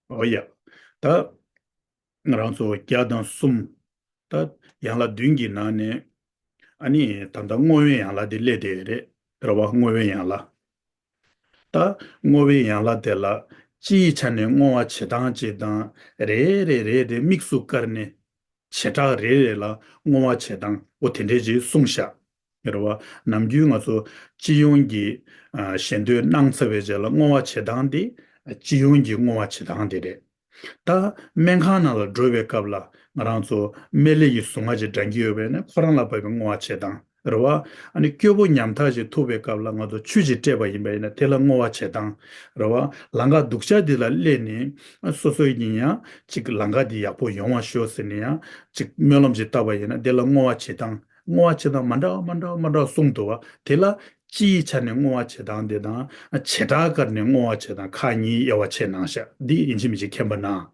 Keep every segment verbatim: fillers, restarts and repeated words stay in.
འོ་ཡ། ད་ང་རང་ཚོ་བརྒྱ་དང་གསུམ། ད་ཡན་ལག་བདུན་གྱི་ནང་ནས། ཨ་ནི་ད་ལྟ་བསྔོ་བའི་ཡན་ལག་དེ་སླེབས་བསྡད་ཡོད་རེད། རེད་བ། བསྔོ་བའི་ཡན་ལག་ད་བསྔོ་བའི་ཡན་ལག་དེ་ལ་སྤྱིའི་ཆ་ནས་བསྔོ་བ་བྱེད་སྟངས་ཅིག་དང་། རེ་རེ་རེ་རེ་དམིགས་སུ་བཀར་ནས་བྱེ་བྲག་རེ་རེ་ལ་བསྔོ་བ་བྱེད་སྟངས་འོ་དེ་འདྲས་ཅིག་གསུངས་ཤག་རེད་བ། ནམ་རྒྱུན་ང་ཚོ་སྤྱི་ཡོངས་ཀྱི་ཨ་ཞལ་འདོན་གནང་ཚར་བའི་རྗེས་ལ་བསྔོ་བ་བྱེད་སྟངས་དེ། སྤྱི་ཡོངས་ཀྱི་བསྔོ་བ་བྱེད་སྟངས་དེ་རེད། ད་སྨན་ཁང་ནང་ལ་འགྲོ་བའི་སྐབས་ལ་ང་རང་ཚོ་སྨན་བླའི་གཟུངས་སྔགས་ཅིག་བགྲང་གི་ཡོད་པས་ན། ཁོ་རང་ལ་བབས་པའི་བསྔོ་བ་བྱེད་སྟངས་རེད་བ། ཨ་ནི་སྐྱོ་པོ་ཉམ་ཐག་ཅིག་ཐུག་པའི་སྐབས་ལ་ང་ཚོ་ཆུ་ཅིག་སྤྲད་པ་ཡིན་པ་ཡིན་ན་དེ་ལ་བསྔོ་བ་བྱེད་སྟངས་རེད་བ། ལམ་ཁ་སྡུག་ཅག་འདི་ལ་སླེབས་ནས་སོ་སོ་ཡིན་ཡང་ཅིག་ལམ་ཁ་འདི་ཡག་པོ་ཡོང་བ་ཤོག་ཟེར་ནས་ཡང་ཅིག་སྨོན་ལམ་ཅིག་བཏབ་པ་ཡིན་ན་དེ་ལ་བསྔོ་བ་བྱེད་སྟངས། བསྔོ་བ་བྱེད་སྟངས་མ་འདྲ་བ་མ་འདྲ་བ་མ་འདྲ་བ་གསུངས་འདུག་བ། དེ་ལ་སྤྱིའི་ཆ་ནས་བསྔོ་བ་བྱེད་སྟངས་དེ་དང་། བྱེ་བྲག་བཀར་ནས་བསྔོ་བ་བྱེད་སྟངས་ཁག་གཉིས་དབྱེ་བ་ཕྱེ་གནང་ཤག་འདི་ཡིན་གཅིག་མིན་གཅིག་མཁྱེན་པ་གནང་།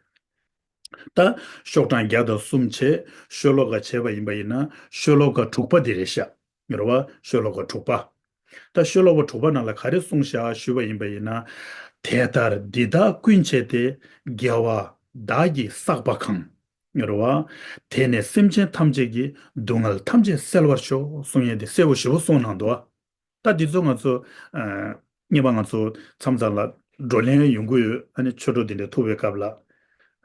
ད་ཤོག་གྲངས་བརྒྱ་དང་གསུམ་བྱས། ཤོ་ལོ་ཀ་བྱས་པ་ཡིན་པ་ཡིན་ན་ཤོ་ལོ་ཀ་དྲུག་པ་འདི་རེད་ཤག་རེད་བ། ཤོ་ལོ་ཀ་དྲུག་པ། ད་ཤོ་ལོ་ཀ་དྲུག་པ་ནང་ལ་ག་རེ་གསུངས་ཤག་ཞུས་པ་ཡིན་པ་ཡིན་ན། དེ་ལྟར་འདི་དག་ཀུན་བྱས་ཏེ། རྒྱལ་བ་བདག་གིས་བསགས་པ་གང་། རེད་བ། དེ་ནི་སེམས་ཅན་ཐམས་ཅད་ཀྱི་སྡུག་བསྔལ་ཐམས་ཅད་སེལ་བར་ཤོག་གསུང་ཡས་དེ་གསལ་པོ་ཞེ་པོ་གསུངས་གནང་འདུག་ད་འདི་ཚོ་ང་ཚོ་ཨ་རྙིང་པ་ང་ཚོ་མཚམས་མཚམས་ལ་བགྲོ་གླེང་ཡོང་གི་ཡོད། ཨ་ནི་ཆོས་གྲོགས་དེ་འདྲ་ཐུག་པའི་སྐབས་ལ།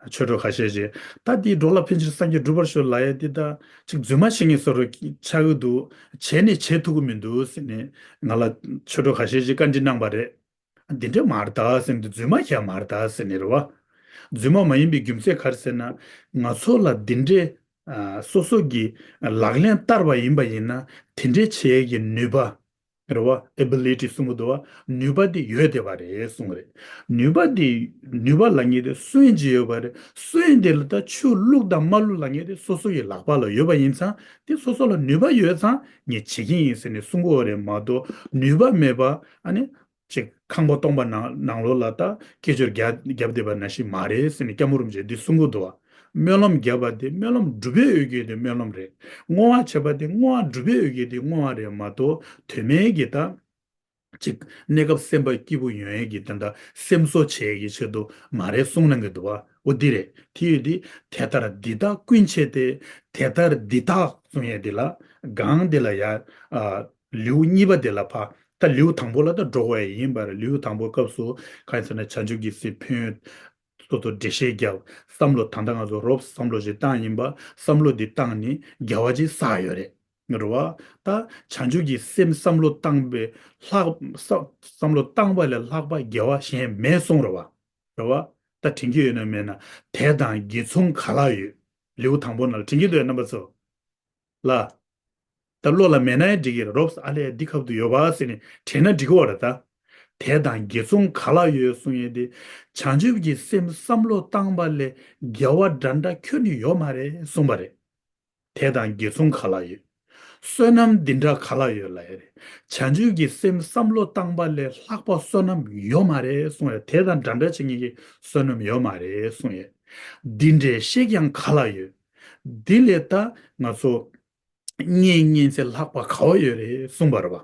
ཆོས་གྲོགས་ཁ་ཤས་ཀྱིས་ད་འདི་འགྲོ་ལ་ཕན་ཕྱིར་སངས་རྒྱས་འགྲུབ་པར་ཤོག་ལབ་ཡས་འདི་ད་ཅིག་རྫུན་མ་བཤད་མཁན་བཟོ་འདྲ་ཆགས་ཀྱི་འདུག་བྱས་ནས་བྱེད་ཐུབ་ཀྱི་མི་འདུག་ཟེར་ནས་ང་ལ་ཆོས་གྲོགས་ཁ་ཤས་ཀྱིས་བཀའ་འདྲི་གནང་པ་རེད། འདི་འདྲ་མ་རེད་ད་ཟེར་ནས། རྫུན་མ་བཤད་མ་རེད་ད་ཟེར་ནས་རེད་བ། རྫུན་མ་མ་ཡིན་པའི་རྒྱུ་མཚན་ག་རེ་ཟེར་ན། ང་ཚོ་ལ་འདི་འདྲའི་ཨ་སོ་སོ་གི་ལག་ལེན་བསྟར་བ་ཡིན་པ་ཡིན་ན་དེ་འདྲའི་བྱེད་ཡས་ཀྱི་ནུས་པ་རེད་བ། ཨེ་བི་ལི་ཊི་གསུང་གི་འདུག་བ། ནུས་པ་འདི་ཡོད་བསྡད་པ་རེད་གསུངས་རེད། ནུས་པ་འདི་ནུས་པ་ལབ་མཁན་དེ་སུ་ཡིན་གྱི་ཡོད་པ་རེད། སུ་ཡིན་དེ་ལ་ད་ཆུ་བླུགས་དང་མ་བླུགས་ལབ་མཁན་དེ་སོ་སོ་ཡི་ལག་པ་ལ་ཡོད་པ་ཡིན་ཙང་། དེ་སོ་སོ་ལ་ནུས་པ་ཡོད་ཙང་ངས་བྱེད་ཀྱི་ཡིན་ཟེར་ནས་གསུང་གི་ཡོད་རེད་མ་གཏོགས། ནུས་པ་མེད་པ་ཨ་ནི། ཅིག་ཁང་པ་སྟོང་པ་ནང་ནང་ལོགས་ལ་ད་སྐད་ཅོར་རྒྱབ་རྒྱབ་བསྡད་པ་ནང་བཞིན་མ་རེད་ཟེར་ནས་སྐྱབས་མགོན་རིན་པོ་ཆེས་འདི་གསུང་གི་འདུག་བ། སྨོན་ལམ་བརྒྱབ་པ་དེ་སྨོན་ལམ་སྒྲུབ་པའི་འོས་འགན་དེ་སྨོན་ལམ་རེད། བསྔོ་བ་བྱས་པ་དེ་བསྔོ་བ་སྒྲུབ་པའི་འོས་འགན་དེ་བསྔོ་བ་རེད་མ་གཏོགས། དོན་མེད་ཀྱི་ད་ཅིག་གནས་སྐབས་སེམས་པ་སྐྱིད་པོ་ཡོང་ཡས་ཀྱི་དེ་འདྲ་སེམས་གསོ་བྱེད་ཡས་ཀྱི་ཆེད་དུ་མ་རེད་གསུང་གནང་གི་འདུག་བ། འོ་འདི་རེད། དེ་ཡོད་དེ། དེ་ལྟར་འདི་དག་ཀུན་བྱས་ཏེ། དེ་ལྟར་འདི་དག་གསུང་ཡས་འདི་ལ་སྒང་འདི་ལ་ཡ་ཨ་ལེའུ་གཉིས་པ་འདི་ལ་ཕ། ད་ལེའུ་དང་པོ་ལ་ད་འགྲོ་དགོས་ཡ་ཡིན་པ་རེད། ལེའུ་དང་པོའི་སྐབས་སུ་གང་ཡིན་ཟེར་ན། བྱང་ཆུབ་ཀྱི་སེམས་ཕན་ཡོན་སོ་སོ་འགྲེལ་བཤད་བརྒྱབ། བསམ་བློ་ད་ལྟ་ང་ཚོ་རོབ་བསམ་བློ་ཞིག་བཏང་ཡིན་པ། བསམ་བློ་འདི་བཏང་ནས་དགེ་བ་ཅིག་བསགས་ཡོད་རེད། རེད་བ། ད་བྱང་ཆུབ་ཀྱི་སེམས་བསམ་བློ་བཏང་པའི་ལྷག་བསམ་བསམ་བློ་བཏང་པ་ལས་ལྷག་པ་དགེ་བ་གཞན་མེད་གསུངས་རེད་བ། རེད་བ། ད་དྲན་གྱི་ཡོད་ན་མེད་ན། དེ་དང་དགེ་མཚུངས་ག་ལ་ཡོད། ལེའུ་དང་པོ་ནང་ལ་དྲན་གྱི་འདུག་ཡ་རྣམ་པ་ཚོ། ལ། ད་བློ་ལ་མེད་ན་ཡང་འགྲིག་གི་རེད། རོབ་ཨ་ལས་འདི་ཁབ་ཏུ་ཡོད་པ་ཟེར་ནས་དྲན་ན་འགྲིག་གི་བ་རེད་ད། དེ་དང་དགེ་མཚུངས་ག་ལ་ཡོད་གསུང་ཡས་དེ། བྱང་ཆུབ་ཀྱི་སེམས་བསམ་བློ་བཏང་པ་ལས་དགེ་བ་འདྲ་འདྲ་ཁྱོན་ནས་ཡོད་མ་རེད་གསུངས་པ་རེད། དེ་དང་དགེ་མཚུངས་ག་ལ་ཡོད། བསོད་ནམས་འདི་འདྲ་ག་ལ་ཡོད་ལབ་ཡ་རེད། བྱང་ཆུབ་ཀྱི་སེམས་བསམ་བློ་བཏང་པ་ལས་ལྷག་པ་བསོད་ནམས་ཡོད་མ་རེད་གསུངས་ཡ། དེ་དང་འདྲ་འདྲ་བྱེད་མཁན་གྱི་བསོད་ནམས་ཡོད་མ་རེད་གསུངས་ཡ། འདི་འདྲའི་གཤེགས་ཀྱང་ག་ལ་ཡོད། འདི་ལས་ད་ང་ཚོ་བསྙེན་བསྙེན་ཚད་ལྷག་པ་ག་བ་ཡོད་རེད་གསུངས་པ་རེད་བ།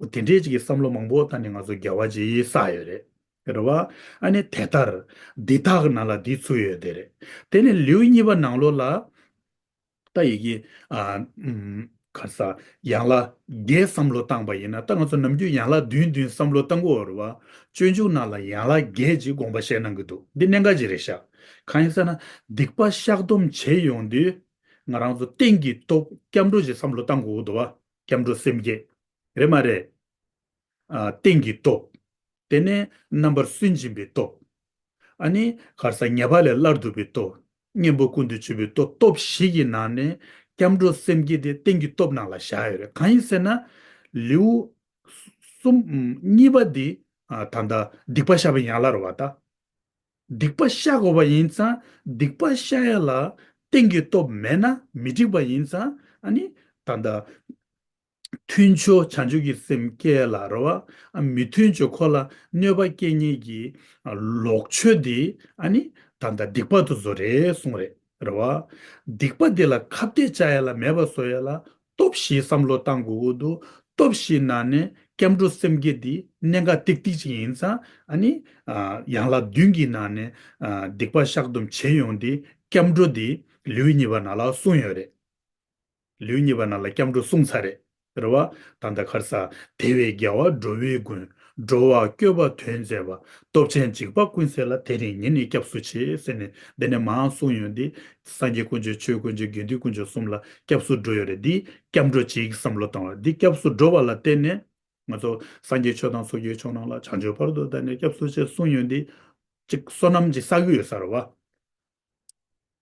འོ་དེ་འདྲའི་ཅིག་གི་བསམ་བློ་མང་པོ་བཏང་ནས་ང་ཚོ་དགེ་བ་ཅིག་བསགས་ཡོད་རེད། རེད་བ། ཨ་ནི་དེ་ལྟར་འདི་དག་ནང་ལ་འདི་ཚུད་ཡོད་དེ་རེད། དེ་ནས་ལེའུ་གཉིས་པ་ནང་ལོགས་ལ། ད་ཡི་གེ་ཨ་ཨུམ་ག་ས་ཡན་ལག་བརྒྱད་བསམ་བློ་བཏང་པ་ཡིན་ན། ད་ང་ཚོ་ནམ་རྒྱུན་ཡན་ལག་བདུན་བདུན་བསམ་བློ་བཏང་གི་ཡོད་རེད་བ། སྤྱོད་འཇུག་ནང་ལ་ཡན་ལག་བརྒྱད་ཅིག་དགོངས་པ་བཞེས་གནང་གི་འདུག་འདི་གནད་འགག་ཅིག་རེད་ཤག་གང་ཡིན་ཟེར་ན། སྡིག་པ་བཤགས་སྡོམ་བྱེད་ཡོང་དུས་ང་རང་ཚོ་རྟེན་གྱི་སྟོབས་སྐྱབས་འགྲོ་ཅིག་བསམ་བློ་བཏང་དགོས་ཀྱི་འདུག་བ། སྐྱབས་འགྲོ་སེམས་བསྐྱེད། རེད་མ་རེད། ཨ་རྟེན་གྱི་སྟོབས། དེ་ནས་རྣམ་པར་སུན་འབྱིན་པའི་སྟོབས། ཨ་ནི་ག་རེ་ཟ། ཉེས་པ་ལས་སླར་འདུ་བའི་སྟོབས། གཉེན་པོ་ཀུན་ཏུ་སྤྱོད་པའི་སྟོབས། སྟོབས་བཞི་གི་ནང་ནས་སྐྱབས་འགྲོ་སེམས་བསྐྱེད་དེ་རྟེན་གྱི་སྟོབས་ནང་ལ་བཞག་ཡོད་རེད། གང་ཡིན་ཟེར་ན། ལེའུ་གསུམ་གཉིས་པ་འདི་ཨ་ད་ལྟ་སྡིག་པ་བཤགས་པའི་ཡན་ལག་རེད་བ་ད། སྡིག་པ་བཤགས་དགོས་པ་ཡིན་ཙང་། སྡིག་པ་བཤགས་ཡ་ལ་རྟེན་གྱི་སྟོབས་མེད་ན་མི་འགྲིག་པ་ཡིན་ཙང་། ཨ་ནི་ད་ལྟ་མཐུན་ཕྱོགས་བྱང་ཆུབ་ཀྱི་སེམས་བསྐྱེད་ལ་རེད་བ། མི་མཐུན་ཕྱོགས་ཁོ་ལ་གནོད་པ་སྐྱེལ་མཁན་གྱི་ལོག་ཆོས་འདི་ཨ་ནི་ད་ལྟ་སྡིག་པ་དེ་ཚོ་རེད་གསུངས་རེད། རེད་བ། སྡིག་པ་འདི་ལ་ཁ་གཏད་བཅག་ཡ་ལ་མེད་པ་བཟོ་ཡ་ལ་སྟོབས་བཞི་བསམ་བློ་བཏང་དགོས་ཀྱི་འདུག་སྟོབས་བཞི་ནང་ནས་ སྐྱབས་འགྲོ་སེམས་བསྐྱེད་འདི་གནད་འགག་ཏིག་ཏིག་ཅིག་ཡིན་ཙང་ཨ་ནི། ཡན་ལག་བདུན་གྱི་ནང་ནས་སྡིག་པ་བཤགས་སྡོམ་བྱེད་ཡོང་དེ་སྐྱབས་འགྲོ་འདི་ལེའུ་གཉིས་པ་ནང་ལ་གསུངས་ཡོད་རེད། ལེའུ་གཉིས་པ་ནང་ལ་སྐྱབས་འགྲོ་གསུངས་ཚར་རེད། རེད་བ། ད་ལྟ་ཁར་ས། དེ་བས་རྒྱལ་བ་འགྲོ་བའི་མགོན། འགྲོ་བ་བསྐྱོད་པ་དོན་མཛད་པ། སྟོབས་ཆེན་འཇིགས་པ་ཀུན་སེལ་ལ། དེ་རིང་ཉིད་ནི་སྐྱབས་སུ་མཆི་ཟེར་ནས་འདི་ནས་མང་གསུངས་ཡོང་དེ། སངས་རྒྱས་དཀོན་མཆོག་ཆོས་དཀོན་མཆོག་དགེ་འདུན་དཀོན་མཆོག་གསུམ་ལ་སྐྱབས་སུ་འགྲོ་ཡོད་རེད། འདི་སྐྱབས་འགྲོ་བྱེད་ཀྱི་བསམ་བློ་བཏང་བ་འདི་སྐྱབས་སུ་འགྲོ་བ་ལ་བརྟེན་ནས། ང་ཚོ་སངས་རྒྱས་ཆོས་དང་ཚོགས་ཀྱི་མཆོག་རྣམས་ལ། བྱང་ཆུབ་བར་དུ་བདག་ནི་སྐྱབས་སུ་མཆི་གསུངས་ཡོང་དེ། ཅིག་བསོད་ནམས་ཅིག་བསགས་ཀྱི་ཡོད་ས་རེད་བ།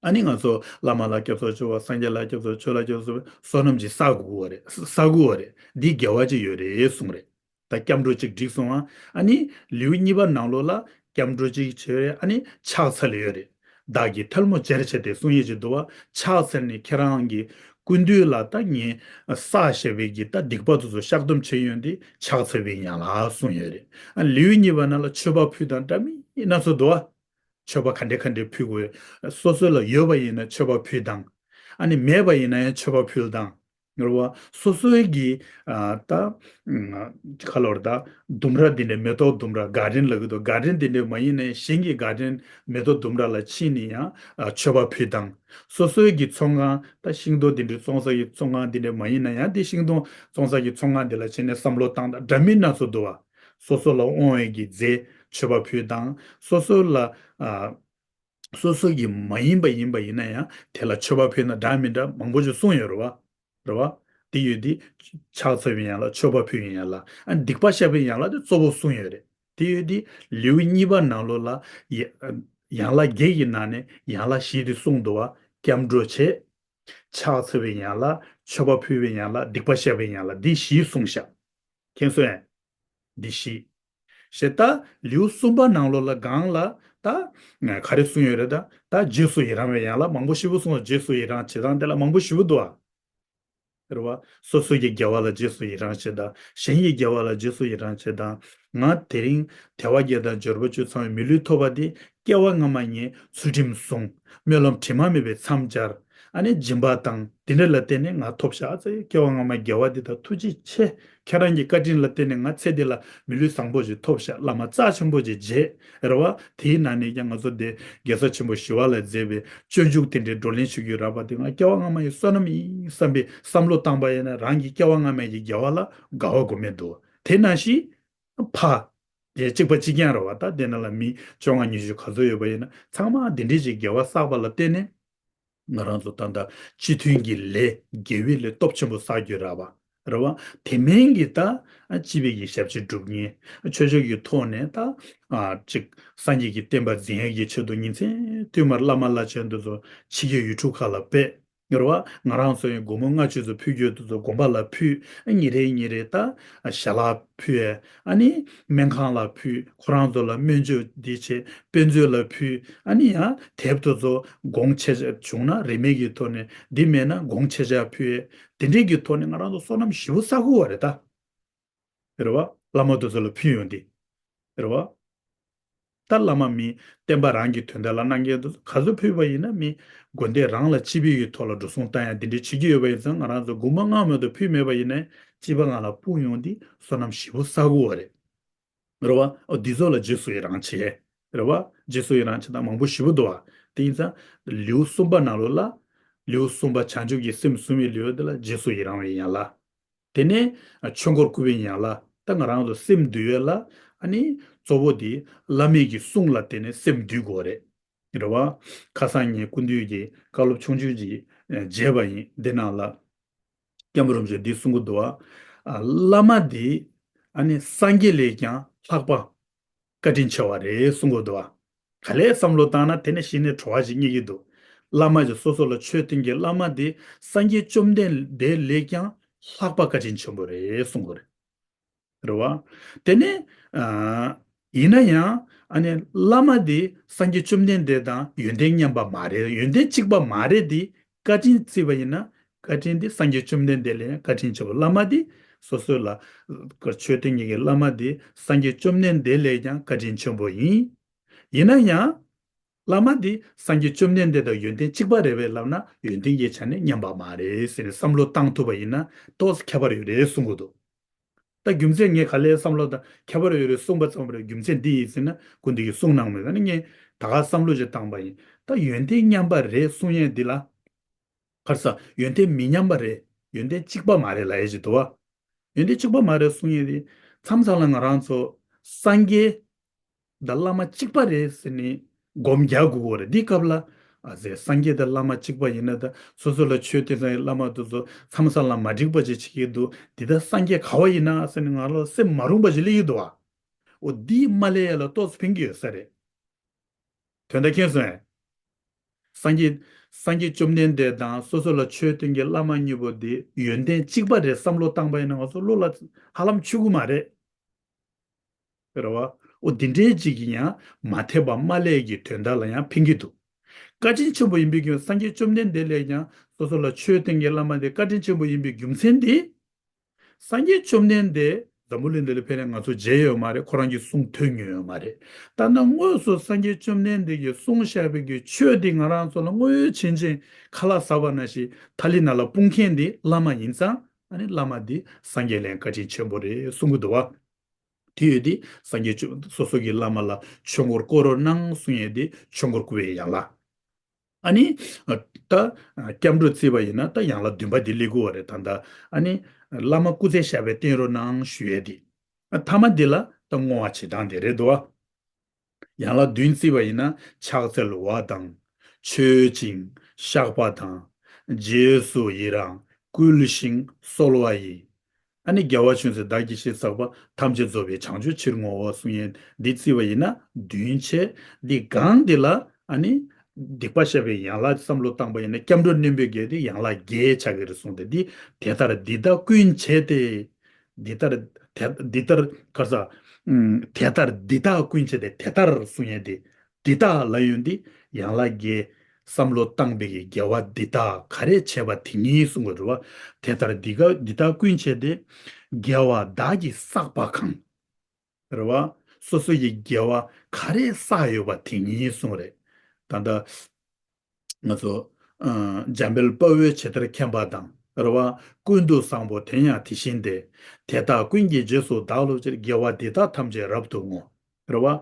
ཨ་ནི་ང་ཚོ་བླ་མ་ལ་སྐྱབས་སུ་མཆིའོ། སངས་རྒྱས་ལ་སྐྱབས་སུ་མཆིའོ། ཆོས་ལ་སྐྱབས་སུ་མཆིའོ། བསོད་ནམས་ཅིག་བསགས་དགོས་པ་རེད། བསགས་དགོས་པ་རེད། འདི་དགེ་བ་ཅིག་ཡོད་རེད་གསུངས་རེད། ད་སྐྱབས་འགྲོ་ཅིག་བསྒྲིགས་སོང་ཨ། ཨ་ནི་ལེའུ་གཉིས་པ་ནང་ལོགས་ལ་སྐྱབས་འགྲོ་ཅིག་བྱས་རེད། ཨ་ནི་ཕྱག་འཚལ་ཡོད་རེད། བདག་གི་ཐལ་མོ་སྦྱར་བྱས་ཏེ་གསུང་ཡས་ཅིག་འདུག་བ། ཕྱག་འཚལ་ནས་ཁྱེད་རང་གི་སྐུ་མདུན་ལ་ད་ངས་བསགས་བཞག་པའི་གི་ད་སྡིག་པ་དེ་ཚོ་བཤགས་སྡོམ་བྱེད་ཡོང་དེ་ཕྱག་འཚལ་བའི་ཡན་ལག་གསུངས་ཡོད་རེད། ཨ་ལེའུ་གཉིས་པ་ནང་ལ་མཆོད་པ་ཕུལ་དང་འདྲ་མིན་སྣ་ཚོགས་འདུག་བ། མཆོད་པ་ག་འདྲ་ག་འདྲ་ཕུལ་དགོས། སོ་སོ་ལ་ཡོད་པ་ཡིན་ན་མཆོད་པ་ཕུལ་དང་། ཨ་ནི་མེད་པ་ཡིན་ན་ཡང་མཆོད་པ་ཕུལ་དང་། ངེས་པ་སོ་སོའི་གི་ཨ་ད་ཁ་ལོར་ད་ལྡུམ་ར་འདི་འདྲ་མེ་ཏོག་ལྡུམ་ར་གར་ཌེན་ལབ་ཀྱི་འདུག་གར་ཌེན་འདི་འདྲ་མ་ཡིན་ན་ཡང་གཞན་གྱི་གར་ཌེན་མེ་ཏོག་ལྡུམ་ར་ལ་ཕྱིན་ནས་ཡང་ཨ་མཆོད་པ་ཕུལ་དང་། སོ་སོའི་གི་ཚོང་ཁང་ད་ཤིང་ཏོག་འདི་འདྲ་བཙོང་ས་གི་ཚོང་ཁང་འདི་འདྲ་མ་ཡིན་ན་ཡང་དེ་ཤིང་ཏོག་བཙོང་ས་གི་ཚོང་ཁང་འདི་ལ་ཕྱིན་ནས་བསམ་བློ་བཏང་དང་འདྲ་མིན་སྣ་ཚོགས་འདུག་བ། སོ་སོ་ལ་དབང་བའི་གི་རྫས་མཆོད་པ་ཕུལ་དང་སོ་སོ་ལ་ཨ། སོ་སོ་གི་མ་ཡིན་པ་ཡིན་པ་ཡིན་ན་ཡང་དེ་ལ་མཆོད་པ་ཕུལ་ན་འདྲ་མི་འདྲ་མང་པོ་ཞིག་གསུངས་ཡོད་རེད་བ། རེད་བ། དེ་ཡོད་དེ། ཕྱག་འཚལ་བའི་ཡན་ལག་མཆོད་པ་ཕུལ་བའི་ཡན་ལག་ཨ་སྡིག་པ་བཤགས་པའི་ཡན་ལག་དེ་གཙོ་བོ་གསུངས་ཡོད་རེད། དེ་ཡོད་དེ། ལེའུ་གཉིས་པ་ནང་ལོགས་ལ་ཡ་ཡན་ལག་བརྒྱད་ཀྱི་ནང་ནས་ཡན་ལག་བཞི་དེ་གསུངས་འདུག་བ། སྐྱབས་འགྲོ་བྱེད། ཕྱག་འཚལ་བའི་ཡན་ལག་མཆོད་པ་ཕུལ་བའི་ཡན་ལག་སྡིག་པ་བཤགས་པའི་ཡན་ལག་འདི་བཞི་གསུངས་ཤག་མཁྱེན་སོང་ངས། འདི་བཞི། ཞེས་ད་ལེའུ་གསུམ་པ་ནང་ལོགས་ལ་སྒང་ལ་ད་ག་རེ་གསུངས་ཡོད་རེད་ད། ད་རྗེས་སུ་ཡི་རང་བའི་ཡན་ལག་མང་པོ་ཞེ་པོ་གསུངས། རྗེས་སུ་ཡི་རང་བྱེད་སྟངས་དེ་ལ་མང་པོ་ཞེ་པོ་འདུག་ཨ། རེད་བ། སོ་སོ་གི་དགེ་བ་ལ་རྗེས་སུ་ཡི་རང་བྱེད་དང་གཞན་གྱི་དགེ་བ་ལ་རྗེས་སུ་ཡི་རང་བྱེད་དང་། ང་དེ་རིང་དལ་བ་བརྒྱད་དང་འབྱོར་པ་བཅུ་ཚང་བའི་མི་ལུས་ཐོབ་པ་དེ་སྐྱེ་བ་སྔ་མ་ངས་ཚུལ་ཁྲིམས་བསྲུང་། སྨོན་ལམ་དྲི་མ་མེད་པའི་མཚམས་སྦྱར། ཨ་ནི་སྦྱིན་པ་དང་དེ་འདྲ་ལ་བརྟེན་ནས་ང་ཐོབ་ཤག་ཨ་ཙི་སྐྱེ་བ་སྔ་མ་དགེ་བ་འདི་དང་ཐུགས་རྗེ་ཆེ། ཁྱེད་རང་གི་བཀའ་དྲིན་ལ་བརྟེན་ནས་ང་ཚེ་འདི་ལ་མི་ལུས་བཟང་པོ་ཞིག་ཐོབ་ཤག་བླ་མ་རྩ་ཆེན་པོ་ཞིག་མཇལ། རེད་བ། དེའི་ནང་ནས་ཀྱང་ང་ཚོ་འདི་རྒྱལ་ས་ཆེན་པོ་ཞི་བ་ལྷས་མཛད་པའི་སྤྱོད་འཇུག་དེ་འདྲའི་བགྲོ་གླེང་ཞུ་རྒྱུ་རག་པ་དེ་ང་སྐྱེ་བ་སྔ་མ་ཡི་བསོད་ནམས་ཡིན་བསམ་པའི་བསམ་བློ་བཏང་པ་ཡིན་ན་རང་གི་སྐྱེ་བ་སྔ་མ་ཡི་དགེ་བ་ལ་དགའ་བ་དགོས་མེད་འདུག་དེ་ནང་བཞིན་ཕ། དེ་གཅིག་པ་གཅིག་རྐྱང་རེད་བ། ད་དེ་ནང་ལ་མི་བཅོ་ལྔ་ཉི་ཤུ་ག་ཚོད་ཡོད་པ་ཡིན་ན་ཚང་མ་དེ་འདྲའི་ཅིག་དགེ་བ་བསགས་པ་ལ་བརྟེན་ནས། ང་རང་ཚོ་ད་ལྟ་སྤྱི་མཐུན་གྱི་ལས་དགེ་བའི་ལས་སྟོབས་ཆེན་པོ་བསགས་རྒྱུ་རག་པ་རེད་བ། དེ་མིན་གྱི་ད་ཨ་སྤྱི་པའི་གི་ཞབས་ཕྱི་སྒྲུབ་མཁན་ཆོས་ཕྱོགས་ཀྱི་ཐོག་ནས་ད་ཨ་ཅིག་སངས་རྒྱས་ཀྱི་བསྟན་པ་འཛིན་ཡག་གི་ཆེད་དུ་ཉིན་མཚན་དུས་མར་བླ་མ་བླ་ཆེན་དེ་ཚོ་ཕྱི་རྒྱལ་ཡུལ་གྲུ་ཁག་ལ་ཕེབས། རེད་བ། ང་རང་ཚོ་ཡང་སྒོར་མོ་ལྔ་བཅུ་ཙམ་ཕུལ་རྒྱུ་དེ་ཚོ་དགོན་པ་ལ་ཕུལ། ཨ་ཉིན་རེ་ཉིན་རེ་ད་ཨ་ཞལ་ལག་ཕུལ། ཨ་ནི་སྨན་ཁང་ལ་ཕུལ། ཁོ་རང་ཚོ་ལ་སྨན་བཅོས་འདི་བྱས། དཔེ་མཛོད་ལ་ཕུལ། ཨ་ནི་ཡང་དེབ་དེ་ཚོ་གོང་ཆེ་ཆ་བྱུང་ན་རིན་མེད་ཀྱི་ཐོག་ནས། འདི་མེད་ན་གོང་ཆེ་ཆ་ཕུལ། དེ་འདྲས་ཀྱི་ཐོག་ནས་ང་རང་ཚོ་བསོད་ནམས་ཞེ་པོ་བསགས་ཀྱི་ཡོད་རེད་ད། རེད་བ། བླ་མ་དེ་ཚོ་ལ་ཕུལ་ཡོང་དེ། རེད་བ། ད་བླ་མ་མི་བསྟན་པ་རང་གི་དོན་དག་ལ་གནང་མཁན་དེ་ཚོ་ག་ཚོད་ཕུལ་བ་ཡིན་ན། མི་དགོན་སྡེ་རང་ལ་སྤྱི་པའི་གི་ཐོག་ལ་འགྲོ་སོང་བཏང་ཡ་འདི་འདྲས་བྱེད་ཀྱི་ཡོད་པ་ཡིན་ཙང་། ང་རང་ཚོ་སྒོར་མོ་ལྔ་མ་གཏོགས་ཕུལ་མེད་པ་ཡིན་ན་སྤྱི་པ་ལྔ་ལ་སྤུངས་ཡོང་དེ་བསོད་ནམས་ཞེ་པོ་བསགས་ཀྱི་ཡོད་རེད། རེད་བ། ཨོ་འདི་ཚོ་ལ་རྗེས་སུ་ཡི་རང་བྱེད། རེད་བ། རྗེས་སུ་ཡི་རང་བྱེད་སྟངས་མང་པོ་ཞེ་པོ་འདུག་བ། དེ་ཡིན་ཙང་ལེའུ་གསུམ་པ་ནང་ལོགས་ལ། ལེའུ་གསུམ་པ་བྱང་ཆུབ་ཀྱི་སེམས་བཟུང་བའི་ལེའུ་འདི་ལ་རྗེས་སུ་ཡི་རང་བའི་ཡན་ལག་དེ་ནས་ཆོས་འཁོར་བསྐོར་བའི་ཡན་ལག་ད་ང་རང་ཚོ་སེམས་འདུལ་བའི་ལ། ཨ་ནི་གཙོ་བོ་དེ་བླ་མེད་ཀྱི་གསུང་ལ་བརྟེན་ནས་སེམས་འདུལ་དགོས་རེད། རེད་བ། ཁ་སང་ངས་སྐུ་མདུན་གྱི་བཀའ་སློབ་ཆུང་ཆུང་ཅིག་མཇལ་བ་ཡིན། འདི་ནང་ལ། སྐྱབས་མགོན་རིན་པོ་ཆེས་འདི་གསུང་གི་འདུག་བ། ཨ་བླ་མ་འདི་ཨ་ནི་སངས་རྒྱས་ལས་ཀྱང་ལྷག་པ་བཀའ་དྲིན་ཆེ་བ་རེད་གསུང་གི་འདུག་བ། ག་ལེར་བསམ་བློ་བཏང་ན་དེ་ནས་གཞི་ནས་བྲོ་བ་ཞིག་རྙེད་ཀྱི་འདུག་བླ་མ་ཞིག་སོ་སོ་ལ་ཆོས་སྟོན་གྱི་བླ་མ་འདི་སངས་རྒྱས་བཅོམ་ལྡན་འདས་ལས་ཀྱང་ལྷག་པ་བཀའ་དྲིན་ཆེན་པོ་རེད་གསུང་གི་རེད། རེད་བ། དེ་ནས་ཨ་ཡིན་ན་ཡང་ཨ་ནི་བླ་མ་འདི་སངས་རྒྱས་བཅོམ་ལྡན་འདས་དང་ཡོན་ཏན་མཉམ་པ་མ་རེད། ཡོན་ཏན་གཅིག་པ་མ་རེད། འདི་བཀའ་དྲིན་བརྩིས་པ་ཡིན་ན། བཀའ་དྲིན་འདི་སངས་རྒྱས་བཅོམ་ལྡན་འདས་ལས་ཡང་བཀའ་དྲིན་ཆེན་པོ། བླ་མ་འདི་སོ་སོ་ལ་ཆོས་སྟོན་མཁན་གྱི་བླ་མ་འདི་སངས་རྒྱས་བཅོམ་ལྡན་འདས་ལས་ཀྱང་བཀའ་དྲིན་ཆེན་པོ་ཡིན། ཡིན་ན་ཡང་། བླ་མ་འདི་སངས་རྒྱས་བཅོམ་ལྡན་འདས་དང་ཡོན་ཏན་གཅིག་པ་རེད་པས་ལབ་ན་ཡོན་ཏན་གྱི་ཆ་ནས་མཉམ་པ་མ་རེད་ཟེར་ནས་བསམ་བློ་བཏང་ཐུབ་པ་ཡིན་ན་ཏོག་ཙམ་ཁྱད་པར་ཡོད་རེད་གསུང་གི་འདུག་ད་རྒྱུ་མཚན་ངས་ག་ལེར་བསམ་བློ་དང་ཁྱད་པར་ཡོད་རེད་གསུངས་པ་ཙམ་རེད། རྒྱུ་མཚན་འདི་ཡིན་ཟེར་ན་སྐུ་མདུན་གྱིས་གསུངས་གནང་མེད། ད་ནི་ངས་ད་ག་བསམ་བློ་ཞིག་བཏང་པ་ཡིན། ད་ཡོན་ཏན་མཉམ་པ་རེད་གསུང་ཡས་འདི་ལ། ག་རེ་ཟ། ཡོན་ཏན་མི་མཉམ་པ་རེད། ཡོན་ཏན་གཅིག་པ་མ་རེད་ལབ་ཡས་ཅིག་འདུག་བ། ཡོན་ཏན་གཅིག་པ་མ་རེད་གསུང་ཡས་དེ། མཚམས་མཚམས་ལ་ང་རང་ཚོ་སངས་རྒྱས་དང་བླ་མ་གཅིག་པ་རེད་ཟེར་ནས་སྒོམ་རྒྱག་དགོས་ཀྱི་རེད། འདི་སྐབས་ལ་ཨ་ཟེར། སངས་རྒྱས་དང་བླ་མ་གཅིག་པ་ཡིན་ན། ད་སོ་སོ་ལ་ཆོས་སྟོན་ས་ཡི་བླ་མ་དེ་ཚོ་མཚམས་མཚམས་ལ་མ་འགྲིག་པ་ཅིག་བྱེད་ཀྱི་འདུག་འདི་ད་སངས་རྒྱས་ག་བ་ཡིན་ན་ཟེར་ནས་ང་ལ་སེམས་མ་རུངས་པ་ཞིག་སླེབས་ཀྱི་འདུག་བ། འོ་འདི་མ་སླེབས་ཡ་ལ་ཏོག་ཙམ་ཕན་གྱི་ཡོད་ས་རེད། དོན་དག་མཁྱེན་སོང་ངས། སངས་རྒྱས། སངས་རྒྱས་བཅོམ་ལྡན་འདས་དང་སོ་སོ་ལ་ཆོས་སྟོན་མཁན་བླ་མ་གཉིས་པོ་དེ་ཡོན་ཏན་གཅིག་པ་རེད་བསམ་བློ་བཏང་པ་ཡིན་ན་ང་ཚོ་བློ་ལ་ཧ་ལམ་ཆུད་ཀྱི་མ་རེད། རེད་བ། འོ་འདི་འདྲའི་ཅིག་གིས་ཡང་མ་འཐད་པ་མ་སླེབས་ཀྱི་དོན་དག་ལ་ཡང་ཕན་གྱི་འདུག་བཀའ་དྲིན་ཆེན་པོ་ཡིན་པའི་རྒྱུ། སངས་རྒྱས་བཅོམ་ལྡན་འདས་ལས་ཀྱང་སོ་སོ་ལ་ཆོས་སྟོན་མཁན་བླ་མ་དེ་བཀའ་དྲིན་ཆེན་པོ་ཡིན་པའི་རྒྱུ་མཚན་དེ། སངས་རྒྱས་བཅོམ་ལྡན་འདས་འཛམ་བུ་གླིང་འདི་ལ་ཕེབས་ནས་ང་ཚོ་མཇལ་ཡོད་མ་རེད། ཁོ་རང་གི་གསུང་ཐོས་མྱོང་ཡོད་མ་རེད། ད་ནང་དངོས་སུ་སངས་རྒྱས་བཅོམ་ལྡན་འདས་ཀྱིས་གསུངས་བཞག་པའི་གི་ཆོས་འདི་ང་རང་ཚོ་ལ་དངོས་ཡོད་བྱིན་ཅན་ཁ་ལག་ཟ་བ་ནང་བཞིན་ཐ་ལི་ནང་ལ་སྤུངས་མཁན་འདི་བླ་མ་ཡིན་ཙང་། ཨ་ནི་བླ་མ་འདི་སངས་རྒྱས་ལས་བཀའ་དྲིན་ཆེན་པོ་རེད་གསུང་གི་འདུག་བ། དེ་ཡོད་དེ་སངས་རྒྱས་བཅོམ། སོ་སོ་གི་བླ་མ་ལ་ཆོས་འཁོར་བསྐོར་རོགས་གནང་གསུང་ཡས་དེ་ཆོས་འཁོར་བསྐོར་བའི་ཡན་ལག་ཨ་ནི། ད་སྐྱབས་འགྲོ་བརྩིས་པ་ཡིན་ན་ད་ཡན་ལག་བདུན་པ་འདི་སླེབས་ཀྱི་ཡོད་རེད། ད་ད་ཨ་ནི་བླ་མ་སྐུ་ཚེ་ཞབས་པད་བརྟན་རོགས་གནང་ཞུ་ཡས་དེ། ཐ་མ་འདི་ལ་ད་བསྔོ་བ་བྱེད་སྟངས་དེ་རེད་འདུག་བ། ཡན་ལག་བདུན་བརྩིས་པ་ཡིན་ན་ཕྱག་འཚལ་བ་དང་། མཆོད་ཅིང་བཤགས་པ་དང་། རྗེས་སུ་ཡི་རང་བསྐུལ་ཞིང་གསོལ་བ་ཡི། ཨ་ནི་དགེ་བ་ཅུང་ཟད་བདག་གིས་ཞིག་བསགས་པ། ཐམས་ཅད་རྫོགས་པའི་བྱང་ཆུབ་ཕྱིར་བསྔོའོ་གསུང་ཡས་འདི་བརྩིས་པ་ཡིན་ན་བདུན་བྱས། འདི་གང་འདི་ལ་ཨ་ནི་སྡིག་པ་བཤགས་པའི་ཡན་ལག་བསམ་བློ་བཏང་པ་ཡིན་ན་སྐྱབས་འགྲོ་བསྣན་པའི་དགེ་དེ་ཡན་ལག་བརྒྱད་ཆགས་ཀྱི་རེད་གསུངས་ཏེ། འདི་དེ་ལྟར་འདི་དག་ཀུན་བྱས་ཏེ། འདི་ལྟར་དེ་འདི་ལྟར་ག་ས། ཨུམ། དེ་ལྟར་འདི་དག་ཀུན་བྱས་ཏེ། དེ་ལྟར་གསུང་ཡས་འདི། འདི་དག་ལ་ཡོད་འདི་ཡན་ལག་བརྒྱད། བསམ་བློ་བཏང་པའི་གི་དགེ་བ་འདི་དག་ག་རེ་བྱས་པ་དེ་ཉིད་གསུང་གི་རེད་བ། དེ་ལྟར་འདི་ག་འདི་དག་ཀུན་བྱས་ཏེ། དགེ་བ་བདག་གིས་བསགས་པ་གང་། རེད་བ། སོ་སོ་ཡི་དགེ་བ་ག་རེ་བསགས་ཡོད་པ་དེ་ཉིད་གསུང་རེད། ད་ལྟ་ང་ཚོ་ཨ་འཇམ་དཔལ་དཔའ་བོས་ཇི་ལྟར་མཁྱེན་པ་དང་། རེད་བ། ཀུན་ཏུ་བཟང་པོ་དེ་ཡང་དེ་བཞིན་ཏེ། དེ་དག་ཀུན་གྱི་རྗེས་སུ་བདག་སློབ་ཕྱིར། དགེ་བ་འདི་དག་ཐམས་ཅད་རབ་ཏུ་བསྔོ། རེད་བ།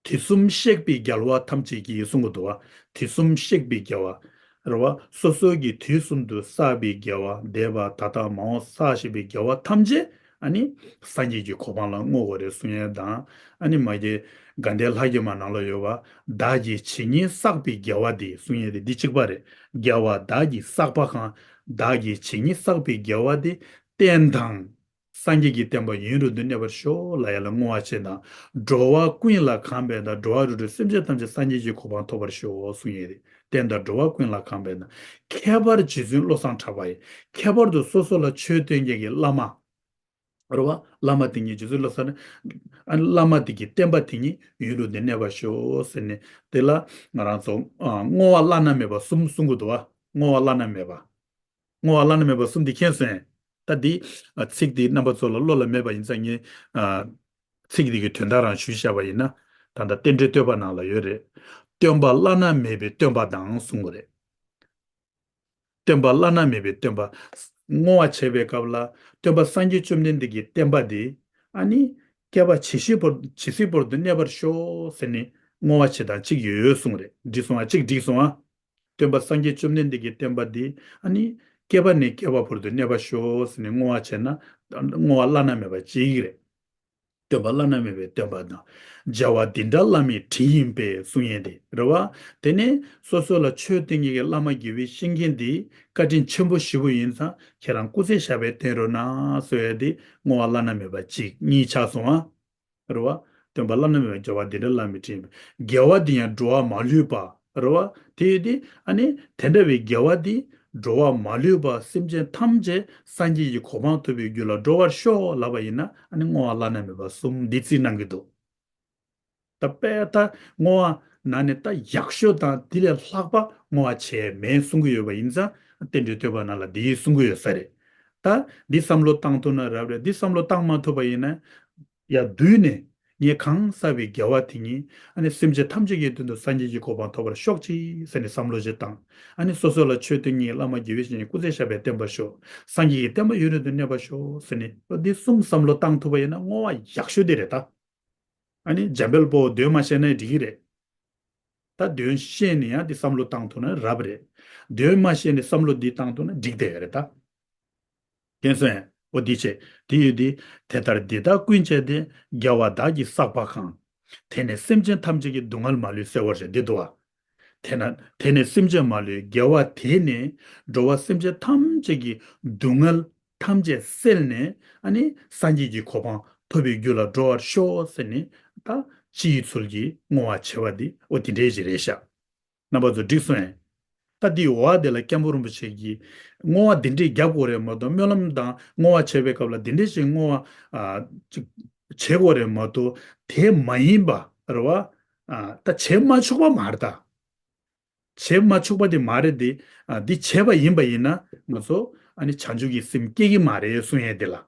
དུས་གསུམ་གཤེགས་པའི་རྒྱལ་བ་ཐམས་ཅད་ཀྱིས་གསུང་གི་འདུག་བ། དུས་གསུམ་གཤེགས་པའི་རྒྱལ་བ། རེད་བ། སོ་སོ་གི་དུས་གསུམ་དུ་བསགས་པའི་དགེ་བ། འདས་པ་ད་ལྟ་མ་འོངས་བསགས་བཞིན་པའི་དགེ་བ་ཐམས་ཅད་ཨ་ནི་སངས་རྒྱས་ཀྱི་གོ་འཕང་ལ་བསྔོ་དགོས་རེད་གསུང་ཡས་དང་། ཨ་ནི་མ་གི་དགའ་ལྡན་ལྷ་བརྒྱ་མ་ནང་ལ་ཡོད་བ། བདག་གིས་ཇི་སྙེད་བསགས་པའི་དགེ་བ་འདི་གསུང་ཡས་དེ་འདི་གཅིག་པ་རེད། དགེ་བ་བདག་གིས་བསགས་པ་གང་། བདག་གིས་ཇི་སྙེད་བསགས་པའི་དགེ་བ་འདི། བསྟན་དང་། སངས་རྒྱས་ཀྱི་བསྟན་པ་ཡུན་རིང་དུ་གནས་པར་ཤོག་ལབ་ཡ་ལ་བསྔོ་བ་བྱེད་དང་། འགྲོ་བ་ཀུན་ལ་གང་ཕན་དང་། འགྲོ་བ་རིགས་དྲུག་སེམས་ཅན་ཐམས་ཅད་སངས་རྒྱས་ཀྱི་གོ་འཕང་ཐོབ་པར་ཤོག་གསུང་ཡས་རེད། བསྟན་དང་འགྲོ་བ་ཀུན་ལ་གང་ཕན་དང་། ཁྱད་པར་རྗེ་བཙུན་བློ་བཟང་གྲགས་པ་ཡི། ཁྱད་པར་དུ་སོ་སོ་ལ་ཆོས་སྟོན་མཁན་གྱི་བླ་མ། རེད་བ། བླ་མ་དེ་ཉིད་རྗེ་བཙུན་བློ་བཟང་ནི། ཨ་ནི་བླ་མ་དེ་གི་བསྟན་པ་དེ་ཉིད་ཡུན་རིང་དུ་གནས་པར་ཤོག་ཟེར་ནས་དེ་ལ་ང་རང་ཚོ་ཨ་བསྔོ་བ་བླ་ན་མེད་པ་གསུམ་གསུང་གི་འདུག་བ། བསྔོ་བ་བླ་ན་མེད་པ། བསྔོ་བ་བླ་ན་མེད་པ་གསུམ་འདི་མཁྱེན་སོང་ངས། ད་འདི་ཨ་ཚིག་འདི་རྣམ་པ་ཚོ་ལ་བློ་ལ་མེད་པ་ཡིན་ཙང་ངས་ཨ་ཚིག་འདི་གི་དོན་དག་རང་ཞུས་བཞག་པ་ཡིན་ན། ད་ལྟ་རྟེན་འབྲེལ་བསྟོད་པ་ནང་ལ་ཡོད་རེད། སྟོན་པ་བླ་ན་མེད་པའི་སྟོན་པ་དང་གསུང་གི་རེད། སྟོན་པ་བླ་ན་མེད་པའི་སྟོན་པ། བསྔོ་བ་བྱེད་པའི་སྐབས་ལ་སྟོན་པ་སངས་རྒྱས་བཅོམ་ལྡན་འདས་ཀྱི་བསྟན་པ་འདི་ཨ་ནི་བསྐལ་པ་ཇི་སྲིད་བར་ཇི་སྲིད་བར་དུ་གནས་པར་ཤོག་ཟེར་ནས་བསྔོ་བ་བྱེད་སྟངས་གཅིག་ཡོད་གསུང་རེད། འགྲིག་སོང་ང་། གཅིག་འགྲིག་སོང་ང་། སྟོན་པ་སངས་རྒྱས་བཅོམ་ལྡན་འདས་ཀྱི་བསྟན་པ་འདི་ཨ་ནི་བསྐལ་པ་ནས་བསྐལ་པ་བར་དུ་གནས་པར་ཤོག་ཟེར་ནས་བསྔོ་བ་བྱས་ན་བསྔོ་བ་བླ་ན་མེད་པ་གཅིག་རེད། སྟོན་པ་བླ་ན་མེད་པའི་སྟོན་པ་དང་། མཇལ་བ་འདི་འདྲ་བླ་མའི་དྲིན་ཡིན་པས་གསུང་ཡས་དེ་རེད་བ། དེ་ནས་སོ་སོ་ལ་ཆོས་སྟོན་མཁན་གྱི་བླ་མ་དགེ་བའི་བཤེས་མཁན་འདི་བཀའ་དྲིན་ཆེན་པོ་ཞེ་པོ་ཡིན་ཙང་ཁྱེད་རང་སྐུ་ཚེ་ཞབས་པད་བརྟན་རོགས་གནང་གསུང་ཡས་དེ་བསྔོ་བ་བླ་ན་མེད་པ་གཅིག་གཉིས་ཆགས་སོང་ཨ། རེད་བ། སྟོན་པ་བླ་ན་མེད་པའི་མཇལ་བ་འདི་འདྲ་བླ་མའི་དྲིན་ཡིན་པས། དགེ་བ་འདི་ཡང་འགྲོ་བ་མ་ལུས་པ། རེད་བ། དེ་ཡོད་དེ་ཨ་ནི་དེ་འདྲ་བའི་དགེ་བ་འདི་འགྲོ་བ་མ་ལུས་པ་སེམས་ཅན་ཐམས་ཅད་སངས་རྒྱས་ཀྱི་གོ་འཕང་ཐོབ་པའི་རྒྱུ་ལ་འགྲོ་བར་ཤོག་ལབ་པ་ཡིན་ན་ཨ་ནི་བསྔོ་བ་བླ་ན་མེད་པ་གསུམ་འདི་རྩིས་གནང་གི་འདུག་ད་དཔེ་ད་བསྔོ་བ་ནང་ནས་ད་ཡག་ཤོས་དང་དེ་ལས་ལྷག་པ་བསྔོ་བ་བྱས་མེད་གསུང་གི་ཡོད་པ་ཡིན་ཙང་རྟེན་འབྲེལ་བསྟོད་པ་ནང་ལ་འདི་གསུང་གི་ཡོད་ས་རེད། ད་འདི་བསམ་བློ་བཏང་ཐུབ་ན་རབ་རེད། འདི་བསམ་བློ་བཏང་མ་ཐུབ་པ་ཡིན་ན་ཡར་བསྡུས་ནས་ ངས་གང་བསགས་པའི་དགེ་བ་དེ་ཉིད་ཨ་ནི་སེམས་ཅན་ཐམས་ཅད་ཀྱི་དོན་དུ་སངས་རྒྱས་ཀྱི་གོ་འཕང་ཐོབ་པར་ཤོག་ཅིག་ཟེར་ནས་བསམ་བློ་ཞིག་བཏང་། ཨ་ནི་སོ་སོ་ལ་ཆོས་སྟོན་མཁན་བླ་མ་དགེ་བའི་བཤེས་གཉེན་སྐུ་ཚེ་ཞབས་པད་བརྟན་པར་ཤོག་སངས་རྒྱས་ཀྱི་བསྟན་པ་ཡུན་རིང་དུ་གནས་པར་ཤོག་ཟེར་ནས་འདི་གསུམ་བསམ་བློ་བཏང་ཐུབ་པ་ཡིན་ན་བསྔོ་བ་ཡག་ཤོས་དེ་རེད་ད། ཨ་ནི་འཇམ་དཔལ་དཔའ་བོ་འདོན་མ་ཤེས་ན་འགྲིག་གི་རེད། ད་འདོན་ཤེས་ནས་ཡང་འདི་བསམ་བློ་བཏང་ཐུབ་ན་རབ་རེད། འདོན་མ་ཤེས་ནས་བསམ་བློ་འདི་བཏང་ཐུབ་ན་འགྲིག་བསྡད་ཡོད་རེད་ད། མཁྱེན་སོང་ངས། འོ་འདི་བྱས། དེ་ཡོད་དེ། དེ་ལྟར་འདི་དག་ཀུན་བྱས་ཏེ། དགེ་བ་བདག་གིས་བསགས་པ་གང་། དེས་ནི་སེམས་ཅན་ཐམས་ཅད་ཀྱི་སྡུག་བསྔལ་མ་ལུས་སེལ་བར་བྱེད། འདི་འདུག་བ། དེས་ན་དེས་ནི་སེམས་ཅན་མ་ལུས། དགེ་བ་དེས་ནི་འགྲོ་བ་སེམས་ཅན་ཐམས་ཅད་ཀྱི་སྡུག་བསྔལ་ཐམས་ཅད་སེལ་ནས་ཨ་ནི་སངས་རྒྱས་ཀྱི་གོ་འཕང་ཐོབ་པའི་རྒྱུ་ལ་འགྲོ་བར་ཤོག་ཟེར་ནས་ད་སྤྱིའི་ཚུལ་གྱིས་བསྔོ་བ་བྱེད་པ་འདི་འོ་དེ་འདྲའི་ཞིག་རེད་ཤག་རྣམ་པ་ཚོ་འགྲིག་སོང་ངས། ད་འདིའི་འོག་དེ་ལ་སྐྱབས་མགོན་རིན་པོ་ཆེ་གིས་བསྔོ་བ་འདི་འདྲས་རྒྱབ་དགོས་རེད་མ་གཏོགས་སྨོན་ལམ་དང་བསྔོ་བ་བྱེད་པའི་སྐབས་ལ་འདི་འདྲས་ཞིག་བསྔོ་བ་ཨ་ཅིག་བྱེད་དགོས་རེད་མ་གཏོགས་དེ་མ་ཡིན་པ་རེད་བ། ཨ་ད་བྱེད་མ་ཆོག་པ་མ་རེད་ད། བྱེད་མ་ཆོག་པ་དེ་མ་རེད་དེ། ཨ་འདི་བྱས་པ་ཡིན་པ་ཡིན་ན་ང་ཚོ་ཨ་ནི་བྱང་ཆུབ་ཀྱི་སེམས་སྐྱེ་གི་མ་རེད་གསུང་ཡས་དེ་ལ།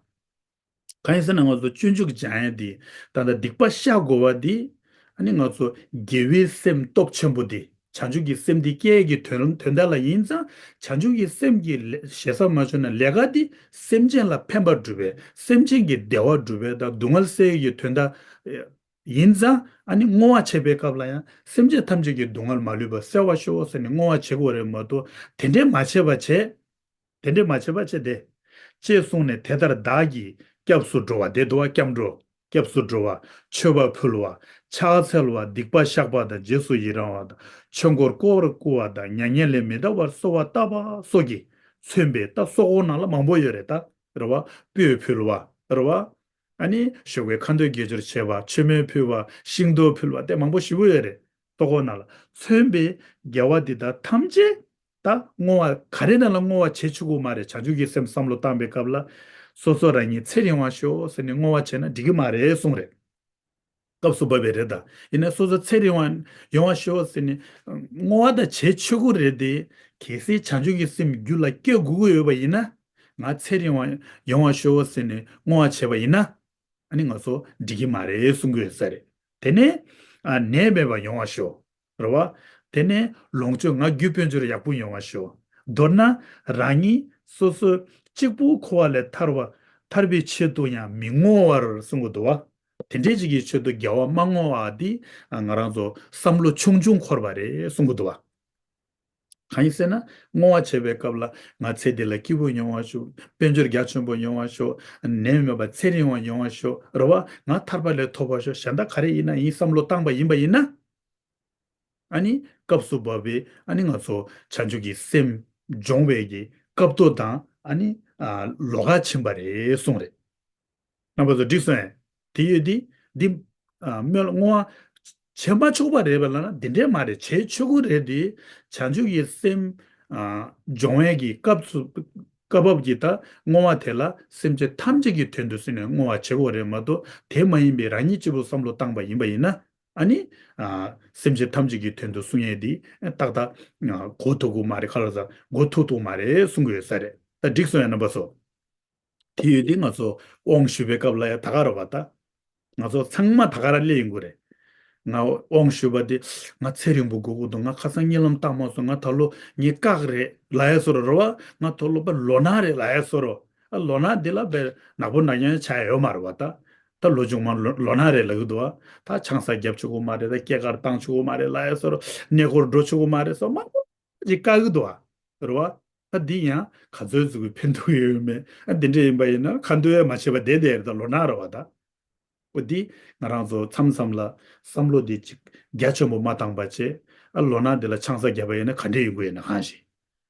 གང་ཡིན་ཟེར་ན་ང་ཚོ་སྤྱོད་འཇུག་སྦྱང་ཡས་དེ་ད་ལྟ་སྡིག་པ་བཤགས་དགོས་པ་དེ་ཨ་ནི་ང་ཚོ་དགེ་བའི་སེམས་སྟོབས་ཆེན་པོ་དེ་བྱང་ཆུབ་ཀྱི་སེམས་དེ་སྐྱེ་ཡས་ཀྱི་དོན་དོན་དག་ལ་ཡིན་ཙང་བྱང་ཆུབ་ཀྱི་སེམས་ཀྱི་ལས་ཞེ་ས་མ་བྱུང་ན་ལས་ཀ་དེ་སེམས་ཅན་ལ་ཕན་པ་སྒྲུབ་པའི་སེམས་ཅན་གྱི་བདེ་བ་སྒྲུབ་པའི་དང་སྡུག་བསྔལ་སེལ་ཡས་ཀྱི་དོན་དག་ཡིན་ཙང་ཨ་ནི་བསྔོ་བ་བྱེད་པའི་སྐབས་ལ་ཡང་སེམས་ཅན་ཐམས་ཅད་ཀྱི་སྡུག་བསྔལ་མ་ལུས་པ་སེལ་བར་ཤོག་ཟེར་ནས་བསྔོ་བ་བྱེད་དགོས་རེད་མ་གཏོགས་དེ་འདྲས་མ་བྱས་པ་བྱས། དེ་འདྲས་མ་བྱས་པ་བྱས་ཏེ། ཅེས་གསུངས་ནས་དེ་ལྟར་བདག་གིས་སྐྱབས་སུ་འགྲོ་བ་དེ་འདུག་བ། སྐྱབས་འགྲོ། སྐྱབས་སུ་འགྲོ་བ། མཆོད་པ་ཕུལ་བ། ཕྱག་འཚལ་བ། སྡིག་པ་བཤགས་པ་དང་རྗེས་སུ་ཡི་རང་བ་དང་། ཆོས་འཁོར་བསྐོར་བར་བསྐུལ་བ་དང་མྱ་ངན་ལས་མི་འདའ་བར་གསོལ་བ་བཏབ་པ་སོགས་ཀྱིས་མཚོན་པའི་ད་གསོལ་འཁོར་ནང་ལ་མང་པོ་ཡོད་རེད་ད། རེད་བ། སྤོས་ཕུལ་བ། རེད་བ། ཨ་ནི་ཞོགས་ཀའི་ཁ་འདོན་དགེ་སྦྱོར་བྱེད་པ། མཆོད་མེ་ཕུལ་བ། ཤིང་ཏོག་ཕུལ་བ་དེ་མང་པོ་ཞེ་པོ་ཡོད་རེད། གསོལ་འཁོར་ནང་ལ་མཚོན་པའི་དགེ་བ་འདི་དག་ཐམས་ཅད་ད་བསྔོ་བ་ག་རེ་ནང་ལ་བསྔོ་བ་བྱེད་ཆོག་གི་མ་རེད། བྱང་ཆུབ་ཀྱི་སེམས་བསམ་བློ་བཏང་པའི་སྐབས་ལ་སོ་སོ་རང་ཉིད་ཚེ་རིང་བ་ཤོག་ཟེར་ནས་བསྔོ་བ་བྱས་ན་འགྲིག་གི་མ་རེད་གསུངས་རེད། སྐབས་སུ་བབས་པའི་རེད་ད། ཡིན་ན་སོ་སོ་ཚེ་རིང་བ་ཡོང་བ་ཤོག་ཟེར་ནས་བསྔོ་བ་ད་བྱེད་ཆོག་གི་རེད་དེ། གལ་སྲིད་བྱང་ཆུབ་ཀྱི་སེམས་རྒྱུད་ལ་སྐྱེ་དགོས་ཀྱི་ཡོད་པ་ཡིན་ན། ང་ཚེ་རིང་བ་ཡོང་བ་ཤོག་ཟེར་ནས་བསྔོ་བ་བྱས་པ་ཡིན་ན། ཨ་ནི་ང་ཚོ་འགྲིག་གི་མ་རེད་གསུང་གི་ཡོད་ས་རེད། དེ་ནས་ཨ་ནད་མེད་པ་ཡོང་བ་ཤོག་རེད་བ། དེ་ནས་ལོངས་སྤྱོད་ང་རྒྱུ་དཔལ་འབྱོར་ཡག་པོ་ཡོང་བ་ཤོག་མདོར་ན་རང་ཉིད་སོ་སོ་གཅིག་པུ་འཁོར་བ་ལས་ཐར་བ་ཐར་བའི་ཆེད་དུ་ཡང་མི་བསྔོ་བར་གསུང་གི་འདུག་བ། དེ་འདྲའི་ཅིག་གི་ཆེད་དུ་དགེ་བ་མ་བསྔོ་བ་འདི་ང་རང་ཚོ་བསམ་བློ་ཆུང་ཆུང་འཁོར་བ་རེད་གསུང་གི་འདུག་བ། གང་ཡིན་ཟེར་ན་བསྔོ་བ་བྱེད་པའི་སྐབས་ལ་ང་ཚེ་འདི་ལ་སྐྱིད་པོ་ཡོང་བ་ཤོག་དཔལ་འབྱོར་རྒྱ་ཆེན་པོ་ཡོང་བ་ཤོག་ནད་མེད་པ་ཚེ་རིང་བ་ཡོང་བ་ཤོག་རེད་བ། ང་ཐར་པ་ལས་ཐོབ་པ་ཤོག་གཞན་དག་ག་རེ་ཡིན་ན་ཡིན་བསམ་བློ་བཏང་པ་ཡིན་པ་ཡིན་ན། ཨ་ནི་སྐབས་སུ་བབས་པའི་ཨ་ནི་ང་ཚོ་བྱང་ཆུབ་ཀྱི་སེམས་སྦྱོང་བའི་གི་སྐབས་ཐོ་དང་ཨ་ནི་ཨ་ལོ་ཁ་ཕྱིན་པ་རེད་གསུངས་རེད། རྣམ་པ་ཚོ་འགྲིག་སོང་ངས། དེ་ཡོད་དེ། འདི་ཨ་སྨོན་བསྔོ་བ་བྱེད་མ་ཆོག་པ་རེད་པས་ལབ་ན་འདི་འདྲས་མ་རེད། བྱེད་ཆོག་གི་རེད་དེ། བྱང་ཆུབ་ཀྱི་སེམས་ཨ་སྦྱོང་བའི་གི་སྐབས་སུ་སྐབས་བབ་ཀྱི་ད་བསྔོ་བ་དེ་ལ་སེམས་ཅན་ཐམས་ཅད་ཀྱི་དོན་དུ་ཟེར་ནས་བསྔོ་བ་བྱེད་དགོས་རེད་མ་གཏོགས་དེ་མ་ཡིན་པའི་རང་ཉིད་གཅིག་པུ་བསམ་བློ་བཏང་པ་ཡིན་པ་ཡིན་ན། ཨ་ནི། ཨ་སེམས་ཅན་ཐམས་ཅད་ཀྱི་དོན་དུ་གསུང་ཡས་འདི་ཏག་ཏག་ཨ་གོ་ཐུབ་ཀྱི་མ་རེད། ཁ་ལག་ཟ་གོ་ཐུབ་ཐུབ་མ་རེད་གསུང་གི་ཡོད་ས་རེད། ད་འགྲིག་སོང་ཡ་རྣམ་པ་ཚོ། དེ་ཡོད་དེ་ང་ཚོ་དབང་ཞུ་བའི་སྐབས་ལ་ཡ་ད་ག་རེད་པ་ད། ང་ཚོ་ཚང་མ་ད་ག་ར་སླེབས་ཡོང་གི་རེད། ང་དབང་ཞུ་བ་དེ་ང་ཚེ་རིང་པོ་དགོས་ཀྱི་འདུག་ང་ཁ་སང་གཉིད་ལམ་བཏང་མ་སོང་། ང་ད་ལོ་ངའི་བཀག་རེད་ལབ་ཡ་བཟོ་འདྲ་རེད་བ། ང་ད་ལོ་པ་ལོ་ན་རེད་ལབ་ཡ་བཟོ་འདྲ། ཨ་ལོ་ན་འདི་ལ་བས་ནག་པོ་ནག་རྐྱང་ཆགས་ཡ་ཡོད་མ་རེད་བ་ད། ད་ལོ་ཆུང་མ་ལོ་ལོ་ན་རེ་ལབ་ཀྱི་འདུག་བ། ད་ཆང་ས་བརྒྱབ་ཆོག་གི་མ་རེད། ད་སྐྱེས་སྐར་བཏང་ཆོག་གི་མ་རེད་ལབ་ཡ་བཟོ་འདྲ། གནས་སྐོར་འགྲོ་ཆོག་གི་མ་རེད་བཟོ་མང་པོ་ཅིག་བཀག་གི་འདུག་བ། རེད་བ། ད་འདི་ཡང་ག་ཚོད་ཟིག་གི་ཕན་ཐོགས་ཡོད་མེད། ཨ་འདི་འདྲ་ཡིན་པ་ཡིན་ན་ཁ་འདོན་ཡ་མ་བྱས་པ་བསྡད་བསྡད་རེད། ད་ལོ་ན་རེད་བ་ད། འོ་འདི་ང་རང་ཚོ་མཚམས་མཚམས་ལ་བསམ་བློ་འདི་ཅིག་རྒྱ་ཆེན་པོ་མ་བཏང་པ་བྱས། ཨ་ལོ་ན་འདི་ལ་ཆང་ས་བརྒྱབ་པ་ཡིན་ན་ག་འདྲས་ཡོང་གི་ཡོད་ན་གང་ཞིག་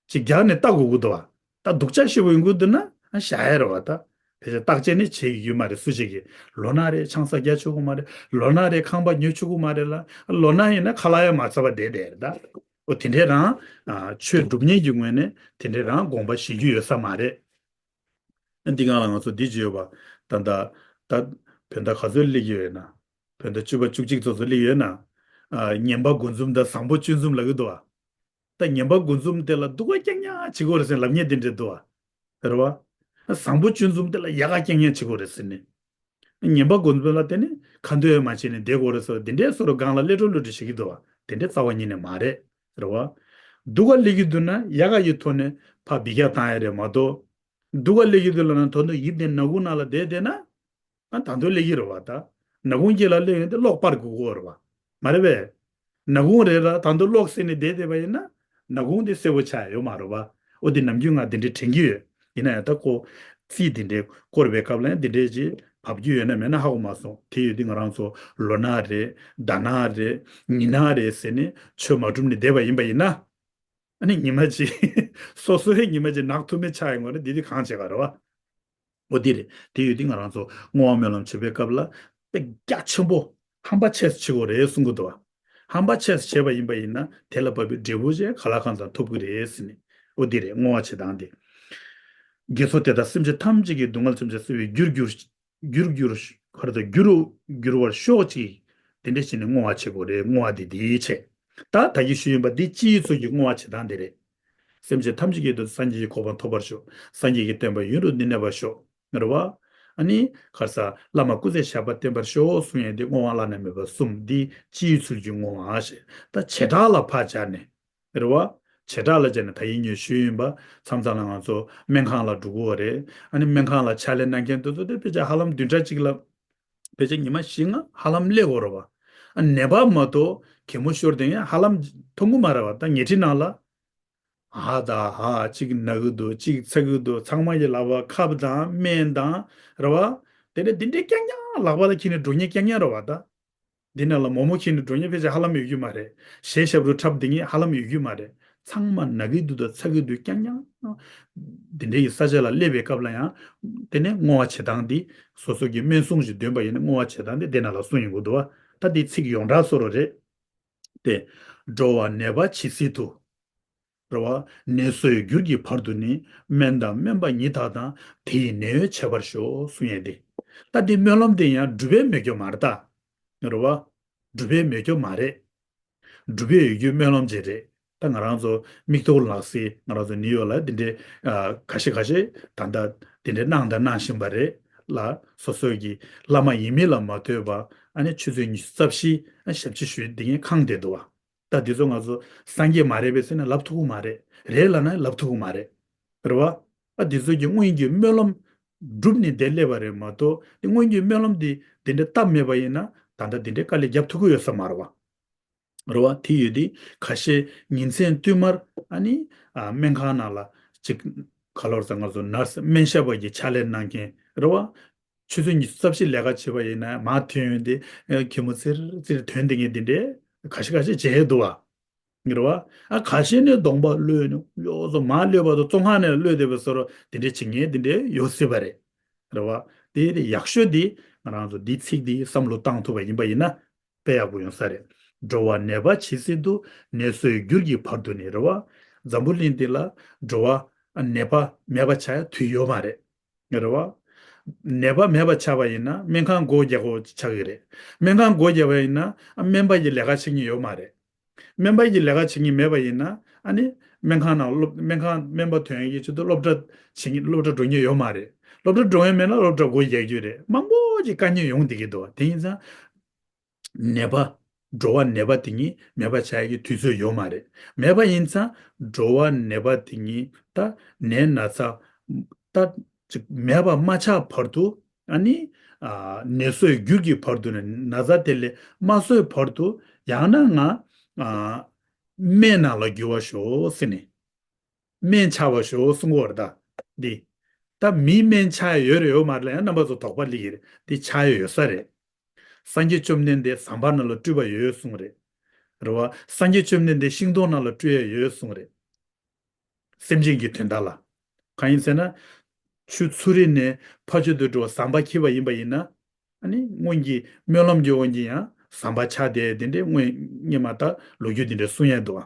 ཅིག་རྒྱག་ནས་ལྟ་དགོས་ཀྱི་འདུག་བ། ད་སྡུག་ཅག་ཞེ་པོ་ཡོང་གི་འདུག་ན་ཨ་བཞག་ཡ་རེད་བ་ད། ཕལ་ཆེར་བརྟག་དཔྱད་ནི་བྱེད་ཀྱི་ཡོད་མ་རེད། སུ་ཞིག་གིས་ལོ་ན་རེ་ཆང་ས་རྒྱག་ཆོག་གི་མ་རེད། ལོ་ན་རེ་ཁང་པ་ཉོ་ཆོག་གི་མ་རེད་ལ། ལོ་ན་ཡིན་ན་ཁ་ལག་ཡང་མ་ཚ་བ་བསྡད་བསྡད་རེད་ད། འོ་དེ་འདྲས་རང་ཨ་ཆོས་སྒྲུབ་མཁན་གྱི་ངོས་ནས་དེ་འདྲས་རང་དགོངས་པ་བཞེས་རྒྱུ་ཡོད་ས་མ་རེད། འདི་སྒང་ལ་ང་ཚོ་འདི་བརྗོད་པ། ད་ལྟ་ད་བོད་ཟླ་ག་ཚོད་སླེབས་ཀྱི་ཡོད་ན། བོད་ཟླ་བཅུ་པ་བཅུ་གཅིག་ཚོ་ཚོ་སླེབས་ཡོད་ན། ཨ་ངན་པ་དགུ་འཛོམས་དང་བཟང་པོ་བཅུ་འཛོམས་ལབ་ཀྱི་འདུག་བ། ད་ངན་པ་དགུ་འཛོམས་དེ་ལ་སྡུག་ག་རྐྱང་རྐྱང་བྱེད་དགོས་རེད་ཟེར་ལབ་མཁན་དེ་འདྲས་འདུག་བ། རེད་བ། བཟང་པོ་བཅུ་འཛོམས་དེ་ལ་ཡག་ག་རྐྱང་རྐྱང་བྱེད་དགོས་རེད་ཟེར་ནས། ངན་པ་འགོ་འཛིན་ལ་བརྟེན་ནས་ཁ་འདོན་མ་བྱས་ནས་བསྡད་དགོས་རེད་ཟེར་བ་དེ་འདྲའི་བཟོ་འདྲ་སྒང་ལ་གློད་གྲོལ་གློད་གྲོལ་བྱེད་ཀྱི་འདུག་བ། དེ་འདྲའི་རྩ་བ་ཉིད་ནས་མ་རེད། རེད་བ། སྡུག་ག་སླེབས་ཀྱི་འདུག་ན་ཡག་ག་ཡི་ཐོག་ནས་ཕར་འབུད་རྒྱག་བཏང་ཡ་རེད་མ་གཏོགས། སྡུག་ག་སླེབས་ཀྱི་འདུག་ལབ་ན་ད་དུང་ཡིབ་ནས་ནག་ཁུང་ནང་ལ་བསྡད་བསྡད་ན། ཨ་ད་དུང་སླེབས་ཀྱི་རེད་བ་ད། ནག་ཁུང་དཀྱིལ་ལ་སླེབས་ཡོང་དུས་གློག་སྤར་དགོས་ཀྱི་ཡོད་རེད་བ། མ་རེད་པས། ནག་ཁུང་རེད་ལ་ད་དུང་གློག་བསྲེས་ནས་བསྡད་བསྡད་པ་ཡིན་ན། ནག་ཁུང་དེ་སེར་པོ་ཆགས་ཡོད་མ་རེད་བ། འོ་དེ་ནམ་རྒྱུན་ང་དེ་འདྲའི་དྲན་གྱི་ཡོད། ཡིན་ན་ཡང་ད་ཁོ་རྩིས་དེ་འདྲའི་བསྐོར་བའི་སྐབས་ལ་ཡང་དེ་འདྲའི་ཅིག་བབས་རྒྱུ་ཡོད་ན་མེད་ན་ཧ་གོ་མ་སོང་། དེ་ཡོད་དུས་ང་རང་ཚོ་ལོ་ན་རེད། ཟླ་ན་རེད། ཉིན་ན་རེད་ཟེར་ནས་ཆོས་མ་སྒྲུབ་ནས་བསྡད་པ་ཡིན་པ་ཡིན་ན། ཨ་ནི་ཉི་མ་གཅིག་སོ་སོའི་ཉི་མ་གཅིག་ནག་ཐུག་མེད་ཆགས་ཡོང་བ་རེད། འདི་དུས་གང་བྱེད་ག་རེད་བ། འོ་འདི་རེད། དེ་ཡོད་དུས་ང་རང་ཚོ་བསྔོ་བ་སྨོན་ལམ་བྱེད་པའི་སྐབས་ལ་དཔེ་རྒྱ་ཆེན་པོ་ཧམ་པ་ཆེ་ཙམ་བྱེད་དགོས་རེད་གསུང་གི་འདུག་བ། ཧམ་པ་ཆེ་ཙམ་བྱས་པ་ཡིན་པ་ཡིན་ན་དེ་ལ་བབས་པའི་འབྲས་བུ་ཅིག་ག་ལ་གང་འཚམ་ཐོབ་ཀྱི་རེད་ཟེར་ནས། འོ་འདི་རེད། བསྔོ་བ་བྱེད་སྟངས་དེ། དགེ་ཚོགས་དེ་དག་སེམས་ཅན་ཐམས་ཅད་ཀྱི་སྡུག་བསྔལ་ཙམ་ཞིག་སེལ་བའི་རྒྱུར་གྱུར། རྒྱུར་གྱུར། ག་རེ་ད། རྒྱུར་གྱུར་བར་ཤོག་ཅིག་དེ་འདྲ་བྱས་ནས་བསྔོ་བ་བྱེད་དགོས་རེད། བསྔོ་བ་འདི་འདིའི་ཆེད། ད་ད་གིན་ཞུས་ཡིན་པ་འདི་སྤྱི་ཡི་ཚུལ་གྱིས་བསྔོ་བ་བྱེད་སྟངས་འདི་རེད། སེམས་ཅན་ཐམས་ཅད་ཀྱི་དོན་དུ་སངས་རྒྱས་ཀྱི་གོ་འཕང་ཐོབ་པར་ཤོག་སངས་རྒྱས་ཀྱི་བསྟན་པ་ཡུན་རིང་དུ་གནས་པར་ཤོག་རེད་བ། ཨ་ནི་ག་རེ་ཟ། བླ་མ་སྐུ་ཚེ་ཞབས་པད་བརྟན་པར་ཤོག་གསུང་ཡས་འདི་བསྔོ་བ་བླ་ན་མེད་པ་གསུམ་འདི་སྤྱི་ཡི་ཚུལ་གྱིས་བསྔོ་བ་ཞེས། ད་བྱེ་བྲག་ལ་ཕར་སྦྱར་ནས། རེད་བ། བྱེ་བྲག་ལ་སྦྱར་ནས་ད་ཡིན་ཉོས་ཞུས་ཡིན་པ། མཚམས་མཚམས་ལ་ང་ཚོ་སྨན་ཁང་ལ་འགྲོ་གི་ཡོད་རེད། ཨ་ནི་སྨན་ཁང་ལ་ཕྱག་ལས་གནང་མཁན་དེ་ཚོ་དེ་ཕལ་ཆེར་ཧ་ལམ་བདུན་ཕྲག་གཅིག་ལ་ཕལ་ཆེར་ཉི་མ་བཞི་ལྔ་ཧ་ལམ་སླེབས་ཡོད་རེད་བ། ཨ་ནད་པ་མ་གཏོགས་གད་མོ་ཤོར་དེ་ཡང་ཧ་ལམ་མཐོང་གི་མ་རེད་བ། ད་ཉལ་ཁྲི་ནང་ལ་ཨ་ད་ཧ་གཅིག་ན་གི་འདུག་གཅིག་ཚ་གི་འདུག་ཚང་མ་གི་ལག་པ་ཁབ་དང་སྨན་དང་། རེད་བ། དེ་ནས་འདི་འདྲའི་རྐྱང་རྐྱང་ལག་པ་ལ་འཁྱེར་ནས་འགྲོ་མཁན་རྐྱང་རྐྱང་རེད་བ་ད། འདི་ནང་ལ་མོག་མོག་འཁྱེར་ནས་འགྲོ་མཁན་ཕལ་ཆེར་ཧ་ལམ་ཡོད་རྒྱུ་མ་རེད། ཞལ་ཞབས་བྲོ་འཁྲབ་བསྡད་མཁན་ཧ་ལམ་ཡོད་རྒྱུ་མ་རེད། ཚང་མ་ན་གི་འདུག་དང་ཚ་གི་འདུག་རྐྱང་རྐྱང་། འདི་འདྲའི་ས་ཆ་ལ་སླེབས་པའི་སྐབས་ལ་ཡང་། དེ་ནས་བསྔོ་བ་བྱེད་སྟངས་འདི་སོ་སོ་གི་སྨན་གཟུངས་ཤིག་འདོན་པ་ཡིན་ན་བསྔོ་བ་བྱེད་སྟངས་འདི་འདི་ནང་ལ་གསུངས་ཡོང་གི་འདུག་བ། ད་འདི་ཚིག་ཡོངས་གྲགས་བཟོ་འདྲ་རེད། ཏེ། འགྲོ་བ་ནད་པ་ཇི་སྲིད་དུ། རེད་བ། ནད་གསོའི་རྒྱུར་གྱི་བར་དུ་ནི། སྨན་དང་སྨན་པ་ཉིད་དག་དང་། དེ་ཡི་ནད་ཡོད་བྱེད་པར་ཤོག་གསུང་ཡས་ཏེ། ད་འདི་སྨོན་ལམ་དེ་ཡང་སྒྲུབ་པའི་མོས་སྐྱོབ་མ་རེད་ད། རེད་བ། སྒྲུབ་པའི་མོས་སྐྱོབ་མ་རེད། སྒྲུབ་པའི་ཡོད་རྒྱུའི་སྨོན་ལམ་ཅིག་རེད། ད་ང་རང་ཚོ་མིག་ཐོག་ལག་ཟིན་ང་རང་ཚོ་ནིའུ་ཡོག་ལ་འདི་འདྲའི་ཨ་ཁ་ཤས་ཁ་ཤས་ད་ལྟ་འདི་འདྲའི་གནང་དང་གནང་བཞིན་པ་རེད་ལ། སོ་སོའི་གི་བླ་མ་ཡིན་མིན་ལ་མ་ལྟོས་པ། ཨ་ནི་ཆུ་ཚོད་ཉི་ཤུ་རྩ་བཞི་ཨ་ཞབས་ཕྱི་ཞུས་འདི་ངས་ཁེངས་བསྡད་འདུག་བ། ད་འདི་ཚོ་ང་ཚོ་སངས་རྒྱས་མ་རེད་པས་ཟེར་ན་ལབ་ཐུབ་ཀྱི་མ་རེད། རེད་ལབ་ན་ལབ་ཐུབ་ཀྱི་མ་རེད། རེད་བ། ཨ་འདི་ཚོ་གི་སྔོན་གྱི་སྨོན་ལམ་སྒྲུབ་ནས་བསྡད་སླེབས་པ་རེད་མ་གཏོགས། འདི་སྔོན་གྱི་སྨོན་ལམ་འདི་འདི་འདྲ་བཏབ་མེད་པ་ཡིན་ན་ད་ལྟ་འདི་འདྲའི་དཀའ་ལས་རྒྱབ་ཐུབ་ཀྱི་ཡོད་ས་མ་རེད་བ། རེད་བ། དེ་ཡོད་དུས་ཁ་ཤས་ཉིན་མཚན་བསྟུད་མར་ཨ་ནི་ཨ་སྨན་ཁང་ནང་ལ་ཅིག་ག་ལོར་ཟེར་ང་ཚོ་ནར་སི་སྨན་ཞབས་པ་གི་ཕྱག་ལས་གནང་མཁན་རེད་བ། ཆུ་ཚོད་ཉི་ཤུ་རྩ་བཞི་ལས་ཀ་བྱེད་པ་ཡིན་ན་མར་ཐོན་ཡོང་དུས་ཨ་གད་མོ་ཙིར་ཙིར་ཐོན་བསྡད་མཁན་དེ་འདྲས་ཁ་ཤས་ཁ་ཤས་མཇལ་འདུག་བ། རེད་བ། ཨ་ཁ་ཤས་ནས་གདོང་པ་གློད་ནས་ཡོངས་སུ་མར་གློད་པ་དང་བཙོན་ཁང་ནས་གློད་བསྡད་པའི་བཟོ་འདྲ་དེ་འདྲས་བྱེད་མཁན་དེ་འདྲས་ཡོད་སྲིད་པ་རེད། རེད་བ། དེ་ཡག་ཤོས་དེ་ང་རང་ཚོ་འདིའི་ཚིག་འདི་བསམ་བློ་བཏང་ཐུབ་པ་ཡིན་པ་ཡིན་ན། དཔེ་ཡག་པོ་ཡོང་ས་རེད། འགྲོ་བ་ནད་པ་ཇི་སྲིད་དུ། ནད་གསོའི་རྒྱུར་གྱི་བར་དུ་ནི། རེད་བ། འཛམ་བུ་གླིང་འདི་ལ་འགྲོ་བ་ནད་པ་མེད་པ་ཆགས་ཡ་དུས་ཡོད་མ་རེད། རེད་བ། ནད་པ་མེད་པ་ཆགས་པ་ཡིན་ན་སྨན་ཁང་སྒོ་རྒྱག་དགོས་ཆགས་ཀྱི་རེད། སྨན་ཁང་སྒོ་རྒྱག་པ་ཡིན་ན་ཨ་སྨན་པ་ཡི་ལས་ཀ་བྱེད་མཁན་ཡོད་མ་རེད། སྨན་པ་ཡི་ལས་ཀ་བྱེད་མཁན་མེད་པ་ཡིན་ན་ཨ་ནི་སྨན་ཁང་ནང་སློབ་སྨན་ཁང་སྨན་པ་ཐོན་ཡས་ཆེད་དུ་སློབ་གྲྭ་བྱེད་མཁན་སློབ་གྲྭ་འགྲོ་མཁན་ཡོད་མ་རེད། སློབ་གྲྭ་འགྲོ་མཁན་མེད་ན་སློབ་གྲྭ་སྒོ་རྒྱག་རྒྱུ་རེད། མང་པོ་ཅིག་དཀའ་ངལ་ཡོང་བསྡད་ཀྱི་འདུག་དེ་ཡིན་ཙང་། ནད་པ། འགྲོ་བ་ནད་པ་དེ་ཉིད་མེད་པ་ཆགས་ཀྱི་དུས་ཚོད་ཡོད་མ་རེད། མེད་པ་ཡིན་ཙང་འགྲོ་བ་ནད་པ་དེ་ཉིད་ད་ནད་ན་ཚ་ད་ཅིག་མེད་པ་མ་ཆགས་བར་དུ་ཨ་ནི་ཨ་ནད་གསོའི་རྒྱུ་གི་བར་དུ་ནས་ན་ཚ་དེ་ལས་མ་གསོས་བར་དུ་ཡང་ན་ང་ཨ་སྨན་ནང་ལ་འགྱུར་བར་ཤོག་ཟེར་ནས། སྨན་ཆགས་པར་ཤོག་གསུང་གི་ཡོད་རེད་ད། འདི། ད་མིའི་སྨན་ཆགས་ཡ་ཡོད་རེད་ཡོད་མ་རེད་ལ་ཡང་རྣམ་པ་ཚོ་དོགས་པ་སླེབས་ཀྱི་རེད། འདི་ཆགས་ཡ་ཡོད་ས་རེད། སངས་རྒྱས་བཅོམ་ལྡན་འདས་ཟམ་པ་རྣམས་ལ་སྤྲུལ་པ་ཡོད་གསུངས་རེད། རེད་བ། སངས་རྒྱས་བཅོམ་ལྡན་འདས་ཤིང་སྡོང་རྣམས་ལ་སྤྲུལ་ཡ་ཡོད་གསུངས་རེད། སེམས་ཅན་གྱི་དོན་དག་ལ། གང་ཡིན་ཟེར་ན། ཆུ་ཚུ་རིན་ནས་ཕ་ཆོས་སྡུད་འགྲོ་བ་ཟམ་པ་འཁྱེར་བ་ཡིན་པ་ཡིན་ན། ཨ་ནི་སྔོན་གྱི་སྨོན་ལམ་གྱི་དབང་གིས་ཡང་ཟམ་པ་ཆགས་བསྡད་དེ་འདྲའི་སྔོན་སྔོན་མ་ད་ལོ་རྒྱུས་དེ་འདྲ་གསུང་ཡ་འདུག་ཨ།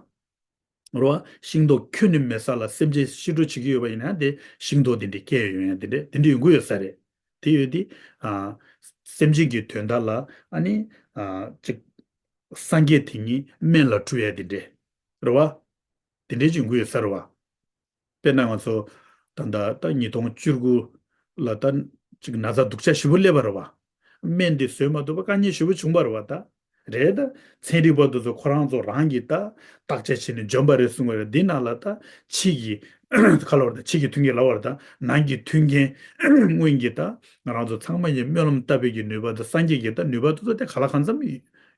རེད་བ། ཤིང་སྡོང་ཁྱོན་ནས་མེད་ས་ལ་སེམས་ཅན་ཤི་འགྲོ་བྱེད་ཀྱི་ཡོད་པ་ཡིན་ན་དེ་ཤིང་སྡོང་དེ་འདྲའི་སྐྱེ་ཡོང་ཡ་དེ་འདྲ་དེ་འདྲ་ཡོང་གི་ཡོད་ས་རེད། དེ་ཡོད་དེ། ཨ། སེམས་ཅན་གྱི་དོན་དག་ལ་ཨ་ནི། ཨ། ཅིག་སངས་རྒྱས་དེ་ཉིད་སྨན་ལ་སྤྲུལ་ཡ་དེ་འདྲ། རེད་བ། དེ་འདྲའི་ཅིག་ཡོང་གི་ཡོད་ས་རེད་བ། དཔེར་ན་ང་ཚོ་ད་ལྟ་ད་ཉིས་སྟོང་བཅུ་དགུ་ལ་ད་ཅིག་ན་ཚ་སྡུག་ཅག་ཞེ་པོ་སླེབས་པ་རེད་བ། སྨན་འདི་བཟོས་མ་ཐུབ་པ་དཀའ་ངལ་ཞེ་པོ་བྱུང་བ་རེད་བ་ད། རེད་ད། ཚན་རིག་པ་དེ་ཚོ་ཁོ་རང་ཚོ་རང་གིས་ད་བརྟག་དཔྱད་བྱས་ནས་འཇོམས་པ་རེད་གསུང་གི་རེད། འདི་ནང་ལ་ད་ཕྱི་གི་ཁ་ལོར་ད་ཕྱི་གི་མཐུན་རྐྱེན་ལབ་པ་རེད་ད། ནང་གི་མཐུན་རྐྱེན་སྔོན་གྱི་ད་ང་རང་ཚོ་ཚང་མ་ཡི་སྨོན་ལམ་བཏབ་པའི་གི་ནུས་པ་ད་སངས་རྒྱས་ཀྱི་ད་ནུས་པ་དེ་ཚོ་དེ་ག་ལ་གང་འཚམ་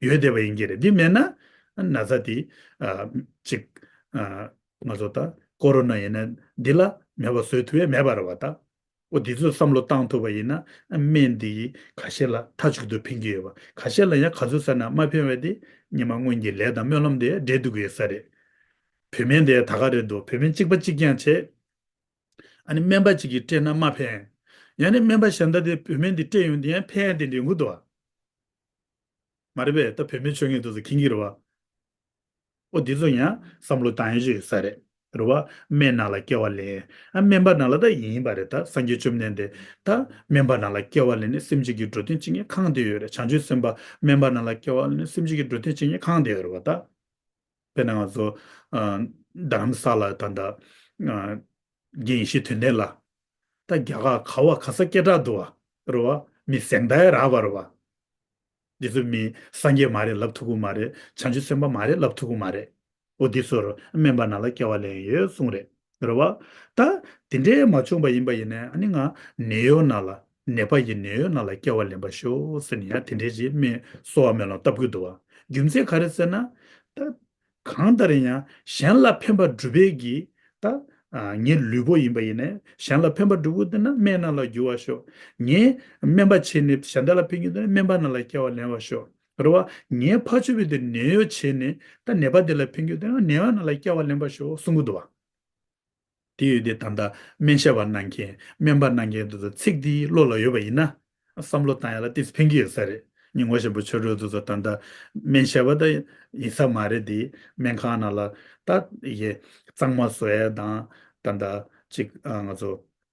ཡོད་བསྡད་པ་ཡིན་གྱི་རེད། འདི་མེད་ན་ན་ཚ་དེ་ཅིག་ང་ཚོ་ད་ཀོ་རོ་ན་ཡིན་ན་འདི་ལ་མེད་པ་བཟོ་ཐུབ་ཡ་མེད་པ་རེད་བ་ད། འོ་འདི་ཚོ་བསམ་བློ་བཏང་ཐུབ་པ་ཡིན་ན་སྨན་འདི་ཁ་ཤས་ལ་མཐའ་གཅིག་ཏུ་ཕན་གྱི་ཡོད་པ། ཁ་ཤས་ལ་ཡང་ག་ཚོད་ཟེར་ན་མ་ཕན་པ་དེ་ཉི་མ་སྔོན་གྱི་ལས་དང་སྨོན་ལམ་དེ་འབྲས་ཐུག་གི་ཡོད་ས་རེད། བོད་སྨན་དེ་ད་ག་རེད་འདུག་བོད་སྨན་གཅིག་པ་གཅིག་རྐྱང་བྱས། ཨ་ནི་སྨན་པ་གཅིག་གིས་སྤྲད་ན་མ་ཕན། ཡང་ན་སྨན་པ་གཞན་དག་དེ་བོད་སྨན་དེ་སྤྲད་ཡོང་དུས་ཡང་ཕན་ཡ་དེ་འདྲ་ཡོང་གི་འདུག་བ། མ་རེད་པས། ད་བོད་སྨན་མཆོད་མཁན་དེ་ཚོ་མཁྱེན་གྱི་རེད་བ། ཨོ་འདི་ཚོ་ཡང་བསམ་བློ་བཏང་ཡ་ཅིག་ཡོད་ས་རེད། རེད་བ། སྨན་ནང་ལ་སྐྱེ་བ་ལེན། ཨ་སྨན་པ་ནང་ལ་ད་ཡིན་པ་རེད་ད། སངས་རྒྱས་བཅོམ་ལྡན་འདས་ད་སྨན་པ་ནང་ལ་སྐྱེ་བ་ལེན་ནས་སེམས་ཅན་གྱི་འགྲོ་དོན་བྱེད་མཁན་གང་དེ་ཡོད་རེད། བྱང་ཆུབ་སེམས་དཔའ་སྨན་པ་ནང་ལ་སྐྱེ་བ་ལེན་ནས་སེམས་ཅན་གྱི་འགྲོ་དོན་བྱེད་མཁན་གང་དེ་ཡོད་རེད་བ་ད། དཔེར་ན་ང་ཚོ་ཨ་རྡ་རམ་ས་ལ་ད་ལྟ་ཨ་རྒན་ཡེ་ཤེས་དོན་ལྡན་ལགས། ད་རྒྱ་གར་ག་བ་ག་ས་སྐད་གྲགས་འདུག་བ། རེད་བ། མི་གཟེངས་རྟགས་ཡ་རག་པ་རེད་བ། འདི་ཚོ་མི་སངས་རྒྱས་མ་རེད་ལབ་ཐུབ་ཀྱི་མ་རེད། བྱང་ཆུབ་སེམས་དཔའ་མ་རེད་ལབ་ཐུབ་ཀྱི་མ་རེད། འོ་འདི་ཚོར་སྨན་པ་ནང་ལ་སྐྱེ་བ་ལེན་ཡོད་གསུངས་རེད། རེད་བ། ད་དེ་འདྲའི་མ་བྱུང་པ་ཡིན་པ་ཡིན་ནའི་ཨ་ནི་ང་ནད་གཡོག་ནང་ལ་ནད་པ་ཡི་ནད་གཡོག་ནང་ལ་སྐྱེ་བ་ལེན་པར་ཤོག་ཟེར་ནས་ཡང་དེ་འདྲའི་ཅིག་སྨན་གསོལ་བ་སྨོན་ལམ་བཏབ་ཀྱི་འདུག་བ། རྒྱུ་མཚན་ག་རེ་ཟེར་ན། ད། གང་ལྟར་ཡང་གཞན་ལ་ཕན་པ་སྒྲུབ་པའི་གི་ད། ཨ་ངའི་ལུས་པོ་ཡིན་པ་ཡིན་ནའི་གཞན་ལ་ཕན་པ་སྒྲུབ་དགོས་འདུག་ན་སྨན་ནང་ལ་འགྱུར་བར་ཤོག་ངས་སྨན་པ་བྱས་ནས་གཞན་དག་ལ་ཕན་གྱི་འདུག་ན་སྨན་པ་ནང་ལ་སྐྱེ་བ་ལེན་པར་ཤོག་རེད་བ། ངས་ཕར་ཕྱོགས་པའི་དེ་ནད་གཡོག་བྱས་ནས་ད་ནད་པ་དེ་ལ་ཕན་གྱི་འདུག་ན་ནད་པ་ནང་ལ་སྐྱེ་བ་ལེན་པར་ཤོག་གསུང་གི་འདུག་བ། དེ་ཡོད་དེ་ད་ལྟ་སྨན་ཞབས་པ་གནང་མཁན་སྨན་པ་གནང་མཁན་དེ་ཚོ་ཚིག་འདི་བློ་ལ་ཡོད་པ་ཡིན་ན། བསམ་བློ་བཏང་ཡ་ལ་ཏིས་ཕན་གྱི་ཡོད་ས་རེད། ཉིན་མོ་ཞིག་པོ་ཆོས་གྲོགས་དེ་ཚོ་ད་ལྟ་སྨན་ཞབས་པ་ད་ཡིན་ས་མ་རེད་དེ། སྨན་ཁང་ནང་ལ་ད་ཡེ་གཙང་མ་བཟོ་ཡ་དང་ད་ལྟ་ཅིག་ང་ཚོ་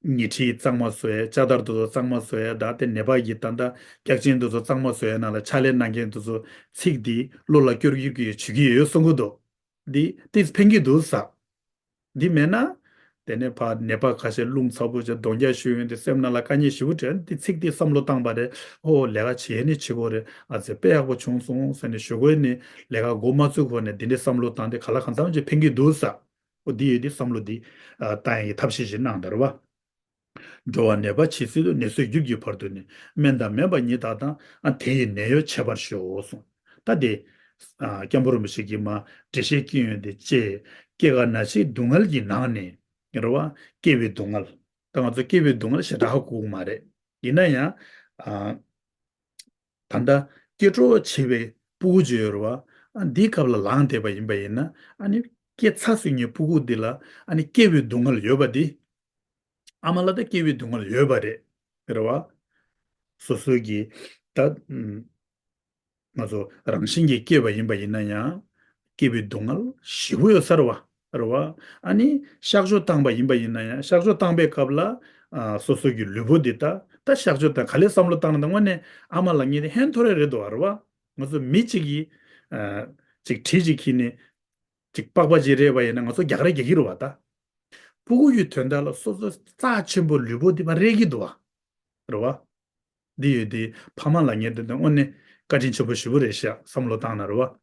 ཉལ་ཁྲི་གཙང་མ་བཟོ་ཡ་ལྕགས་དར་དེ་ཚོ་གཙང་མ་བཟོ་ཡ་ད་དེ་ནད་པ་གི་ད་ལྟ་རྒྱགས་ཅན་དེ་ཚོ་གཙང་མ་བཟོ་ཡ་ནང་ལ་ཕྱག་ལས་གནང་མཁན་དེ་ཚོ་ཚིག་འདི་བློ་ལ་སྐྱོར་གྱི་ཡོད་ཞུ་གི་ཡོད་གསུང་གི་འདུག་འདི་ཏིས་ཕན་གྱི་འདུག་ས། འདི་མེད་ན། དེ་ནས་ཕར་ནད་པ་ཁ་ཤས་རླུང་ཚ་པོ་བྱས་གདོང་རྒྱག་ཞུ་ཡོང་དུས་སེམས་ནང་ལ་དཀའ་ངལ་ཞེ་པོ་འཕྲད། འདི་ཚིག་འདི་བསམ་བློ་བཏང་པ་རེད། ཨོ་ལས་ཀ་བྱེད་ནི་བྱེད་དགོས་རེད། ཨ་ཙི་དཔེ་ཡག་པོ་བྱུང་སོང་ཟེར་ནས་ཞུ་དགོས་ནི་ལས་ཀ་འགོ་མ་ཚུགས་གོང་ནས་འདི་འདྲའི་བསམ་བློ་བཏང་སྟེ་ག་ལ་གང་འཚམ་ཅིག་ཕན་གྱི་འདུག་ས། ཨོ་འདི་ཡོད་འདི་བསམ་བློ་འདི་ཨ་བཏང་ཡའི་ཐབས་ཤེས་ཤིག་གནང་དང་རེད་བ། འགྲོ་བ་ནད་པ་ཇི་སྲིད་དུ། ནད་སོས་རྒྱུད་ཀྱི་བར་དུ་ནི། སྨན་དང་སྨན་པ་ཉིད་དག་དང་། ཨ་དེ་ཡི་ནད་གཡོག་བྱེད་པར་ཤོག་གསུངས། ད་དེ་ཨ་སྐྱབས་མགོན་རིན་པོ་ཆེ་གིས་མ་འགྲེལ་བཤད་སྐྱོན་ཡོད་དེ་ཅེས། སྐྱེ་རྒ་ན་འཆིའི་སྡུག་བསྔལ་གྱི་ནང་ནས་རེད་བ། སྐྱེ་བའི་སྡུག་བསྔལ། ད་ང་ཚོ་སྐྱེ་བའི་སྡུག་བསྔལ་ཞེ་དྲག་ཧ་གོ་གི་མ་རེད། ཡིན་ན་ཡང་ཨ། ད་ལྟ་སྐྱེ་འགྲོ་བྱེད་པའི་སྤུ་གུ་ཅིག་ཡོད་རེད་བ། ཨ་འདིའི་སྐབས་ལ་ལངས་བསྡད་པ་ཡིན་པ་ཡིན་ན་ཨ་ནི་སྐྱེ་ཚར་སོང་ངའི་སྤུ་གུ་འདི་ལ་ཨ་ནི་སྐྱེ་བའི་སྡུག་བསྔལ་ཡོད་པ་འདི། ཨ་མ་ལ་ད་སྐྱེ་བའི་སྡུག་བསྔལ་ཡོད་པ་རེད། རེད་བ། སོ་སོ་གི་ད་ང་ཚོ་རང་བཞིན་གྱིས་སྐྱེས་པ་ཡིན་པ་ཡིན་ན་ཡང་སྐྱེ་བའི་སྡུག་བསྔལ་ཞེ་པོ་ཡོད་ས་རེད་བ། རེད་བ། ཨ་ནི་གཤག་བཅོས་བཏང་པ་ཡིན་པ་ཡིན་ན་ཡང་གཤག་བཅོས་བཏང་པའི་སྐབས་ལ་ཨ་སོ་སོ་གི་ལུས་པོ་འདི་ད་ད་གཤག་བཅོས་བཏང་ག་ལེར་བསམ་བློ་བཏང་ན་དངོས་གནས་ཨ་མ་ལ་ངེས་དེ་ཧན་ཐོར་རེ་རེད་འདུག་བ། རེད་བ། ང་ཚོ་མི་གཅིག་གིས་ཨ་ཅིག་གྲི་ཅིག་ཁྱེར་ནས་ཅིག་པགས་པ་ཅིག་རེག་པ་ཡིན་ན་ང་ཚོ་རྒྱག་རེ་རྒྱག་གི་རེད་བ་ད། ཕྲུ་གུ་ཡི་དོན་དག་ལ་སོ་སོ་རྩ་ཆེན་པོ་ལུས་པོ་འདི་མ་རེག་གི་འདུག་བ། རེད་བ། འདི་ཡོད་དེ་ཕ་མ་ལ་ངས་འདི་འདི་དངོས་གནས་བཀའ་དྲིན་ཆེན་པོ་ཞེ་པོ་རེད་ཤག་བསམ་བློ་བཏང་ན་རེད་བ།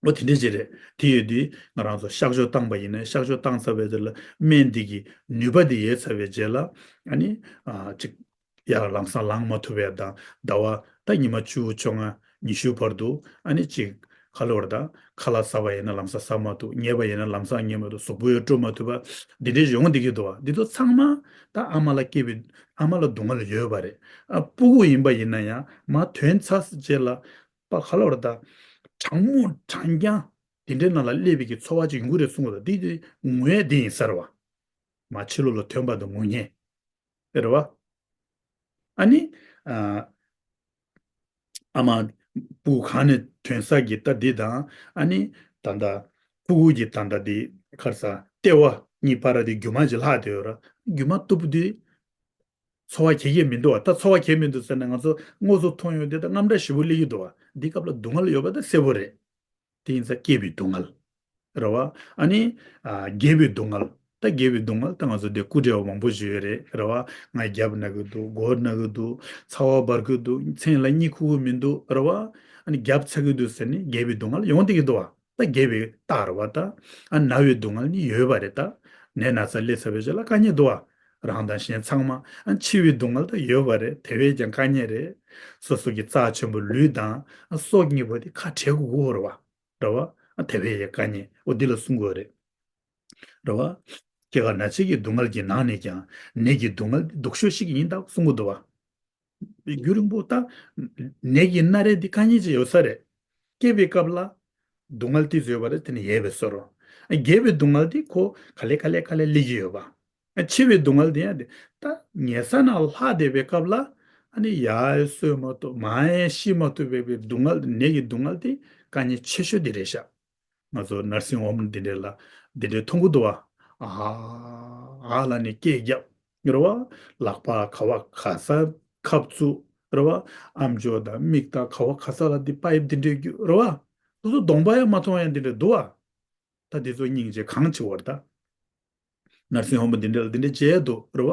འོ་དེ་འདྲས་ཅིག་རེད། དེ་ཡོད་དེ་ང་རང་ཚོ་གཤག་བཅོས་བཏང་པ་ཡིན་ན་གཤག་བཅོས་བཏང་ཚར་བའི་རྗེས་ལ་སྨན་འདི་གི་ནུས་པ་འདི་ཡལ་ཚར་བའི་རྗེས་ལ་ཨ་ནི་ཨ་ཅིག་ཡར་ལམ་སང་ལངས་མ་ཐུབ་པའི་དང་ཟླ་བ་ད་ཉི་མ་བཅུ་བཅོ་ལྔ་ཉི་ཤུ་བར་དུ་ཨ་ནི་ཅིག་ཁ་ལོ་བར་དང་ཁ་ལག་ཟ་བ་ཡིན་ན་ལམ་སང་ཟ་མ་ཐུབ། ཉལ་བ་ཡིན་ན་ལམ་སང་ཉལ་མ་ཐུབ། གཟུགས་པོ་ཡང་སྤྲོ་མ་ཐུབ་པ་འདི་འདྲའི་ཡོང་བསྡད་ཀྱི་འདུག་བ། འདི་ཚོ་ཚང་མ་ད་ཨ་མ་ལ་སྐྱེས་པའི་ཨ་མ་ལ་སྡུག་བསྔལ་ཡོད་པ་རེད། ཨ་སྤུ་གུ་ཡིན་པ་ཡིན་ན་ཡང་མ་ཐོན་ཚར་རྗེས་ལ་པ་ཁ་ལོ་བར་དང་གྲང་མོ་གྲང་རྐྱང་དེ་འདྲའི་ནང་ལ་སླེབས་པའི་གི་ཚོར་བ་ཅིག་ཡོང་གི་རེད་གསུངས་པ་དང་འདི་འདི་ངོས་འདི་ཡིན་ས་རེད་བ། མ་ཕྱི་ལོགས་ལ་ཐོན་པ་དང་ངུ་ཉེ། རེད་བ། ཨ་ནི། ཨ། ཨ་མ། སྤུ་གུ་གང་ནས་ཐོན་ས་གི་ད་འདི་དང་ཨ་ནི། ད་ལྟ། ཕྲུ་གུ་གི་ད་ལྟ་འདི་ཁར་ས་ལྟེ་བ་གཉིས་བར་འདི་རྒྱུ་མ་ཅིག་ལྷག་བསྡད་ཡོད་ར། རྒྱུ་མ་གཏུབ་དུས། ཚོར་བ་ག་གེ་མི་འདུག་བ། ད་ཚོར་བ་ག་གེ་མི་འདུག་ཟེར་ན་ང་ཚོ་དངོས་སུ་མཐོང་ཡོང་དུས་ད་དངངས་སྐྲག་ཞེ་པོ་སླེབས་ཀྱི་འདུག་བ། འདི་སྐབས་ལ་སྡུག་བསྔལ་ཡོད་པ་ད་གསལ་པོ་རེད། དེ་ཡིན་ཙང་སྐྱེས་པའི་སྡུག་བསྔལ། རེད་བ། ཨ་ནི། ཨ། རྒས་པའི་སྡུག་བསྔལ། ད་རྒས་པའི་སྡུག་བསྔལ་ད་ང་ཚོ་འདི་སྐུ་བགྲེས་པ་མང་པོ་ཞིག་ཡོད་རེད་རེད་བ། ང་རྒྱབ་ན་གི་འདུག་མགོ་ན་གི་འདུག་ཚ་བ་འབར་གི་འདུག་མཚན་ལ་གཉིད་ཁུག་གི་མི་འདུག་རེད་བ། ཨ་ནི་རྒྱབ་ཚ་གི་འདུག་ཟེར་ནས་རྒས་པའི་སྡུག་བསྔལ་ཡོང་བསྡད་ཀྱི་འདུག་བ། ད་རྒས་པའི་རྟགས་རེད་བ་ད། ཨ་ན་བའི་སྡུག་བསྔལ་ནི་ཡོད་པ་རེད་ད། ནད་ན་ཚ་སླེབས་ཚར་བའི་རྗེས་ལ་དཀའ་ངལ་འདུག་བ། རང་དང་གཞན་ཚང་མ། ཨ་འཆི་བའི་སྡུག་བསྔལ་ད་ཡོད་པ་རེད། དེ་བས་ཀྱང་དཀའ་ངལ་རེད། སོ་སོ་གི་རྩ་ཆེན་པོ་ལུས་དང་ཨ་སྲོག་གཉིས་པོ་དེ་ཁ་བྲལ་དགོས་ཀྱི་ཡོད་རེད་བ། རེད་བ། ཨ་དེ་བས་ཀྱང་དཀའ་ངལ་འོ་འདི་ལ་གསུང་དགོས་རེད། རེད་བ། སྐྱེ་རྒ་ན་འཆི་གི་སྡུག་བསྔལ་གྱི་ནང་ནས་ཀྱང་ནད་ཀྱི་སྡུག་བསྔལ་འདི་སྡུག་ཤོས་ཤིག་ཡིན་ད་གསུང་གི་འདུག་བ། རྒྱུན་རིང་པོ་ད། ནད་ཀྱི་སྣ་རལ་འདི་དཀའ་ངལ་ཅིག་ཡོད་ས་རེད། སྐྱེས་པའི་སྐབས་ལ། སྡུག་བསྔལ་ཏོག་ཙམ་ཡོད་པ་རེད། དེ་ནས་ཡལ་བའི་བཟོ་འདྲ། རྒས་པའི་སྡུག་བསྔལ་འདི་ཁོ་ག་ལེ་ག་ལེ་ག་ལེ་སླེབས་ཀྱི་ཡོད་པ། འཆི་བའི་སྡུག་བསྔལ་འདི་ཡང་འདི། ད་ཉལ་ས་ནས་ལྷག་བསྡད་པའི་སྐབས་ལ། ཨ་ནི་ཡར་གསོས་མ་ཐུབ་མར་ཤི་མ་ཐུབ་པའི་སྡུག་བསྔལ་ནད་ཀྱི་སྡུག་བསྔལ་འདི་དཀའ་ངལ་ཆེ་ཤོས་འདི་རེད་ཤག་ང་ཚོ་ནར་སིང་ཧོམ་འདི་འདྲས་ལ་འདི་འདྲས་མཐོང་གི་འདུག་བ། ཨ་ཨ་ལ་ནི་སྐད་རྒྱབ་རེད་བ། ལག་པ་ག་བ་ག་ས་ཁབ་བཙུགས་རེད་བ། ཨམ་ཅོག་དང་མིག་དང་ག་བ་ག་ས་ལ་འདི་པའིབ་འདི་འདྲས་རྒྱུག་རེད་བ། སོ་སོ་གདོང་པ་ཡང་མ་མཐོང་ཡང་འདི་འདྲས་འདུག་བ། ད་འདི་ཚོ་སྙིང་རྗེ་གང་ཆེ་བ་རེད་ད། ནར་སིང་ཧོམ་པ་འདི་འདྲ་ལ་འདི་འདྲ་བྱས་འདུག་རེད་བ།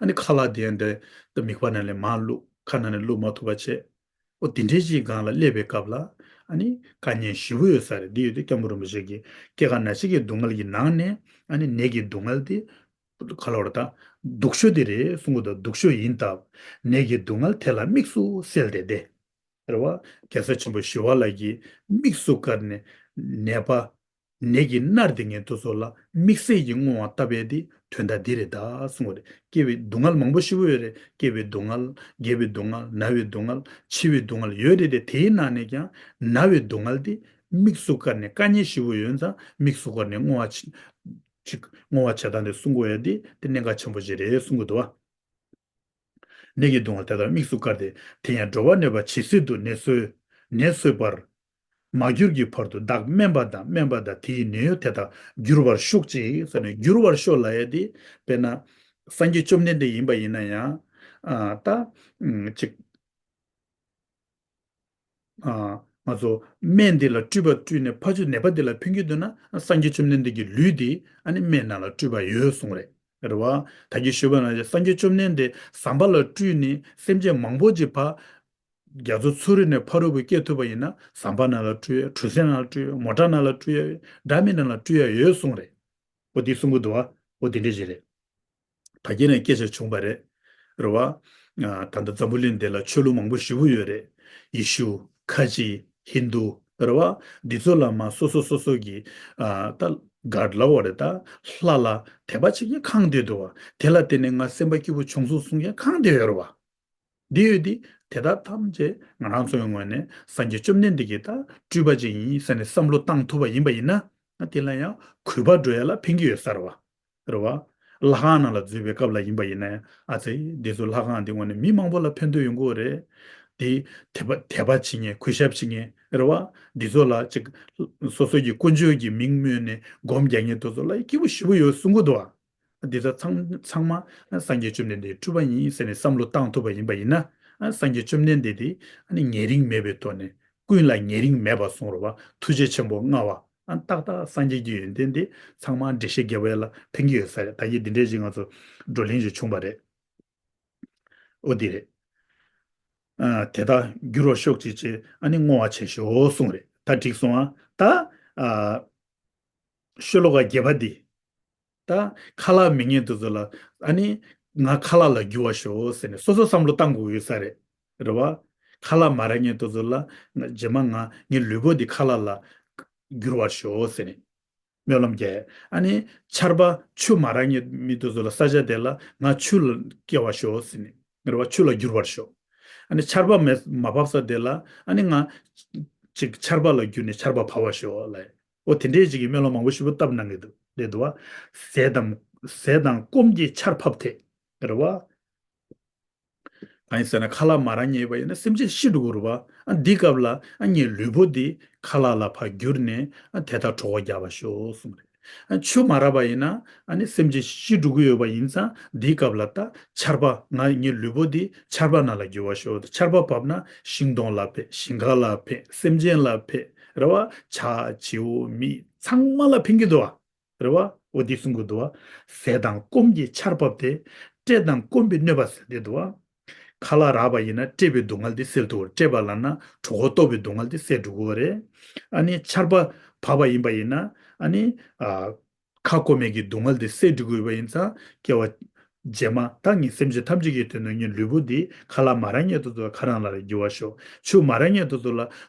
ཨ་ནི་ཁ་ལག་དེ་ཡང་འདི་ད་མིད་པ་ནང་ལ་མར་བླུགས། ཁ་ནང་ནས་བླུགས་མ་ཐུབ་པ་བྱས། ཨོ་དེ་འདྲའི་ཅིག་སྒང་ལ་སླེབས་པའི་སྐབས་ལ་ཨ་ནི་དཀའ་ངལ་ཞེ་པོ་ཡོད་ས་རེད། འདི་ཡོད་དུས་སྐྱབས་མགོན་རིན་པོ་ཆེ་གིས་སྐྱེ་རྒ་ན་འཆི་གི་སྡུག་བསྔལ་གྱི་ནང་ནས་ཨ་ནི་ནད་ཀྱི་སྡུག་བསྔལ་དེ་ག་ལ་བར་ད་སྡུག་ཤོས་དེ་རེད་གསུང་གི་འདུག་སྡུག་ཤོས་ཡིན་སྟབས་ནད་ཀྱི་སྡུག་བསྔལ་དེ་ལ་དམིགས་སུ་བསལ་ཏེ་དེ་རེད་བ། རྒྱལ་སྲས་ཆེན་པོ་ཞི་བ་ལྷ་གིས་དམིགས་སུ་བཀར་ནས་ནད་པ། ནད་ཀྱི་མནར་ཏེ་ངན་དུ་སོགས་ལ་དམིགས་བསལ་གྱི་བསྔོ་བ་བཏབ་པའི་དེ་དོན་དག་འདི་རེད་ད་གསུངས་པ་རེད། སྐྱེ་བའི་སྡུག་བསྔལ་མང་པོ་ཞེ་པོ་ཡོད་རེད། སྐྱེ་བའི་སྡུག་བསྔལ། རྒས་པའི་སྡུག་བསྔལ། ན་བའི་སྡུག་བསྔལ། འཆི་བའི་སྡུག་བསྔལ་ཡོད་རེད་དེ། དེའི་ནང་ནས་ཀྱང་ན་བའི་སྡུག་བསྔལ་དེ་དམིགས་སུ་བཀར་ནས་དཀའ་ངལ་ཞེ་པོ་ཡོད་ཙང་དམིགས་སུ་བཀར་ནས་བསྔོ་བ་ཅིག་བསྔོ་བ་བྱེད་སྟངས་དེ་གསུང་དགོས་ཡ་དེ་དེ་གནད་འགག་ཆེན་པོ་ཅིག་རེད་གསུང་གི་འདུག་བ། ནད་ཀྱི་སྡུག་བསྔལ་དེ་དག་དམིགས་སུ་བཀར་ཏེ། དེ་ཡང་འགྲོ་བ་གནོད་པ་ཇི་སྲིད་དུ། ནད་གསོས་ནད་གསོས་པར་མ་གྱུར་གྱི་བར་དུ་བདག་སྨན་པ་དང་། སྨན་པ་དང་དེའི་ནད་གཡོག་དེ་དག་འགྱུར་བར་ཤོག་ཅིག་ཟེར་ནས་འགྱུར་བར་ཤོག་ལབ་ཡ་དེ་དཔེར་ན་སངས་རྒྱས་བཅོམ་ལྡན་འདས་ཡིན་པ་ཡིན་ན་ཡང་ཨ་ད་ཅིག་ཨ་ང་ཚོ་སྨན་འདི་ལ་སྤྲུལ་པ་སྤྲུལ་ནས་ཕ་ཆུ་ནད་པ་འདི་ལ་ཕན་གྱི་འདུག་ན་སངས་རྒྱས་བཅོམ་ལྡན་འདས་ཀྱི་ལུས་འདི་ཨ་ནི་སྨན་ནང་ལ་སྤྲུལ་པ་ཡོད་གསུངས་རེད། རེད་བ། ད་གིན་ཞུས་པ་ནང་བཞིན་སངས་རྒྱས་བཅོམ་ལྡན་འདས་ཟམ་པ་ལ་སྤྲུལ་ནས་སེམས་ཅན་མང་པོ་ཅིག་ཕར་རྒྱ་མཚོ་ཚུ་རོལ་ནས་ཕ་རོལ་པོ་སྐྱེ་ཐུབ་པ་ཡིན་ན་ཟམ་པ་ནང་ལ་སྤྲུལ་ཡ། གྲུ་གཟིངས་ནང་ལ་སྤྲུལ་ཡ། མོ་ཊ་ནང་ལ་སྤྲུལ་ཡ། འདྲ་མིན་ནང་ལ་སྤྲུལ་ཡ་ཡོད་གསུངས་རེད། འོ་དེ་གསུང་གི་འདུག་བ། འོ་དེ་འདྲ་ཞིག་རེད། ད་གིན་ནས་སྐད་ཆ་བྱུང་བ་རེད། རེད་བ། ཨ་ད་ལྟ་འཛམ་བུ་གླིང་འདི་ལ་ཆོས་ལུགས་མང་པོ་ཞེ་པོ་ཡོད་རེད། ཡེ་ཤུ། ཁ་ཆེ། ཧིན་རྡུ། རེད་བ། འདི་ཚོ་ལ་མ་སོ་སོ་སོ་སོ་གི་ཨ་ད་གྷཌ་ལབ་དགོས་རེད་ད། ལྷ་ལ་དད་པ་བྱེད་མཁན་གང་བསྡད་འདུག་བ། དེ་ལ་བརྟེན་ནས་ང་སེམས་པ་སྐྱིད་པོ་བྱུང་སོང་གསུང་མཁན་གང་བསྡད་ཡོད་རེད་བ། འདི་ཡོད་དེ། དེ་དག་ཐམས་ཅད་ང་རང་ཚོའི་ངོས་ནས་སངས་རྒྱས་བཅོམ་ལྡན་འདས་ཀྱི་ད་སྤྲུལ་པ་ཅིག་ཡིན་ཟེར་ནས་བསམ་བློ་བཏང་ཐུབ་པ་ཡིན་པ་ཡིན་ན། དེ་ལ་ཡང་གུས་པ་འགྲོ་ཡ་ལ་ཕན་གྱི་ཡོད་ས་རེད་བ། རེད་བ། ལྷ་ཁང་ནང་ལ་འཛུལ་བའི་སྐབས་ལ་ཡིན་པ་ཡིན་ན་ཡང་ཨ་ཙི་འདི་ཚོ་ལྷ་ཁང་འདི་ངོས་ནས་མི་མང་པོ་ལ་ཕན་ཐོགས་ཡོང་གི་རེད། དེ་དད་པ་དད་པ་བྱེད་མཁན་གུས་ཞབས་བྱེད་མཁན་རེད་བ། འདི་ཚོ་ལ་ཅིག་སོ་སོ་གི་དཀོན་མཆོག་གི་མིང་སྨོས་ནས་སྒོམ་རྒྱག་མཁན་དེ་ཚོ་ལ་སྐྱིད་པོ་ཞེ་པོ་ཡོད་གསུང་གི་འདུག་བ། འདི་ཚོ་ཚང་ཚང་མ་སངས་རྒྱས་བཅོམ་ལྡན་འདས་སྤྲུལ་པ་ཡིན་ཟེར་ནས་བསམ་བློ་བཏང་ཐུབ་པ་ཡིན་པ་ཡིན་ན། སངས་རྒྱས་བཅོམ་ལྡན་འདས་དེ་ཉེ་རིང་མེད་པའི་ཐོག་ནས་ཀུན་ལ་ཉེ་རིང་མེད་པར་གསུངས་རེད་བ། ཐུགས་རྗེ་ཆེན་པོ་མངའ་བ། ཏག་ཏག་སངས་རྒྱས་ཀྱི་ཡོན་ཏན་དེ་ཚང་མ་འགྲེལ་བཤད་རྒྱབ་པ་ལ་ཕན་གྱི་ཡོད་ས་རེད། ད་གིན་འདི་འདྲའི་ཞིག་ང་ཚོ་བགྲོ་གླེང་ཞིག་བྱུང་བ་རེད། འོ་དེ་རེད། ཨ་དེ་དག་འགྱུར་བར་ཤོག་ཅིག་ཅེས་ཨ་ནི་བསྔོ་བ་བྱེད་ཤོག་གསུངས་རེད། ད་འགྲིག་སོང་ཨ། ད་ཨ་ཤོ་ལོ་ཀ་བརྒྱད་པ་འདི། ད་ཁ་ལག་མི་ཉན་དེ་ཚོ་ལ་ཨ་ནི་ང་ཁ་ལག་ལ་འགྱུར་བར་ཤོག་ཟེར་ནས་སོ་སོ་བསམ་བློ་བཏང་དགོས་ཡོད་ས་རེད། རེད་བ། ཁ་ལག་མ་རག་མཁན་དེ་ཚོ་ལ་ང་རྗེས་མ་ང་ངའི་ལུས་པོ་འདི་ཁ་ལག་ལ་འགྱུར་བར་ཤོག་ཟེར་ནས་སྨོན་ལམ་རྒྱག་ཨ་ནི་ཆར་པ་ཆུ་མ་རག་མཁན་མི་དེ་ཚོ་ལ་ས་ཆ་དེ་ལ་ང་ཆུ་ལ་སྐྱེ་བར་ཤོག་ཟེར་ནས་རེད་བ། ཆུ་ལ་འགྱུར་བར་ཤོག་ཨ་ནི་ཆར་པ་མེ་མ་བབས་ས་དེ་ལ་ཨ་ནི་ང་ཅིག་ཆར་པ་ལ་འགྱུར་ནས་ཆར་པ་བབས་པར་ཤོག་ལབ། འོ་དེ་འདྲའི་ཅིག་གི་སྨོན་ལམ་མང་པོ་ཞིག་པོ་བཏབ་གནང་གི་འདུག་ལས་འདུག་བ། ཟས་དང་ཟས་དང་སྐོམ་གྱི་ཆར་ཕབ་ཐེ། རེད་བ། གང་ཡིན་ཟེར་ན་ཁ་ལག་མ་རག་མཁན་ཡོད་པ་ཡིན་ན་སེམས་ཅན་ཤི་འགྲོ་གི་རེད་བ། ཨ་འདི་སྐབས་ལ་ཨ་ངའི་ལུས་པོ་འདི་ཁ་ལག་ལ་ཕར་བསྒྱུར་ནས་ཨ་དེ་ལྟར་གྲོགས་པོ་རྒྱག་པར་ཤོག་གསུངས་རེད། ཨ་ཆུ་མ་རག་པ་ཡིན་ན་ཨ་ནི་སེམས་ཅན་ཤི་འགྲོ་གི་ཡོད་པ་ཡིན་ཙང་འདིའི་སྐབས་ལ་ད་ཆར་པ་ང་ངའི་ལུས་པོ་འདི་ཆར་པ་ནང་ལ་འགྱུར་བར་ཤོག་ཆར་པ་བབས་ན་ཤིང་སྡོང་ལ་ཕན། ཞིང་ཁ་ལ་ཕན། སེམས་ཅན་ལ་ཕན། རེད་བ། བྱ་བྱིའུ་མི་ཚང་མ་ལ་ཕན་གྱི་འདུག་བ། རེད་བ། འོ་འདི་གསུང་གི་འདུག་བ། ཟས་དང་སྐོམ་གྱི་ཆར་བབས་ཏེ། བཀྲེས་དང་སྐོམ་པའི་གནོད་པ་སེལ། འདི་འདུག་བ། ཁ་ལག་རག་པ་ཡིན་ན་བཀྲེས་པའི་སྡུག་བསྔལ་འདི་སེལ་ཐུབ། བཀྲེས་པ་ལབ་ན་གྲོད་ཁོག་ལྟོགས་པའི་སྡུག་བསྔལ་འདི་སེལ་འགྲོ་གི་རེད། ཨ་ནི་ཆར་པ་བབས་པ་ཡིན་པ་ཡིན་ན། ཨ་ནི་ཨ། ཁ་སྐོམ་པའི་གི་སྡུག་བསྔལ་འདི་སེལ་འགྲོ་གི་ཡོད་པ་ཡིན་ཙང་། སྐྱེ་བ་རྗེས་མ་ད་ངས་སེམས་ཅན་ཐམས་ཅད་ཀྱི་དོན་དུ་ངའི་ལུས་པོ་འདི་ཁ་ལག་མ་རག་མཁན་དེ་ཚོ་ལ་ཁ་ལག་ནང་ལ་འགྱུར་བར་ཤོག། ཆུ་མ་རག་མཁན་དེ་ཚོ་ལ་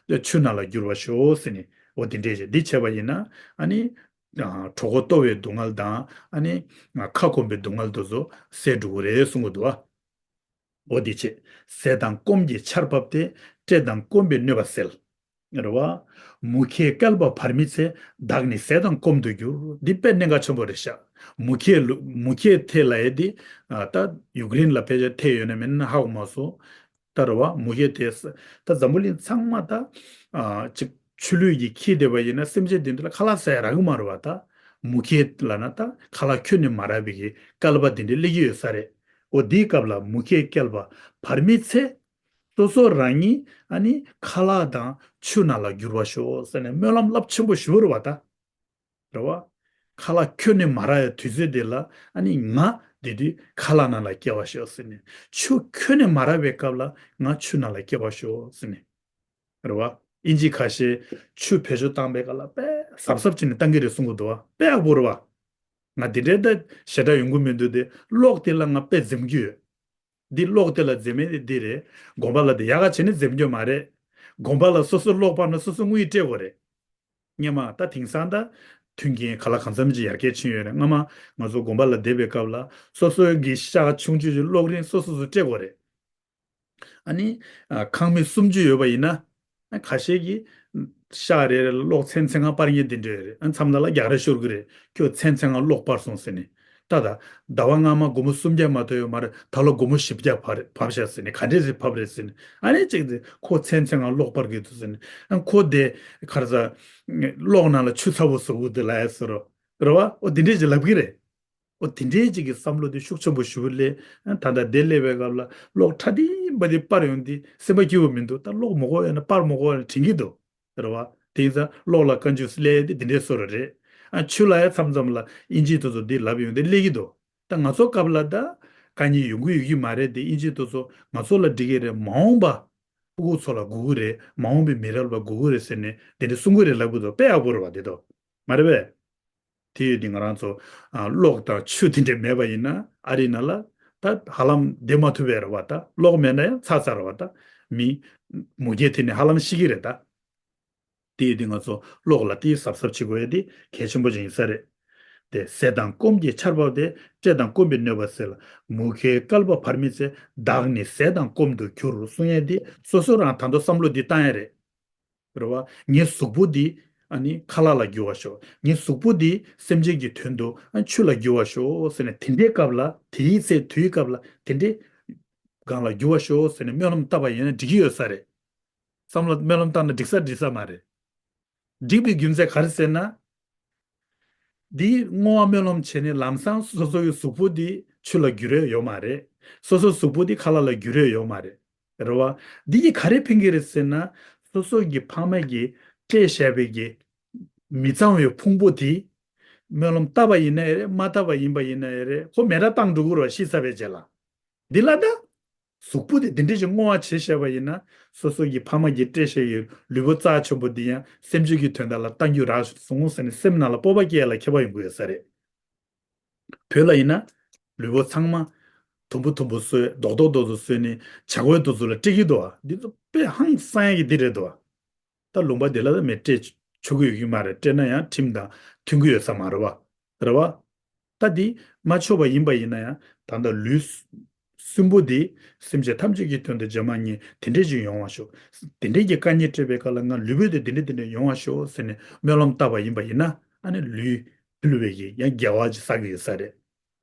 ཆུ་ནང་ལ་འགྱུར་བར་ཤོག་ཟེར་ནས། འོ་དེ་འདྲས་བྱས། འདི་བྱས་པ་ཡིན་ན། ཨ་ནི་ཨ། གྲོད་ཁོག་ལྟོགས་པའི་སྡུག་བསྔལ་དང་། ཨ་ནི་ཁ་སྐོམ་པའི་སྡུག་བསྔལ་དེ་ཚོ་སེལ་འགྲོ་གི་རེད་གསུང་གི་འདུག་བ། འོ་དེ་བྱས། ཟས་དང་སྐོམ་གྱི་ཆར་བབས་ཏེ། བཀྲེས་དང་སྐོམ་པའི་གནོད་པ་སེལ། རེད་བ། མུ་གེའི་བསྐལ་པ་བར་མའི་ཚེ། བདག་ནི་ཟས་དང་སྐོམ་དུ་གྱུར། འདི་དཔེ་གནད་འགག་ཆེན་པོ་རེད་ཤག། མུ་གེ་ལུ་མུ་གེ་ཐེ་ལབ་ཡས་འདི། ཨ། ད་ཡུཀ་རེན་ལ་ཕལ་ཆེར་ཐེ་ཡོད་ན་མེད་ན་ཧ་གོ་མ་སོང་། ད་རེད་བ། མུ་གེ་ཐེ་ས། ད་འཛམ་བུ་གླིང་ཚང་མ་ད། ཨ། ཅིག་ཆུ་ལུད་ཀྱིས་འཁྱིལ་བསྡད་པ་ཡིན་ན། སེམས་ཅན་དེ་འདྲ་ལ་ཁ་ལག་ཟ་ཡ་རག་གི་མ་རེད་བ། ད་མུ་གེ་ལབ་ན་ད་ཁ་ལག་ཁྱོན་ནས་མ་རག་པའི་གི་བསྐལ་པ་དེ་འདྲ་སླེབས་ཀྱི་ཡོད་ས་རེད། འོ་དེའི་སྐབས་ལ་མུ་གེའི་བསྐལ་པ་བར་མའི་ཚེ། སོ་སོ་རང་ཉིད་ཨ་ནི་ཁ་ལག་དང་ཆུ་ནང་ལ་འགྱུར་བར་ཤོག་ཟེར་ནས་སྨོན་ལམ་རླབས་ཆེན་པོ་ཞུ་བ་རེད་བ་ད། རེད་བ། ཁ་ལག་ཁྱོན་ནས་མ་རག་ཡ་དུས་ཚོད་དེ་ལ། ཨ་ནི་ང་དེ་དུས་ཁ་ལག་ནང་ལ་སྐྱེ་བར་ཤོག་ཟེར་ནས། ཆུ་ཁྱོན་ནས་མ་རག་པའི་སྐབས་ལ་ང་ཆུ་ནང་ལ་སྐྱེ་བར་ཤོག་ཟེར་ནས། རེད་བ། ཨིན་ཇི་ཁ་ཤས་ཆུ་བེད་སྤྱོད་བཏང་པའི་སྐབས་ལ་དཔེ་གཟབ་གཟབ་བྱས་ནས་བཏང་གི་རེད་གསུང་གི་འདུག་བ། དཔེ་ཡག་པོ་རེད་བ། ང་དེ་འདྲའི་ད་ཞེ་དྲག་ཡོང་གི་མི་འདུག་སྟེ། གློག་དེ་ལ་ང་དཔེ་འཛེམ་གྱི་ཡོད། འདི་གློག་དེ་ལ་འཛེམ་མེད་དེ་འདི་རེད། དགོན་པ་ལ་དེ་ཡག་ག་བྱས་ནས་འཛེམ་རྒྱུ་མ་རེད། དགོན་པ་ལ་སོ་སོ་གློག་སྤར་ན་སོ་སོ་དངུལ་སྤྲད་དགོས་རེད། སྔོན་མ། ད་དེང་སང་ད་མཐུན་རྐྱེན་ག་ལ་གང་འཚམ་ཅིག་ཡར་རྒྱས་ཕྱིན་ཡོད་རེད། སྔོན་མ་ང་ཚོ་དགོན་པ་ལ་བསྡད་པའི་སྐབས་ལ་སོ་སོའི་གི་ཤག་ཆུང་ཆུང་ཅིག་གློག་རིན་སོ་སོ་སོ་སྤྲད་དགོས་རེད། ཨ་ནི། ཨ། ཁང་མིག་སུམ་ཅུ་ཡོད་པ་ཡིན་ན། ཨ། ཁ་ཤས་ཀྱིས་ཤག་རེ་རེ་ལ་གློག་ཚན་ཚན་ལྔ་སྤར་མཁན་དེ་འདྲ་ཡོད་རེད། ཨ། མཚམས་ལ་ལ་རྒྱག་ར་ཤོར་གི་རེད། ཁྱོད་ཚན་ཚན་ལྔ་གློག་སྤར་སོང་ཟེར་ནས། ད་ད་ཟླ་བ་སྔ་མ་སྒོར་མོ་སུམ་བརྒྱ་མ་གཏོགས་ཡོད་མ་རེད། ད་ལོ་སྒོར་མོ་བཞི་བརྒྱ་བབས་བབས་ཤག་ཟེར་ནས། ག་འདྲས་ཟིག་བབས་རེད་ཟེར་ནས། ཨ་ནི་གཅིག་དེ་ཁོ་ཚན་ཚན་ལྔ་གློག་སྤར་གི་འདུག་ཟེར་ནས། ཨ། ཁོ་དེ་ག་རེ་ཟ། གློག་ནང་ལ་ཆུ་ཚ་པོ་བཟོ་གི་འདུག་ལབ་ཡ་ཟེར་རོ། རེད་བ། འོ་དེ་འདྲས་ཅིག་ལབ་གི་རེད། འོ་དེ་འདྲའི་ཅིག་གི་བསམ་བློ་དེ་ཤུགས་ཆེན་པོ་ཞེ་པོ་སླེབས། ད་ལྟ་དེ་སླེབས་པའི་སྐབས་ལ་གློག་ཁྲ་ཐིང་པ་དེ་སྤར་ཡོང་དུས་སེམས་པ་སྐྱིད་པོ་མི་འདུག། ད་གློག་མི་དགོས་ཡོད་ན་སྤར་མི་དགོས་ཡོད་ན་དྲན་གྱི་འདུག། རེད་བ། དེང་སང་གློག་ལ་བཀའ་འགྱུར་སླེབས་དེ་དེ་འདྲའི་བཟོ་འདྲ་རེད། ཨ། ཆུ་ལ་ཡ་མཚམས་མཚམས་ལ་ཨིན་ཇི་དེ་ཚོ་འདི་ལབ་ཡོང་དེ་སླེབས་ཀྱི་འདུག། ད་ང་ཚོ་སྐབས་ལ་ད་དཀའ་ངལ་ཡོང་གི་ཡོད་ཀྱི་མ་རེད་དེ། ཨིན་ཇི་དེ་ཚོ་ང་ཚོ་ལ་འགྲིག་གི་རེད། མ་འོངས་པ་ཕྲུ་གུ་ཚོ་ལ་དགོས་ཀྱི་རེད། མ་འོངས་པའི་མི་རབས་ལ་དགོས་ཀྱི་རེད་ཟེར་ནས་དེ་འདྲ་གསུང་གི་རེད་ལབ་གི་འདུག། དཔེ་ཡག་པོ་རེད་བ་དེ་དོ། མ་རེད་པས། དེ་ཡོད་དུས་ང་རང་ཚོ། ཨ། གློག་དང་ཆུ་དེ་འདྲ་མེད་པ་ཡིན་ན་ཨ་རི་ནང་ལ་ད་ཧ་ལམ་བསྡད་མ་ཐུབ་པ་རེད་བ། ད་གློག་མེད་ན་ཡང་ཚ་ཚ་རེད་བ། ད་མི་མུ་གེ་དེ་ནས་ཧ་ལམ་ཤི་གི་རེད་ད། དེ་ཡོད་དུས་ང་ཚོ་གློག་ལ་དེ་གཟབ་གཟབ་བྱེད་དགོས་ཡ་དེ་གལ་ཆེན་པོ་ཅིག་ཡིན་ས་རེད། དེ་ཟས་དང་སྐོམ་གྱི་ཆར་བབས་ཏེ། བཀྲེས་དང་སྐོམ་པའི་གནོད་པ་སེལ། མུ་གེའི་བསྐལ་པ་བར་མའི་ཚེ། བདག་ནི་ཟས་དང་སྐོམ་དུ་གྱུར། གསུང་ཡ་དེ་སོ་སོ་རང་ད་དུང་བསམ་བློ་འདི་བཏང་ཡ་རེད། རེད་བ། ངའི་གཟུགས་པོ་འདི་ཨ་ནི་ཁ་ལག་ལ་འགྱུར་བར་ཤོག། ངའི་གཟུགས་པོ་འདི་སེམས་ཅན་གྱི་དོན་དུ་ཨ་ཆུ་ལ་འགྱུར་བར་ཤོག་ཟེར་ནས། དེ་འདྲའི་སྐབས་ལ། དེའི་ཚེ་དུས་སྐབས་ལ་དེ་འདྲའི་སྒང་ལ་འགྱུར་བར་ཤོག་ཟེར་ནས་སྨོན་ལམ་བཏབ་པ་ཡིན་ན་འགྲིག་གི་ཡོད་ས་རེད། བསམ་བློ་སྨོན་ལམ་བཏང་ན་འགྲིག་ས་འགྲིག་ས་མ་རེད། འགྲིག་པའི་རྒྱུ་མཚན་ག་རེ་ཟེར་ན། འདིའི་བསྔོ་བ་སྨོན་ལམ་བྱས་ནས་ལམ་སང་སོ་སོ་ཡི་གཟུགས་པོ་འདི་ཆུ་ལ་འགྱུར་ཡ་ཡོད་མ་རེད། སོ་སོ་གཟུགས་པོ་འདི་ཁ་ལག་ལ་འགྱུར་ཡ་ཡོད་མ་རེད། རེད་བ། འདི་ཡིས་ག་རེ་ཕན་གྱི་རེད་ཟེར་ན། སོ་སོ་གི་ཕ་མ་གིས་སྤྲད་བཞག་པའི་གི་མི་གཙང་བའི་ཕུང་པོ་དེ། སྨོན་ལམ་བཏབ་པ་ཡིན་ན་ཡང་རེད། མ་བཏབ་པ་ཡིན་པ་ཡིན་ན་ཡང་རེད། ཁོ་མེ་ར་བཏང་འགྲོ་གི་རེད་བ། ཤི་ཚར་བའི་རྗེས་ལ། འདི་ལ་ད། གཟུགས་པོ་དེ་འདི་འདྲ་ཞིག་བསྔོ་བ་བྱེད་བཞག་པ་ཡིན་ན། སོ་སོ་གི་ཕ་མ་གིས་སྤྲད་བཞག་གི་ལུས་པོ་རྩ་ཆེན་པོ་འདི་ཡང་སེམས་ཅན་གྱི་དོན་དག་ལ་གཏང་རྒྱུ་རག་སོང་ཟེར་ནས་སེམས་ནང་ལ་སྤོབས་པ་སྐྱེ་ཡ་ལ་ཁྱད་པར་ཡོང་གི་ཡོད་ས་རེད། བོད་ལ་ཡིན་ན་ལུས་པོ་ཚང་མ་དུམ་བུ་དུམ་བུ་བཟོས། རྡོག་རྡོག་རྡོག་རྡོག་བཟོས་ནས་བྱ་རྒོད་དེ་ཚོ་ལ་སྤྲད་ཀྱི་འདུག་བ། འདི་ཚོ་དཔེ་ཧང་སང་ཡ་གི་འདི་རེད་འདུག་བ། ད་ལུང་པ་དེ་ལ་ད་མི་སྤྲད་ཆོག་གི་ཡོད་ཀྱི་མ་རེད། སྤྲད་ན་ཡང་ཁྲིམས་དང་མཐུན་གྱི་ཡོད་ས་མ་རེད་བ། རེད་བ། ད་འདི་མ་ཆོག་པ་ཡིན་པ་ཡིན་ན་ཡང་། ད་ལྟ་ལུས་སུན་པོ་འདི་སེམས་ཅན་ཐམས་ཅད་ཀྱི་དོན་དུ་རྗེས་མ་ངས་དེ་འདྲས་ཅིག་ཡོང་བ་ཤོག། དེ་འདྲས་ཀྱི་དཀའ་ངལ་འཕྲད་པའི་སྐབས་ལ་ང་ལུས་པོ་དེ་དེ་འདྲས་དེ་འདྲས་ཡོང་བ་ཤོག་ཟེར་ནས་སྨོན་ལམ་བཏབ་པ་ཡིན་པ་ཡིན་ན། ཨ་ནི་ལུས་ཕུལ་བའི་གི་ཡང་དགེ་བ་ཅིག་བསགས་ཀྱི་ཡོད་ས་རེད།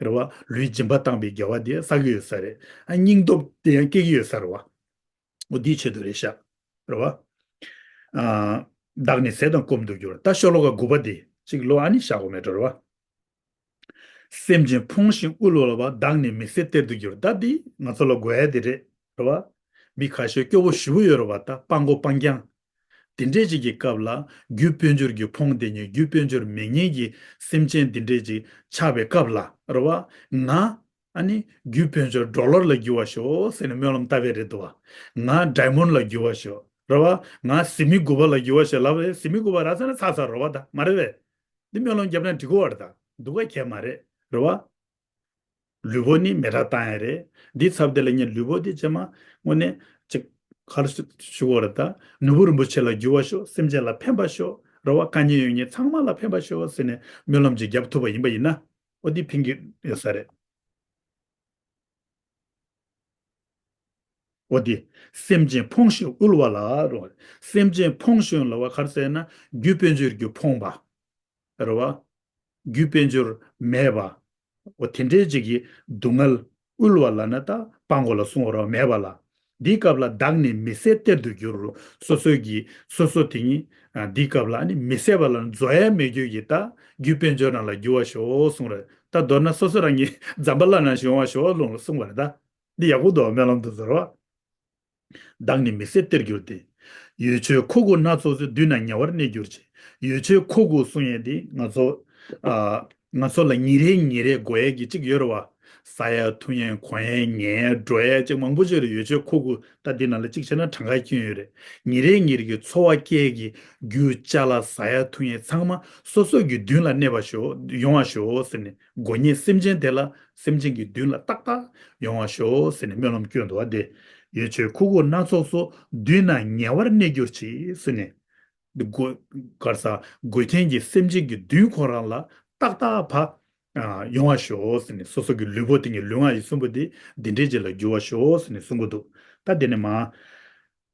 རེད་བ། ལུས་སྦྱིན་པ་བཏང་བའི་དགེ་བ་དེ་བསགས་ཀྱི་ཡོད་ས་རེད། ཨ། སྙིང་སྟོབས་དེ་ཡང་སྐྱེ་གི་ཡོད་ས་རེད་བ། འོ་འདིའི་ཆེད་དུ་རེད་ཤག། རེད་བ། ཨ། བདག་ནི་ཟས་དང་སྐོམ་དུ་གྱུར། ད་ཤོ་ལོ་ཀ་དགུ་པ་འདི་གཅིག་ཀློག། ཨ་ནི་བཞག་དགོས་མེད་འགྲོ། རེད་བ། སེམས་ཅན་ཕོངས་ཤིང་དབུལ་བ་ལ། བདག་ནི་མི་ཟད་གཏེར་དུ་གྱུར། ད་འདི་ང་ཚོ་ལ་དགོས་ཡ་འདི་རེད། རེད་བ། མི་ཁ་ཤས་སྐྱོ་བོ་ཞེ་པོ་ཡོད་རེད་བ། ད་སྤྲང་པོ་སྤྲང་རྐྱང་། དེ་འདྲས་ཅིག་གི་སྐབས་ལ་རྒྱུ་དཔལ་འབྱོར་གྱིས་ཕོངས་བསྡད་མཁན། རྒྱུ་དཔལ་འབྱོར་མེད་མཁན་གྱི་སེམས་ཅན་དེ་འདྲས་ཅིག་ཆགས་པའི་སྐབས་ལ་རེད་བ། ང་ཨ་ནི་རྒྱུ་དཔལ་འབྱོར་ཌོ་ལར་ལ་འགྱུར་བར་ཤོག་ཟེར་ནས་སྨོན་ལམ་བཏབ་པ་རེད་འདུག་བ། ང་ཌའི་མོན་ཌི་ལ་འགྱུར་བར་ཤོག་རེད་བ། ང་གཟི་མིག་དགུ་པ་ལ་འགྱུར་བར་ཤོག་ལབ་པས། གཟི་མིག་དགུ་པ་རག་ཚར་ན་ཚར་ཚར་རེད་བ། ད་མ་རེད་པས། འདི་སྨོན་ལམ་བརྒྱབ་ན་འགྲིག་གི་རེད་ད། འདུག་ག་གལ་མ་རེད། རེད་བ། ལུས་པོ་ནི་མེ་སྲེག་བཏང་ཡ་རེད། འདི་ཚབ་དེ་ལ་ངས་ལུས་པོ་འདི་རྗེས་མ་དངོས་གནས་ཅིག་ག་རེ་ཞུ་དགོས་རེད་ད། ནོར་བུ་རིན་པོ་ཆེ་ལ་འགྱུར་བར་ཤོག་སེམས་ཅན་ལ་ཕན་པར་ཤོག་རེད་བ། དཀའ་ངལ་ཡོད་མཁན་ཚང་མ་ལ་ཕན་པར་ཤོག་ཟེར་ནས་སྨོན་ལམ་ཅིག་བརྒྱབ་ཐུབ་པ་ཡིན་པ་ཡིན་ན། འོ་འདི་ཕན་གྱི་ཡོད་ས་རེད། འོ་འདི་སེམས་ཅན་ཕོངས་ཤིང་དབུལ་བ་ལ་རེད་བ། སེམས་ཅན་ཕོངས་ཤིང་ལབ་པ་ག་རེ་ཟེར་ན་རྒྱུ་དཔལ་འབྱོར་གྱིས་ཕོངས་པ། རེད་བ། རྒྱུ་དཔལ་འབྱོར་མེད་པ། འོ་དེ་འདྲའི་ཅིག་གི་སྡུག་བསྔལ། དབུལ་བ་ལབ་ན་ད་སྤྲང་པོ་ལ་གསུང་བ་རེད་བ། མེད་པ་ལ། འདིའི་སྐབས་ལ་བདག་ནི་མི་ཟད་གཏེར་དུ་གྱུར། སོ་སོ་གི་སོ་སོ་དེ་ཉིད་ཨ་འདིའི་སྐབས་ལ་ནི་མི་ཟད་པ་ལ་རྫོགས་ཡ་མེད་རྒྱུ་ཡི་ད་རྒྱུ་དཔལ་འབྱོར་རྣམས་ལ་འགྱུར་བར་ཤོག་གསུང་རེད། ད་མདོར་ན་སོ་སོ་རང་གི་ཛམ་བྷ་ལ་ནང་བཞིན་ཡོང་བར་ཤོག་ལུང་ལ་གསུང་བ་རེད་ད། འདི་ཡག་པོ་འདུག་སྨོན་ལམ་དུ་ཟེར་བ། བདག་ནི་མི་ཟད་གཏེར་གྱུར་ཏེ། ཡོ་བྱད་མཁོ་དགུ་སྣ་ཚོགས་སུ། བསྡུས་ན་ཉེ་བར་གནས་གྱུར་ཅིག་ཡོ་བྱད་མཁོ་དགུ་གསུང་ཡས་འདི་ང་ཚོ་ཨ་ང་ཚོ་ལ་ཉིན་རེ་ཉིན་རེ་དགོས་ཡས་ཀྱི་གཅིག་ཡོད་རེད་བ། ཟ་ཡས་འཐུང་ཡས་གོན་ཡས་ཉལ་ཡས་འགྲོ་ཡས་གཅིག་མང་པོ་ཅིག་ཡོད་རེད། ཡོ་བྱད་མཁོ་དགུ་ད་འདི་ནང་ལ་གཅིག་བྱས་ན་གྲངས་ཀ་ཁྱོན་ཡོད་རེད། ཉིན་རེ་ཉིན་རེ་གི་འཚོ་བ་སྐྱེལ་གྱི་རྒྱུ་ཅ་ལག་ཟ་ཡས་འཐུང་ཡས་ཚང་མ་སོ་སོ་གི་མདུན་ལ་གནས་པ་ཤོག་ཡོང་བ་ཤོག་ཟེར་ནས། དགོས་ངེས་སེམས་ཅན་དེ་ལ་སེམས་ཅན་གྱི་མདུན་ལ་ཏག་ཏག་ཡོང་བ་ཤོག་ཟེར་ནས་སྨོན་ལམ་སྐྱོན་འདུག་བ། དེ་ཡོ་བྱད་མཁོ་དགུ་སྣ་ཚོགས་སུ། བསྡུས་ན་ཉེ་བར་གནས་གྱུར་ཅིག་ཟེར་ནས། དགོས་གར་ས་དགོས་མཁན་གྱི་སེམས་ཅན་གྱི་མདུན་ཁོ་རང་ལ་ཏག་ཏག་ཕ་ཡོང་བ་ཤོག་ཟེར་ནས། སོ་སོ་གི་ལུས་པོ་དེ་ཉིད་ལུས་ངག་ཡིད་གསུམ་པོ་དེ་འདི་འདྲའི་རྗེས་ལ་འགྱུར་བ་ཤོག་ཟེར་ནས་གསུང་གི་འདུག་ད་དེ་ནས་མ་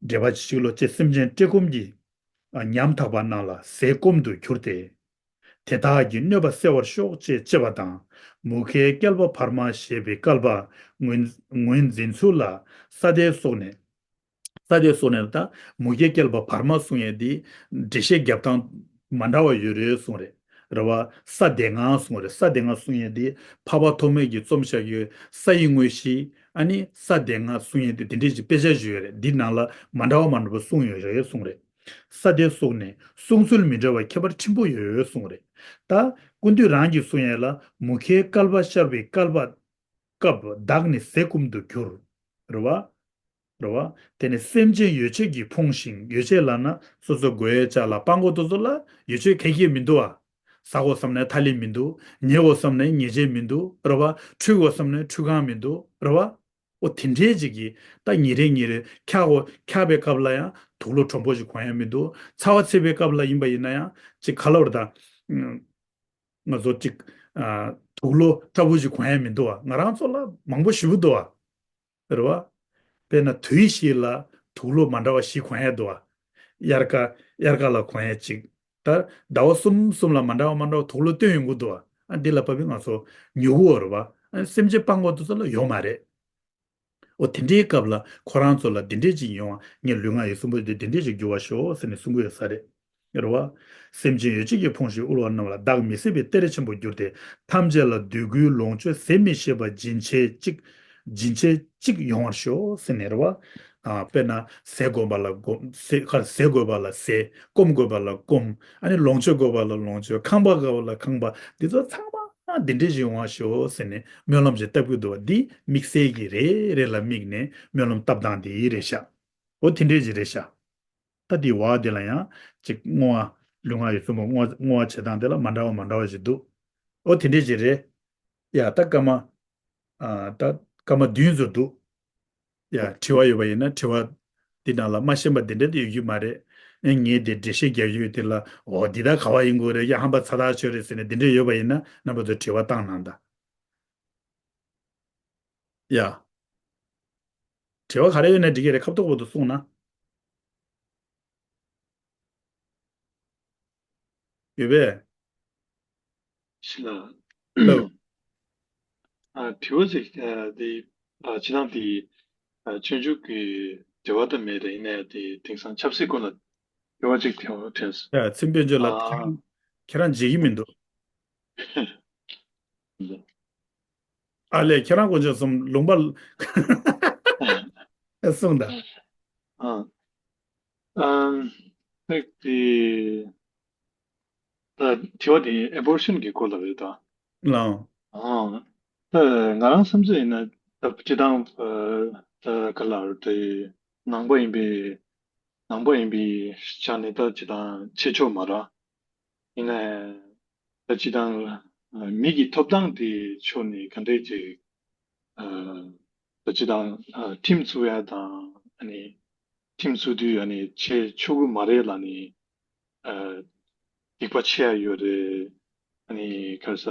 འགྲེལ་པ་ཅིག་ལོ་ཅེས། སེམས་ཅན་བཀྲེས་སྐོམ་གྱིས། ཉམ་ཐག་པ་རྣམས་ལ་ཟས་སྐོམ་དུ་གྱུར་ཏེ། དེ་དག་གི་གནོད་པ་སེལ་བར་ཤོག་ཅེས་བཅས་པ་དང་། མུ་ཁའི་བསྐལ་པ་བར་མ་ཞེས་པའི་བསྐལ་པ་ངོས་ངོས་འཛིན་ཚུལ་ལ། ས་དེ་སོགས་ནས། ས་དེ་སོགས་ནས་ད་མུ་ཁའི་བསྐལ་པ་བར་མ་གསུང་ཡས་འདི་འགྲེལ་བཤད་རྒྱབ་སྟངས་མ་འདྲ་བ་ཡོད་རེད་གསུང་རེད། རེད་བ། ས་དེ་སྔ་གསུང་རེད། ས་དེ་སྔ་གསུང་ཡས་འདི་འཕགས་པ་ཐོགས་མེད་ཀྱིས་རྩོམ་བཞག་ཡོད། ས་ཡི་དངོས་གཞི། ཨ་ནི་ས་དེ་སྔ་གསུང་ཡས་འདི་དེ་འདྲས་ཀྱི་དཔེ་ཆ་ཞིག་ཡོད་རེད། འདི་ནང་ལ་མ་འདྲ་བ་མ་འདྲ་བ་གསུངས་ཡོད་རེད་གསུང་རེད། ས་དེ་སོགས་ནས་གསུང་ཚུལ་མི་འདྲ་བ་ཁྱད་པར་ཕྲན་བུ་ཡོད་གསུང་རེད། ད་ཀུན་བཏུས་རང་གིས་གསུང་ཡས་ལ། མུ་ཁའི་བསྐལ་པ་ཤར་བའི་བསྐལ་པ་སྐབས་བདག་ནི་ཟས་སྐོམ་དུ་གྱུར། རེད་བ། རེད་བ། དེ་ནས་སེམས་ཅན་ཡོ་བྱད་ཀྱིས་ཕོངས་ཤིང་། ཡོ་བྱད་ལབ་ན་སོ་སོ་དགོས་ཡས་ཅ་ལག་སྤྲང་པོ་དེ་ཚོ་ལ་ཡོ་བྱད་ག་གེ་མི་འདུག་བ། ཟ་དགོས་བསམ་ནས་ཐ་ལི་མི་འདུག་ཉལ་དགོས་བསམ་ནས་ཉལ་ཆས་མི་འདུག་རེད་བ། ཁྲུས་དགོས་བསམ་ནས་ཁྲུས་ཁང་མི་འདུག་རེད་བ། འོ་དེ་འདྲའི་ཅིག་གིས་ད་ཉིན་རེ་ཉིན་རེ་འཁྱག་གོ་འཁྱག་པའི་སྐབས་ལ་ཡང་དུག་ལོག་དྲོན་པོ་ཞིག་གོན་ཡ་མི་འདུག་ཚ་བ་ཚ་བའི་སྐབས་ལ་ཡིན་པ་ཡིན་ན་ཡང་ཅིག་ག་ལབ་རེད་ད། ང་ཚོ་ཅིག་ཨ་དུག་ལོག་སྐྲ་བོ་ཞིག་གོན་ཡ་མི་འདུག་བ། ང་རང་ཚོ་ལ་མང་པོ་ཞེ་པོ་འདུག་བ། རེད་བ། དཔེར་ན་དུས་བཞི་ལ་དུག་ལོག་མ་འདྲ་བ་བཞི་གོན་ཡ་འདུག་བ། དབྱར་ཁ་དབྱར་ཁ་ལ་གོན་ཡ་ཅིག་ད་ཟླ་བ་གསུམ་གསུམ་ལ་མ་འདྲ་བ་མ་འདྲ་བ་དུག་ལོག་བཏོན་ཡོང་གི་འདུག་བ། ཨ་འདི་ལ་བབས་པས་ང་ཚོ་ཉོ་གི་ཡོད་རེད་བ། ཨ་སེམས་ཅན་སྤྲང་པོ་དེ་ཚོ་ལ་ཡོད་མ་རེད། འོ་དེ་འདྲའི་སྐབས་ལ་ཁོ་རང་ཚོ་ལ་འདི་འདྲས་ཅིག་ཡོང་བ། ངས་ལུས་ངག་ཡིད་གསུམ་པོ་དེ་འདི་འདྲས་ཅིག་འགྱུར་བར་ཤོག་ཟེར་ནས་གསུང་གི་ཡོད་ས་རེད། རེད་བ། སེམས་ཅན་ཡོ་བྱད་ཀྱིས་ཕོངས་ཤིང་དབུལ་བ་རྣམས་ལ། བདག་མི་ཟད་པའི་གཏེར་ཆེན་པོར་གྱུར་ཏེ། ཐམས་ཅད་ལ་འདོད་དགུའི་ལོངས་སྤྱོད་ཟད་མི་ཤེས་པ་སྦྱིན་བྱེད་ཅིག་སྦྱིན་བྱེད་ཅིག་ཡོང་བར་ཤོག་ཟེར་ནས་རེད་བ། ཨ་དཔེར་ན་ཟས་དགོས་པ་ལ་སྒོམ། ཟས་ཁར་ཟས་དགོས་པ་ལ་ཟས། སྐོམ་དགོས་པ་ལ་སྐོམ། ཨ་ནི་ལོངས་སྤྱོད་དགོས་པ་ལ་ལོངས་སྤྱོད། ཁང་པ་དགོས་པ་ལ་ཁང་པ། འདི་ཚོ་ཚང་མ་འདི་འདྲས་ཞིག་ཡོང་བ་ཤོག་ཟེར་ནས་སྨོན་ལམ་ཞིག་བཏབ་ཀྱི་འདུག་བ། འདི་དམིགས་བསལ་གྱི་རེ་རེ་ལ་དམིགས་ནས་སྨོན་ལམ་བཏབ་སྟངས་འདི་རེད་ཤག་འོ་དེ་འདྲས་ཞིག་རེད་ཤག་ད་འདི་བ་འདི་ལ་ཡང་ཅིག་བསྔོ་བ། ལུས་ངག་ཡིད་གསུམ་པོ་བསྔོ་བ་བསྔོ་བ་བྱེད་སྟངས་དེ་ལ་མ་འདྲ་བ་མ་འདྲ་བ་ཞིག་འདུག་འོ་དེ་འདྲས་ཞིག་རེད། ཡ་ད་སྐར་མ། ཨ་ད་སྐར་མ་བདུན་ཙམ་འདུག་ཡ་དྲི་བ་ཡོད་པ་ཡིན་ན་དྲི་བ་འདི་ནང་ལ་མ་ཤེས་པ་འདི་འདྲ་དེ་ཡོད་རྒྱུ་མ་རེད། ཨེ་ངས་དེ་འགྲེལ་བཤད་རྒྱག་རྒྱུ་དེ་ལ་འོ་འདི་ད་ག་བ་ཡིན་དགོས་རེད། ཡ་ཧམ་པ་ཚ་ཐག་ཆོད་རེད་ཟེར་ནས་འདི་འདྲ་ཡོད་པ་ཡིན་ན་རྣམ་པ་ཚོ་དྲི་བ་བཏང་གནང་དང་། ཡ། དྲི་བ་ག་རེ་ཡོད་ན་འགྲིག་གི་རེད། ཁ་ཐུག་པོ་དུ་གསུངས་ན། ཡོད་པས། ཤི་ལ། ལགས། ཨ་དྲི་བ་ཅིག་ཨ་དེ་ཨ་ཅི་ནང་དེ་ཨ་སྤྱོད་འཇུག་གི་འབྲེལ་བ་དང་མེད་རེད། ཡིན་ནའི་དེ་དེང་སང་ཆབ་སྲིད་སྐོར་ལ་དྲི་བ་ཅིག་དྲན་དྲན་སོང་། ཡ་ཚིམ་དཔལ་འབྱོར་ལགས། ཨ་ཁྱེད་རང་ཁྱེད་རང་བརྗེད་ཀྱི་མི་འདུག་ཨ་ལས་ཁྱེད་རང་དཀོན་མཆོག་གསུམ་ལུང་པ་ལ་གསུངས་དང་། ཨ། ཨམ། ད་དེ་ད་དྲི་བ་དེ་ཨེ་བོར་ཤན་གྱི་སྐོར་ལ་རེད་ད། ལའོ། ཨང་། ད་ང་རང་བསམ་ཚུལ་ཡིན་ན་ད་སྤྱི་བཏང་ད་ག་ལ་རེད་དེ་ནང་པ་ཡིན་པའི་ནང་པ་ཡིན་པའི་ཆ་ནས་ད་སྤྱི་བཏང་ཆེ་ཕྱོགས་མ་ར། ཡིན་ནའི་ད་སྤྱི་བཏང་མི་གི་ཐོབ་ཐང་དེ་ཕྱོགས་ནས་ག་འདྲས་ཅིག་ད་སྤྱི་བཏང་ཁྲིམས་བཙུགས་ཡ་དང་ཨ་ནི་ཁྲིམས་བཙུགས་དུས་ཨ་ནི་བྱེད་ཆོག་གི་མ་རེད་ལབ་ནི་སྡིག་པ་ཆེ་ཡ་ཡོད་རེད། ཨ་ནི་ག་རེ་ཟ་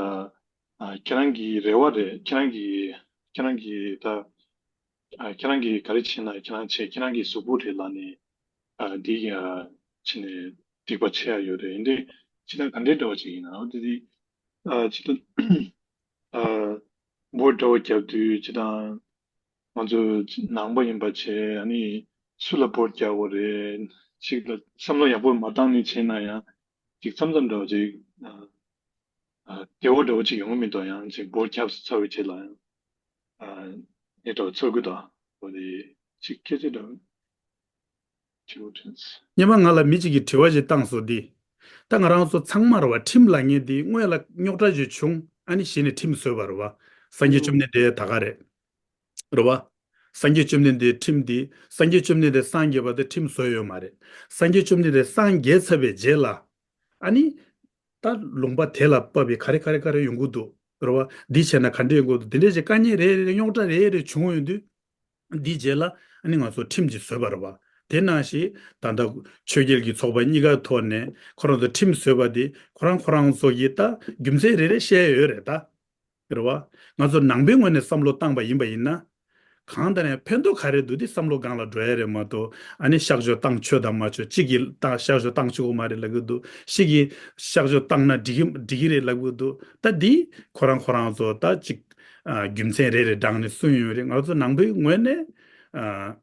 ཁྱེད་རང་གི་རེ་བ་རེད། ཁྱེད་རང་གི་ཁྱེད་རང་གི་ད་ཨ་ཁྱེད་རང་གིས་ག་རེ་བྱེད་ན་ཁྱེད་རང་བྱེད། ཁྱེད་རང་གི་གཟུགས་པོ་རེད་ལབ་ནས་ཨ་འདི་ཡ་བྱས་ནས་སྡིག་པ་ཆེ་ཡ་ཡོད་རེད། འདི་ཅི་ལྟར་ག་འདྲའི་འདྲ་བ་ཅིག་ཡིན་ན་འོ་དེ་དེ་ཨ་ཅི་ལྟར་ཨ་འབོད་སྒྲ་བརྒྱབ་དུས་ཅི་ལྟར་ང་ཚོ་ནང་པ་ཡིན་པ་བྱས་ཨ་ནི་སུ་ལ་འབོད་རྒྱག་དགོས་རེད། ཅིག་ལ་བསམ་བློ་ཡག་པོ་མ་བཏང་ནས་བྱས་ན་ཡང་ཅིག་མཚམས་མཚམས་འདྲ་བ་ཅིག་ཨ། ཨ། བདེ་བོ་འདྲ་བོ་ཅིག་ཡོང་གི་མི་འདུག་ཡང་ཅིག་འབོར་ཁྱབ་ཚར་བའི་རྗེས་ལ་ཡང་། ཨ། ཨེ་འདྲ་བོ་ཚོར་གི་འདུག་འོ་དེ་ཅིག་སྐད་ཆ་འདྲ་བོ་ཅིག་འོ་དྲན། སྔོན་མ་ང་ལ་མི་གཅིག་གིས་དྲི་བ་ཞིག་བཏང་སོང་འདི། ད་ང་རང་ཚོ་ཚང་མ་རེད་བ། ཁྲིམས་ལབ་མཁན་འདི་སྔོན་ལ་རྙོག་དྲ་ཞིག་བྱུང་ཨ་ནི་གཞི་ནས་ཁྲིམས་བཟོས་པ་རེད་བ། སངས་རྒྱས་བཅོམ་ལྡན་འདས་ད་ག་རེད། རེད་བ། སངས་རྒྱས་བཅོམ་ལྡན་འདས་ཁྲིམས་འདི་སངས་རྒྱས་བཅོམ་ལྡན་འདས་སངས་རྒྱས་པ་དེ་ཁྲིམས་བཟོས་ཡོད་མ་རེད། སངས་རྒྱས་བཅོམ་ལྡན་འདས་སངས་རྒྱས་ཚར་བའི་རྗེས་ལ། ཨ་ནི། ད་ལུང་པ་དེ་ལ་བབས་པའི་ག་རེ་ག་རེ་ག་རེ་ཡོང་གི་འདུག་རེད་བ། འདི་བྱས་ན་ག་འདྲ་ཡོང་གི་འདུག་འདི་འདྲས་ཅིག་དཀའ་ངལ་རེ་རེ་རྙོག་དྲ་རེ་རེ་བྱུང་ཡོང་དུས། འདིའི་རྗེས་ལ་ཨ་ནི་ང་ཚོ་ཁྲིམས་ཅིག་བཟོས་པ་རེད་བ། དེ་ནང་བཞིན་ད་ལྟ་ཆོས་རྒྱལ་གྱི་ཚོགས་པ་གཉིས་ཀའི་ཐོག་ནས་ཁོ་རང་ཚོ་ཁྲིམས་བཟོས་པ་འདི་ཁོ་རང་ཁོ་རང་ཚོ་གིས་ད་རྒྱུ་མཚན་རེ་རེ་བཤད་ཡོད་རེད་ད། རེད་བ། ང་ཚོ་ནང་པའི་ངོས་ནས་བསམ་བློ་བཏང་པ་ཡིན་པ་ཡིན་ན། གང་ལྟར་ཡང་ཕན་ཐོགས་ག་རེ་འདུག་དེ་བསམ་བློ་སྒང་ལ་འགྲོ་ཡ་རེད་མ་གཏོགས་ཨ་ནི་གཤག་བཅོས་བཏང་ཆོག་དང་མ་ཆོག་གཅིག་གིས་བཏང་གཤག་བཅོས་བཏང་ཆོག་གི་མ་རེད་ལབ་གི་འདུག་གཅིག་གིས་གཤག་བཅོས་བཏང་ན་འགྲིག་གི་འགྲིག་གི་རེད་ལབ་གི་འདུག་ད་འདི་ཁོ་རང་ཁོ་རང་ཚོ་ད་གཅིག་ཨ་རྒྱུ་མཚན་རེ་རེ་བགྲངས་ནས་གསུངས་ཡོད་རེད། ང་ཚོ་ནང་པའི་ངོས་ནས་ཨ།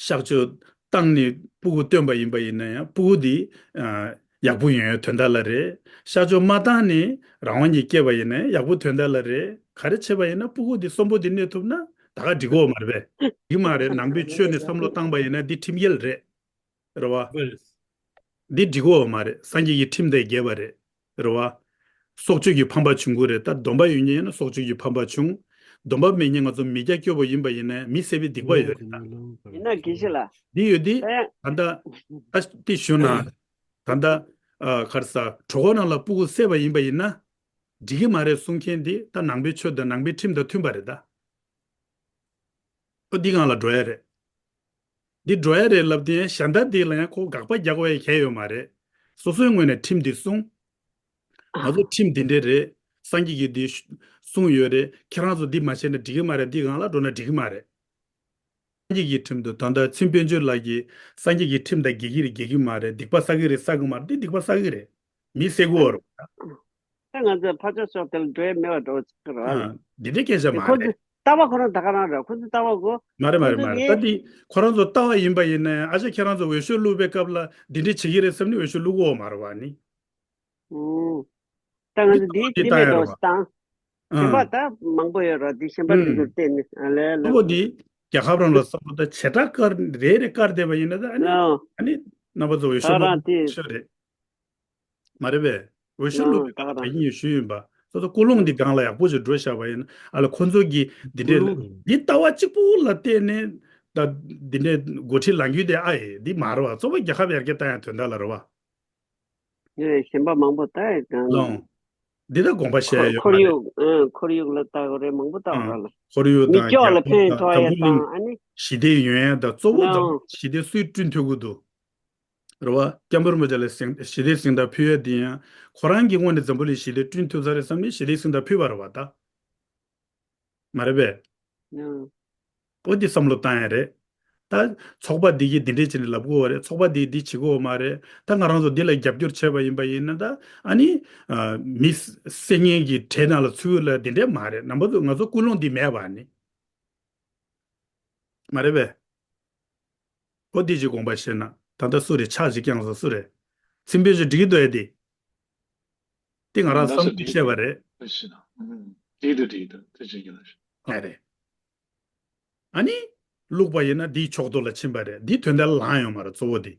གཤག་བཅོས་བཏང་ནས་སྤུ་གུ་བཏོན་པ་ཡིན་པ་ཡིན་ན་ཡང་སྤུ་གུ་དེ་ཨ་ཡག་པོ་ཡོང་ཡའི་དོན་དག་ལ་རེད། གཤག་བཅོས་མ་བཏང་ནས་རང་དབང་གིས་སྐྱེས་པ་ཡིན་ན་ཡང་ཡག་པོ་དོན་དག་ལ་རེད། ག་རེ་བྱས་པ་ཡིན་ན་སྤུ་གུ་དེ་གསོན་པོ་དེ་གནས་ཐུབ་ན་ད་ག་འགྲིག་གོ་མ་རེད་པས། འགྲིག་མ་རེད། ནང་པའི་ཆོས་ནས་བསམ་བློ་བཏང་པ་ཡིན་ན་འདི་ཁྲིམས་འགལ་རེད། རེད་བ། འདི་འགྲིག་གོ་མ་རེད། སངས་རྒྱས་ཀྱི་ཁྲིམས་དང་འགལ་བ་རེད། རེད་བ། སྲོག་གཅོད་ཀྱི་ཕམ་པ་བྱུང་གི་རེད། ད་སྡོམ་པ་ཡོད་མཁན་ཡིན་ན་སྲོག་གཅོད་ཀྱི་ཕམ་པ་བྱུང་། སྡོམ་པ་མེད་མཁན་ང་ཚོ་མི་རྒྱ་སྐྱོ་པོ་ཡིན་པ་ཡིན་ན་མི་བསད་པའི་སྡིག་པ་ཡོད་རེད་ད། ཡིན་ན་དགེ་བཤེས་ལགས། འདི་ཡོད་འདི། ད་ཡང་ད་ལྟ་ད་འདི་ཞུ་ན། ད་ལྟ་ཨ་ག་རེ་ཟ་གྲོད་ཁོག་ནང་ལ་སྤུ་གུ་བསད་པ་ཡིན་པ་ཡིན་ན། འགྲིག་གི་མ་རེད་གསུང་མཁན་འདི་ད་ནང་པའི་ཆོས་དང་ནང་པའི་ཁྲིམས་དང་མཐུན་པ་རེད་ད། ཨོ་འདི་སྒང་ལ་འགྲོ་ཡ་རེད། འདི་འགྲོ་ཡ་རེད་ལབ་དེ་གཞན་དག་འདི་ལ་ཡང་ཁོ་དགག་པ་རྒྱག་དགོས་ཡ་གང་ཡང་ཡོད་མ་རེད། སོ་སོའི་ངོས་ནས་ཁྲིམས་འདི་སྲུང་། ང་ཚོ་ཁྲིམས་འདི་འདྲས་རེད། སངས་རྒྱས་ཀྱིས་འདི་གསུངས་ཡོད་རེད། ཁྱེད་རང་ཚོ་འདི་མ་བྱས་ན་འགྲིག་གི་མ་རེད། འདི་སྒང་ལ་འགྲོ་ན་འགྲིག་གི་མ་རེད། སངས་རྒྱས་ཀྱི་ཁྲིམས་དང་ད་ལྟ་མཚན་དཔལ་འབྱོར་ལགས་ཀྱིས་སངས་རྒྱས་ཀྱི་ཁྲིམས་དང་འགལ་གྱི་རེད་འགལ་གྱི་མ་རེད། སྡིག་པ་བསགས་ཀྱི་རེད་བསགས་ཀྱི་མ་རེད། འདི་སྡིག་པ་བསགས་ཀྱི་རེད། མི་བསད་དགོས་རེད། ད་ང་ཚོས་ཕར་ཕྱོགས་ཕྱོགས་དེ་ལ་འགྲོ་ཡ་མེད་པ་འགྲོ་ཚིག་རེད་བ། ཨ། འདི་འདྲའི་སྐད་ཆ་མ་ཁོ་རེད། ཚོའི་ལྟ་བ་ཁོ་རང་ད་ག་རང་རེད། ཁོ་ཚོའི་ལྟ་བ་གོ། མ་རེད་མ་རེད་མ་རེད། ད་འདི་ཁོ་རང་ཚོ་ལྟ་བ་ཡིན་པ་ཡིན་ན་ཡང་ཨ་ཅག་ཁྱེད་རང་ཚོ་འོས་ཤོག་བླུགས་པའི་སྐབས་ལ་འདི་འདྲའི་བྱེད་ཀྱི་རེད་བསམ་ནས་འོས་ཤོག་བླུགས་ཀྱི་ཡོད་མ་རེད་བ་ནི། ཨུ། ད་ང་ཚོ་འདི་འདི་འདི་མེད་འགྲོ་བཏང་། གཞན་པ་ད་མང་པོ་ཡོད་ར་འདི་གཞན་པ་འདི་ཚོར་བལྟས་ནས་ཨ་ལས་ལ། གཙོ་བོ་འདི་རྒྱལ་ཁབ་རང་ལ་བསམ་བློ་ད་བྱེ་བྲག་དཀར་རེ་རེ་དཀར་བསྡད་པ་ཡིན་ན་ད་ཨ་ནི་ཨ་ནི་རྣམ་པ་ཚོ་འོས་ཤོག་བླུགས་ཤོག་རེད། མ་རེད་པས། འོས་ཤོག་བླུགས་པའི་སྐབས་ད་གིན་ཡང་ཞུས་ཡིན་པ། སོ་སོ་ཀུན་སློང་འདི་སྒང་ལ་ཡག་པོ་ཞིག་འགྲོ་བཞག་པ་ཡིན་ཨ་ལ་ཁོ་ཚོ་གིས་འདི་འདྲའི་འདི་ལྟ་བ་གཅིག་པུ་ལ་བལྟས་ནས་ད་འདི་འདྲའི་འགོ་ཁྲིད་ལངས་རྒྱུ་དེ་ཨ་ཡེ་འདི་མ་རེད་བ། གཙོ་བོ་རྒྱལ་ཁབ་ཡར་རྒྱས་བཏང་ཡ་དོན་དག་ལ་རེད་བ། ངས་གཞན་པ་མང་པོ་ལྟ་ཡི་དང་། ལོང་། འདི་ལྟ་དགོངས་པ་བཞེས་ཡོད་མ་ཁོར་རེད། ཡུག་ཨ་ཁོར་ཡུག་ལ་ལྟ་དགོས་རེད། མང་པོ་ལྟ་དགོས་རེད་ལ། ཁོར་ཡུག་མི་དང་སྐྱོ་ལ་རྒྱལ་ཁབ་ཕན་དང་ཐོགས་ཡ་འཛམ་བུ་གླིང་དང་ཨ་ནི། ཞི་བདེ་ཡོང་ཡ་དང་གཙོ་བོ་འཛམ་བུ་ལོང་། གླིང་ཞི་བདེ་སུས་བསྐྲུན་ཐུབ་ཀྱི་འདུག་རེད་བ། སྐྱབས་མགོན་རིན་པོ་ཆེ་ལ་གཟེངས་ཞི་བདེའི་གཟེངས་རྟགས་ཕུལ་ཡ་འདི་ཡང་ཁོ་རང་གི་ངོས་ནས་འཛམ་བུ་གླིང་ཞི་བདེ་བསྐྲུན་ཐུབ་ས་རེད་བསམ་ནས་ཞི་བདེའི་གཟེངས་རྟགས་ཕུལ་བ་རེད་བ་ད། མ་རེད་པས། ཨོ་འདི་བསམ་བློ་བཏང་ཡ་རེད། ད་ཚོགས་པ་འདི་གིས་འདི་འདྲས་བྱས་ནས་ལབ་དགོས་བ་རེད། ཚོགས་པ་འདིས་འདི་བྱེད་དགོས་བ་མ་རེད། ད་ང་རང་ཚོ་འདི་ལ་རྒྱབ་སྐྱོར་བྱས་པ་ཡིན་པ་ཡིན་ན་ད་ཨ་ནི་མི་བསད་མཁན་གྱི་གྲས་ནང་ལ་ཚུད་ལ་འདི་འདྲས་མ་རེད། རྣམ་པ་ཚོ་ང་ཚོ་ཀུན་སློང་འདི་མེད་པ་ནི། མ་རེད་པས། ཨོ་འདི་ཅིག་དགོངས་པ་བཞེས་ན་ད་ལྟ་སུ་རེད། ཆག་ཅིག་བསྐྱངས་སོང་སུ་རེད། ཚིམ་པའི་ཞུ་འགྲིག་གི་འདུག་ཨེ་འདི། འདི་ང་རང་བསམ་ཚུལ་བཤད་པ་རེད། འགྲིག་འདུག་འགྲིག་འདུག་དེ་ཅིག་གི་ལ་ཞུ། ཨ་རེད། ཨ་ནི། བླུགས་པ་ཡིན་ན་འདིའི་ཕྱོགས་གཏོགས་ལ་ཕྱིན་པ་རེད། འདིའི་དོན་དག་ལངས་ཡོང་མ་རེད་གཙོ་བོ་འདི།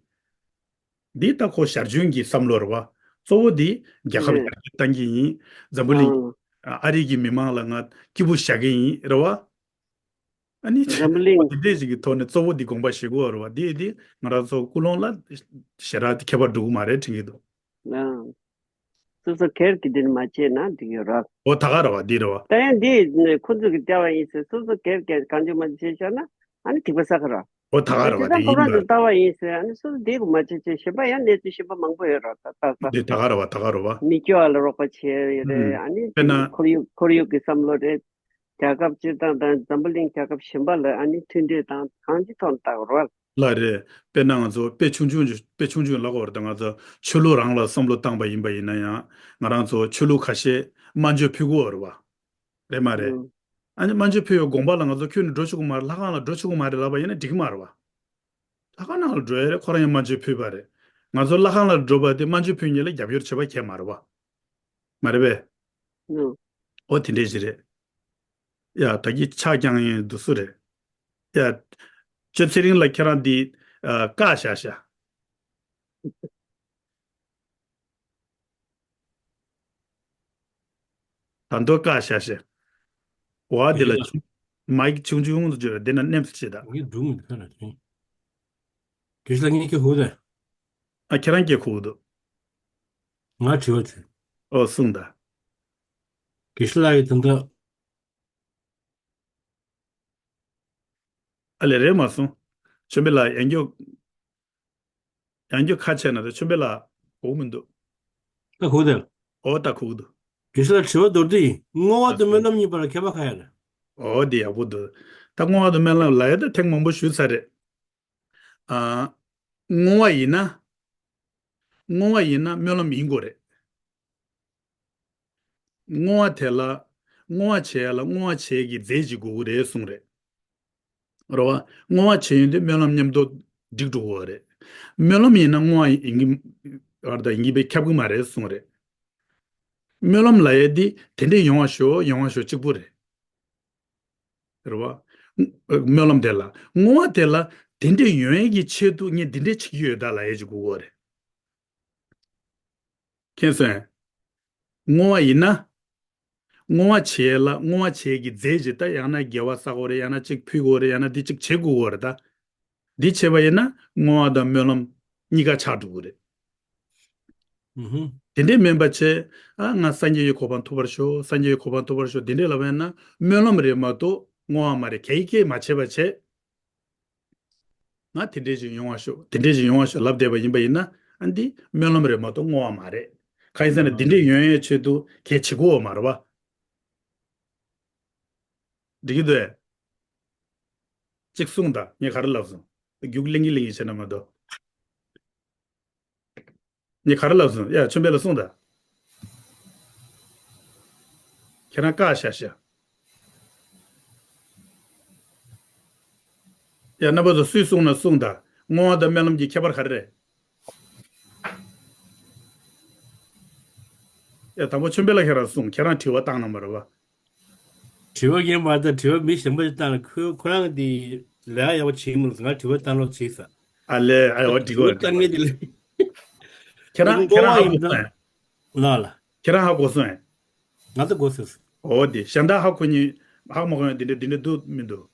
འདི་ད་ཁོ་ཞར་བྱུང་གི་བསམ་བློ་རེད་བ། གཙོ་བོ་འདི་རྒྱལ་ཁབ་ཡར་རྒྱས་གཏང་གི་ཡིན། འཛམ་བུ་གླིང་། ཨ་རི་གི་མི་མང་ལ་ང་སྐྱིད་པོ་བཞག་གི་ཡིན་རེད་བ། ཨ་ནི་འཛམ་བུ་གླིང་། དེ་འདྲས་ཞིག་གི་ཐོག་ནས་གཙོ་བོ་འདི་དགོངས་པ་བཞེས་དགོས་རེད་བ། འདི་འདི་ང་རང་ཚོ་ཀུན་སློང་ལ་ཞེ་དྲག་ཁྱད་པར་འགྲོ་གི་མ་རེད་དྲན་གྱི་འདུག། ཨ། སོ་སོ་སྒེར་གྱི་འདི་ནི་མ་བྱས་ན་འགྲིག་ཡོད་ར། འོ་ད་ག་ར་བ་འདི་ར་བ། ད་ཡང་འདི་ནི་ཁོ་ཚོ་གི་ལྟ་བ་ཡིན་ཟེར། སོ་སོ་སྒེར་གྱི་གང་བྱུང་མ་བྱས་བཞག་ན་ཨ་ནི་འགྲིག་པ་ས་ག་ར། འོ་ད་ག་ར་བ་དེ་ད་འདི་ཁོ་ཡིན་རང་ཚོ་པ། ལྟ་བ་ཡིན་ཟེར། ཨ་ནི་སོ་སོ་འདི་གི་མ་བྱས་བྱས་གཞན་པ་ཡང་གནས་ཚུལ་གཞན་པ་མང་པོ་ཡོད་ར། ད་ད་ད་འདི་ད་ག་ར་བ་ད་ག་ར་བ། མི་སྐྱོ་བ་ལ་རོགས་པ་བྱས་ཡོད་རེད། ཨ་ནི་དཔེར་ན། ཁོར་ཡུག་ཁོར་ཡུག་གི་བསམ་བློ་རེད། རྒྱལ་ཁབ་སྤྱིར་བཏང་དང་འཛམ་བུ་གླིང་རྒྱལ་ཁབ་གཞན་པ་ལ་ཨ་ནི་མཐུན་འབྲེལ་དང་གང་ཅི་ཐོག་ནས་ལྟ་དགོས་རེད་བ། ལགས་རེད། དཔེར་ན་ང་ཚོ་དཔེ་ཆུང་ཆུང་ཅིག་དཔེ་ཆུང་ཆུང་ལབ་དགོས་རེད། ད་ང་ཚོ་ཆོས་ལུགས་རང་ལ་བསམ་བློ་བཏང་པ་ཡིན་པ་ཡིན་ན་ཡང་ང་རང་ཚོ་ཆོས་ལུགས་ཁ་ཤས་དམར་མཆོད་ཕུལ་གྱི་ཡོད་རེད་བ། རེད་མ་རེད། ཨ་ནི་དམར་མཆོད་ཕུལ་བའི་དགོངས་པ་ལ་ང་ཚོ་ཁྱོད་ནི་འགྲོ་ཆོག་གི་མ་རེད། ལྷ་ཁང་ལ་འགྲོ་ཆོག་གི་མ་རེད་ལབ་པ་ཡིན་ན་འགྲིག་གི་མ་རེད་བ། ལྷ་ཁང་ནང་ལ་འགྲོ་ཡ་རེད། ཁོ་རང་ཡང་དམར་མཆོད་ཕུལ་བ་རེད། ང་ཚོ་ལྷ་ཁང་ལ་འགྲོ་བ་དེ་དམར་མཆོད་ཕུལ་མཁན་ལ་རྒྱབ་སྐྱོར་བྱེད་པ་ཁྱད་མ་རེད་བ། མ་རེད་པས། ཨོ་དེ་འདྲས་ཞིག་རེད། ཡ་ད་གི་ཕྱག་བརྐྱང་ཡིན་འདུག་སུ་རེད། ཡ། ཅོ་ཚེ་རིང་ལ་ཁྱེད་རང་འདི་ཨ་བཀག་བཞག་ཤག། ད་མདོ་བཀག་བཞག་ཤག། འོ་འདི་ལ་ཆུ་མའི་ཆུང་ཆུང་དུ་བརྗོད་འདི་ན་མནན་ཐུབ་ཅེས་དང་། ངས་འགྲོ་མི་འདུག་ལ་དྲན། དགེ་བཤེས་ལགས་ངས་ཁྱེད་ཧུ་དང་། ཨ་ཁྱེད་རང་སྐད་ཁུག་འདུག། ང་དྲི་བ་དྲིས། ཨོ་གསུངས་དང་། དགེ་བཤེས་ལགས་ཀྱིས་ད་ལྟ། ཨ་ལས་རེད་མ་སོང་། ཆོས་འཕེལ་ལགས་ཡང་རྒྱུ། ཡང་རྒྱུ་ཁ་ཕྱེ་ན་ད་ཆོས་འཕེལ་ལགས་གོ་མི་འདུག། ད་གོ་དེ། ཨོ་ད་གོ་གི་འདུག། དགེ་བཤེས་ལགས་དྲི་བ་མདོར་བསྡུས་ཡིན། བསྔོ་བ་དང་སྨོན་ལམ་གཉིས་བར་ལ་ཁྱད་པར་གང་ཡོད་རེད། ཨོ་དེ་ཡག་པོ་འདུག། ད་བསྔོ་བ་དང་སྨོན་ལམ་ལབ་ཡ་ད་ཐེངས་མང་པོ་ཞུས་ཚར་རེད། ཨ། བསྔོ་བ་ཡིན་ན། བསྔོ་བ་ཡིན་ན་སྨོན་ལམ་ཡིན་དགོས་རེད། བསྔོ་བ་དེ་ལ། བསྔོ་བ་བྱེད་ཡ་ལ་བསྔོ་བ་བྱེད་ཡ་གི་རྫས་ཅིག་དགོས་ཀྱི་རེད་གསུངས་རེད། རེད་བ། བསྔོ་བ་བྱེད་ཡོན་དེ་སྨོན་ལམ་མཉམ་དུ་འགྲིག་འགྲོ་གི་རེད། སྨོན་ལམ་ཡིན་ན་བསྔོ་བ་ཡིན་གྱི། བར་དང་ཡིན་གྱི་པའི་ཁྱབ་ཀྱི་མ་རེད་གསུངས་རེད། སྨོན་ལམ་ལབ་ཡ་འདི་དེ་འདྲས་ཡོང་བ་ཤོག་ཡོང་བ་ཤོག་གཅིག་པུ་རེད། རེད་བ། སྨོན་ལམ་དེ་ལ་བསྔོ་བ་དེ་ལ་དེ་འདྲས་ཡོང་ཡས་ཀྱི་ཆེད་དུ་ངས་འདི་འདྲས་བྱེད་ཀྱི་ཡོད་ད་ལབ་ཡས་ཅིག་དགོས་ཀྱི་རེད། མཁྱེན་སོང་ངས། བསྔོ་བ་ཡིན་ན། བསྔོ་བ་བྱེད་ཡས་ལ་བསྔོ་བ་བྱེད་ཡས་ཀྱི་རྫས་ཅིག་ད་ཡང་ན་དགེ་བ་བསགས་དགོས་རེད། ཡང་ན་གཅིག་ཕུལ་དགོས་རེད། ཡང་ན་འདི་གཅིག་བྱེད་དགོས་ཀྱི་རེད་ད། འདི་བྱས་པ་ཡིན་ན་བསྔོ་བ་དང་སྨོན་ལམ་གཉིས་ཀ་ཆགས་འགྲོ་གི་རེད། ཨུ་ཧུ། དེ་འདྲས་མིན་པ་བྱས། ཨ་ང་སངས་རྒྱས་ཀྱི་གོ་འཕང་ཐོབ་པར་ཤོག། སངས་རྒྱས་ཀྱི་གོ་འཕང་ཐོབ་པར་ཤོག། དེ་འདྲས་ལབ་པ་ཡིན་ན་སྨོན་ལམ་རེད་མ་གཏོགས་བསྔོ་བ་མ་རེད། གལ་སྲིད་མ་བྱས་པ་བྱས། ང་དེ་འདྲས་ཞིག་ཡོང་བ་ཤོག། དེ་འདྲས་ཞིག་ཡོང་བ་ཤོག་ལབ་བསྡད་པ་ཡིན་པ་ཡིན་ན་ཨ་འདི་སྨོན་ལམ་རེད་མ་གཏོགས་བསྔོ་བ་མ་རེད། གང་ཡིན་ཟེར་ན་འདི་འདྲས་ཡོང་ཡའི་ཆེད་དུ་གལ་ཆེ་གོ་བ་མ་རེད་བ། འགྲིག་གི་འདུག་ཨེ། གཅིག་གསུངས་དང་ངས་ག་རེ་ལབ་སོང་། རྒྱུགས་གླེང་གི་གླེང་གི་བྱས་ན་མ་གཏོགས། ངས་ག་རེ་ལབ་སོང་། ཡ་ཆོས་འཕེལ་ལ་གསུངས་དང་། ཁྱེད་རང་བཀག་བཞག་ཤག། ཡ་རྣམ་པ་ཚོ་སུས་གསུངས་ན་གསུངས་དང་། བསྔོ་བ་དང་སྨོན་ལམ་གྱི་ཁྱད་པར་ག་རེ་རེད། ཡ་དང་པོ་ཆོས་འཕེལ་ལ་ཁྱེད་རང་གསུངས། ཁྱེད་རང་དྲི་བ་བཏང་གནང་བ་རེད་བ། དྲི་བ་རྒན་པ་དང་དྲི་བ་མི་གཞན་པ་ཞིག་བཏང་ལ་ཁོས་ཁོ་རང་གི་དེ་ལས་ཀ་ཡག་པོ་བྱེད་མི་འདུག། ང་དྲི་བ་བཏང་རོགས་བྱེད་ས། ཨ་ལས་ཨ་ཡོ་འགྲིག་གོ་འགྲིག་གོ། བཏང་ངེས་དེ་ལས། ཁྱེད་རང་ཁྱེད་རང་ཧ་གོ་སོང་ཨེ། ལ་ལ། ཁྱེད་རང་ཧ་གོ་སོང་ཨེ། ང་ཚོ་གོ་སོང་། འོ་དེ་གཞན་དག་ཧ་གོ་ཉི་ཧ་གོ་མ་གོ་ཡང་དེ་འདྲ་དེ་འདྲ་འདུག་མི་འདུག།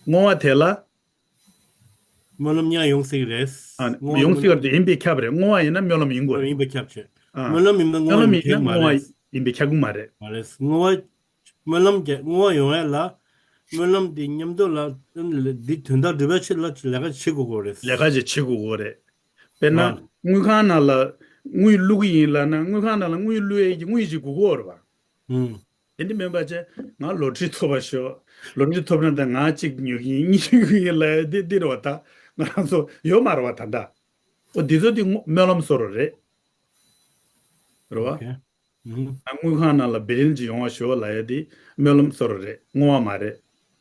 བསྔོ་བ་དེ་ལ། སྨོན་ལམ་གཉིས་ཡོང་སྲིད་རེད། ཨ་བསྔོ་བ་ཡོང་སྲིད་རེད་ཡིན་པའི་ཁྱབ་རེད། བསྔོ་བ་ཡིན་ན་སྨོན་ལམ་ཡིན་དགོས་རེད། ཡིན་པའི་ཁྱབ་ཆེ། ཨ་སྨོན་ལམ་ཡིན་ན་བསྔོ་བ་སྨོན་ལམ་ཡིན་ན་ཁྱབ་མ་བསྔོ་བ་རེད། ཡིན་པའི་ཁྱབ་ཀྱི་མ་རེད། མ་རེད། བསྔོ་བ། སྨོན་ལམ་གྱི་བསྔོ་བ་ཡོང་ཡ་ལ། སྨོན་ལམ་འདི་མཉམ་དུ་ལ། འདི་དོན་དག་སྒྲུབ་པའི་ཆེད་ལ་ལས་ཀ་བྱེད་དགོས་ཀྱི་རེད། ལས་ཀ་ཅིག་བྱེད་དགོས་ཀྱི་རེད། དཔེར་ན། ཨ། དངུལ་ཁང་ནང་ལ་དངུལ་བླུག་གི་ཡིན་ལབ་ན་དངུལ་ཁང་ནང་ལ་དངུལ་བླུག་ཡས་ཀྱི་དངུལ་ཅིག་དགོས་ཀྱི་རེད་པ། ཨུམ། དེ་འདི་མིན་པ་བྱས་ང་ལོ་ཊི་རི་ཐོབ་པ་ཤོག། ལོ་ཊི་རི་ཐོབ་ན་ད་ང་གཅིག་ཉོ་གི་ཡིན་གཉིས་ཉོ་གི་ཡིན་ལབ་ཡ་འདི་འདི་རེད་པ། ད་ང་རང་ཚོ་ཡོད་མ་རེད་པ་ད་ལྟ། ཨོ་འདི་ཚོ་འདི་བསྔོ་སྨོན་ལམ་བཟོ་འདྲ་རེད། རེད་པ། ཨོ་ཁེ། ཨུམ། ང་དངུལ་ཁང་ནང་ལ་བེ་ལིན་ཅིག་ཡོང་བ་ཞུ་བ་ལབ་ཡ་དེ་སྨོན་ལམ་བཟོ་འདྲ་རེད། བསྔོ་བ་མ་རེད།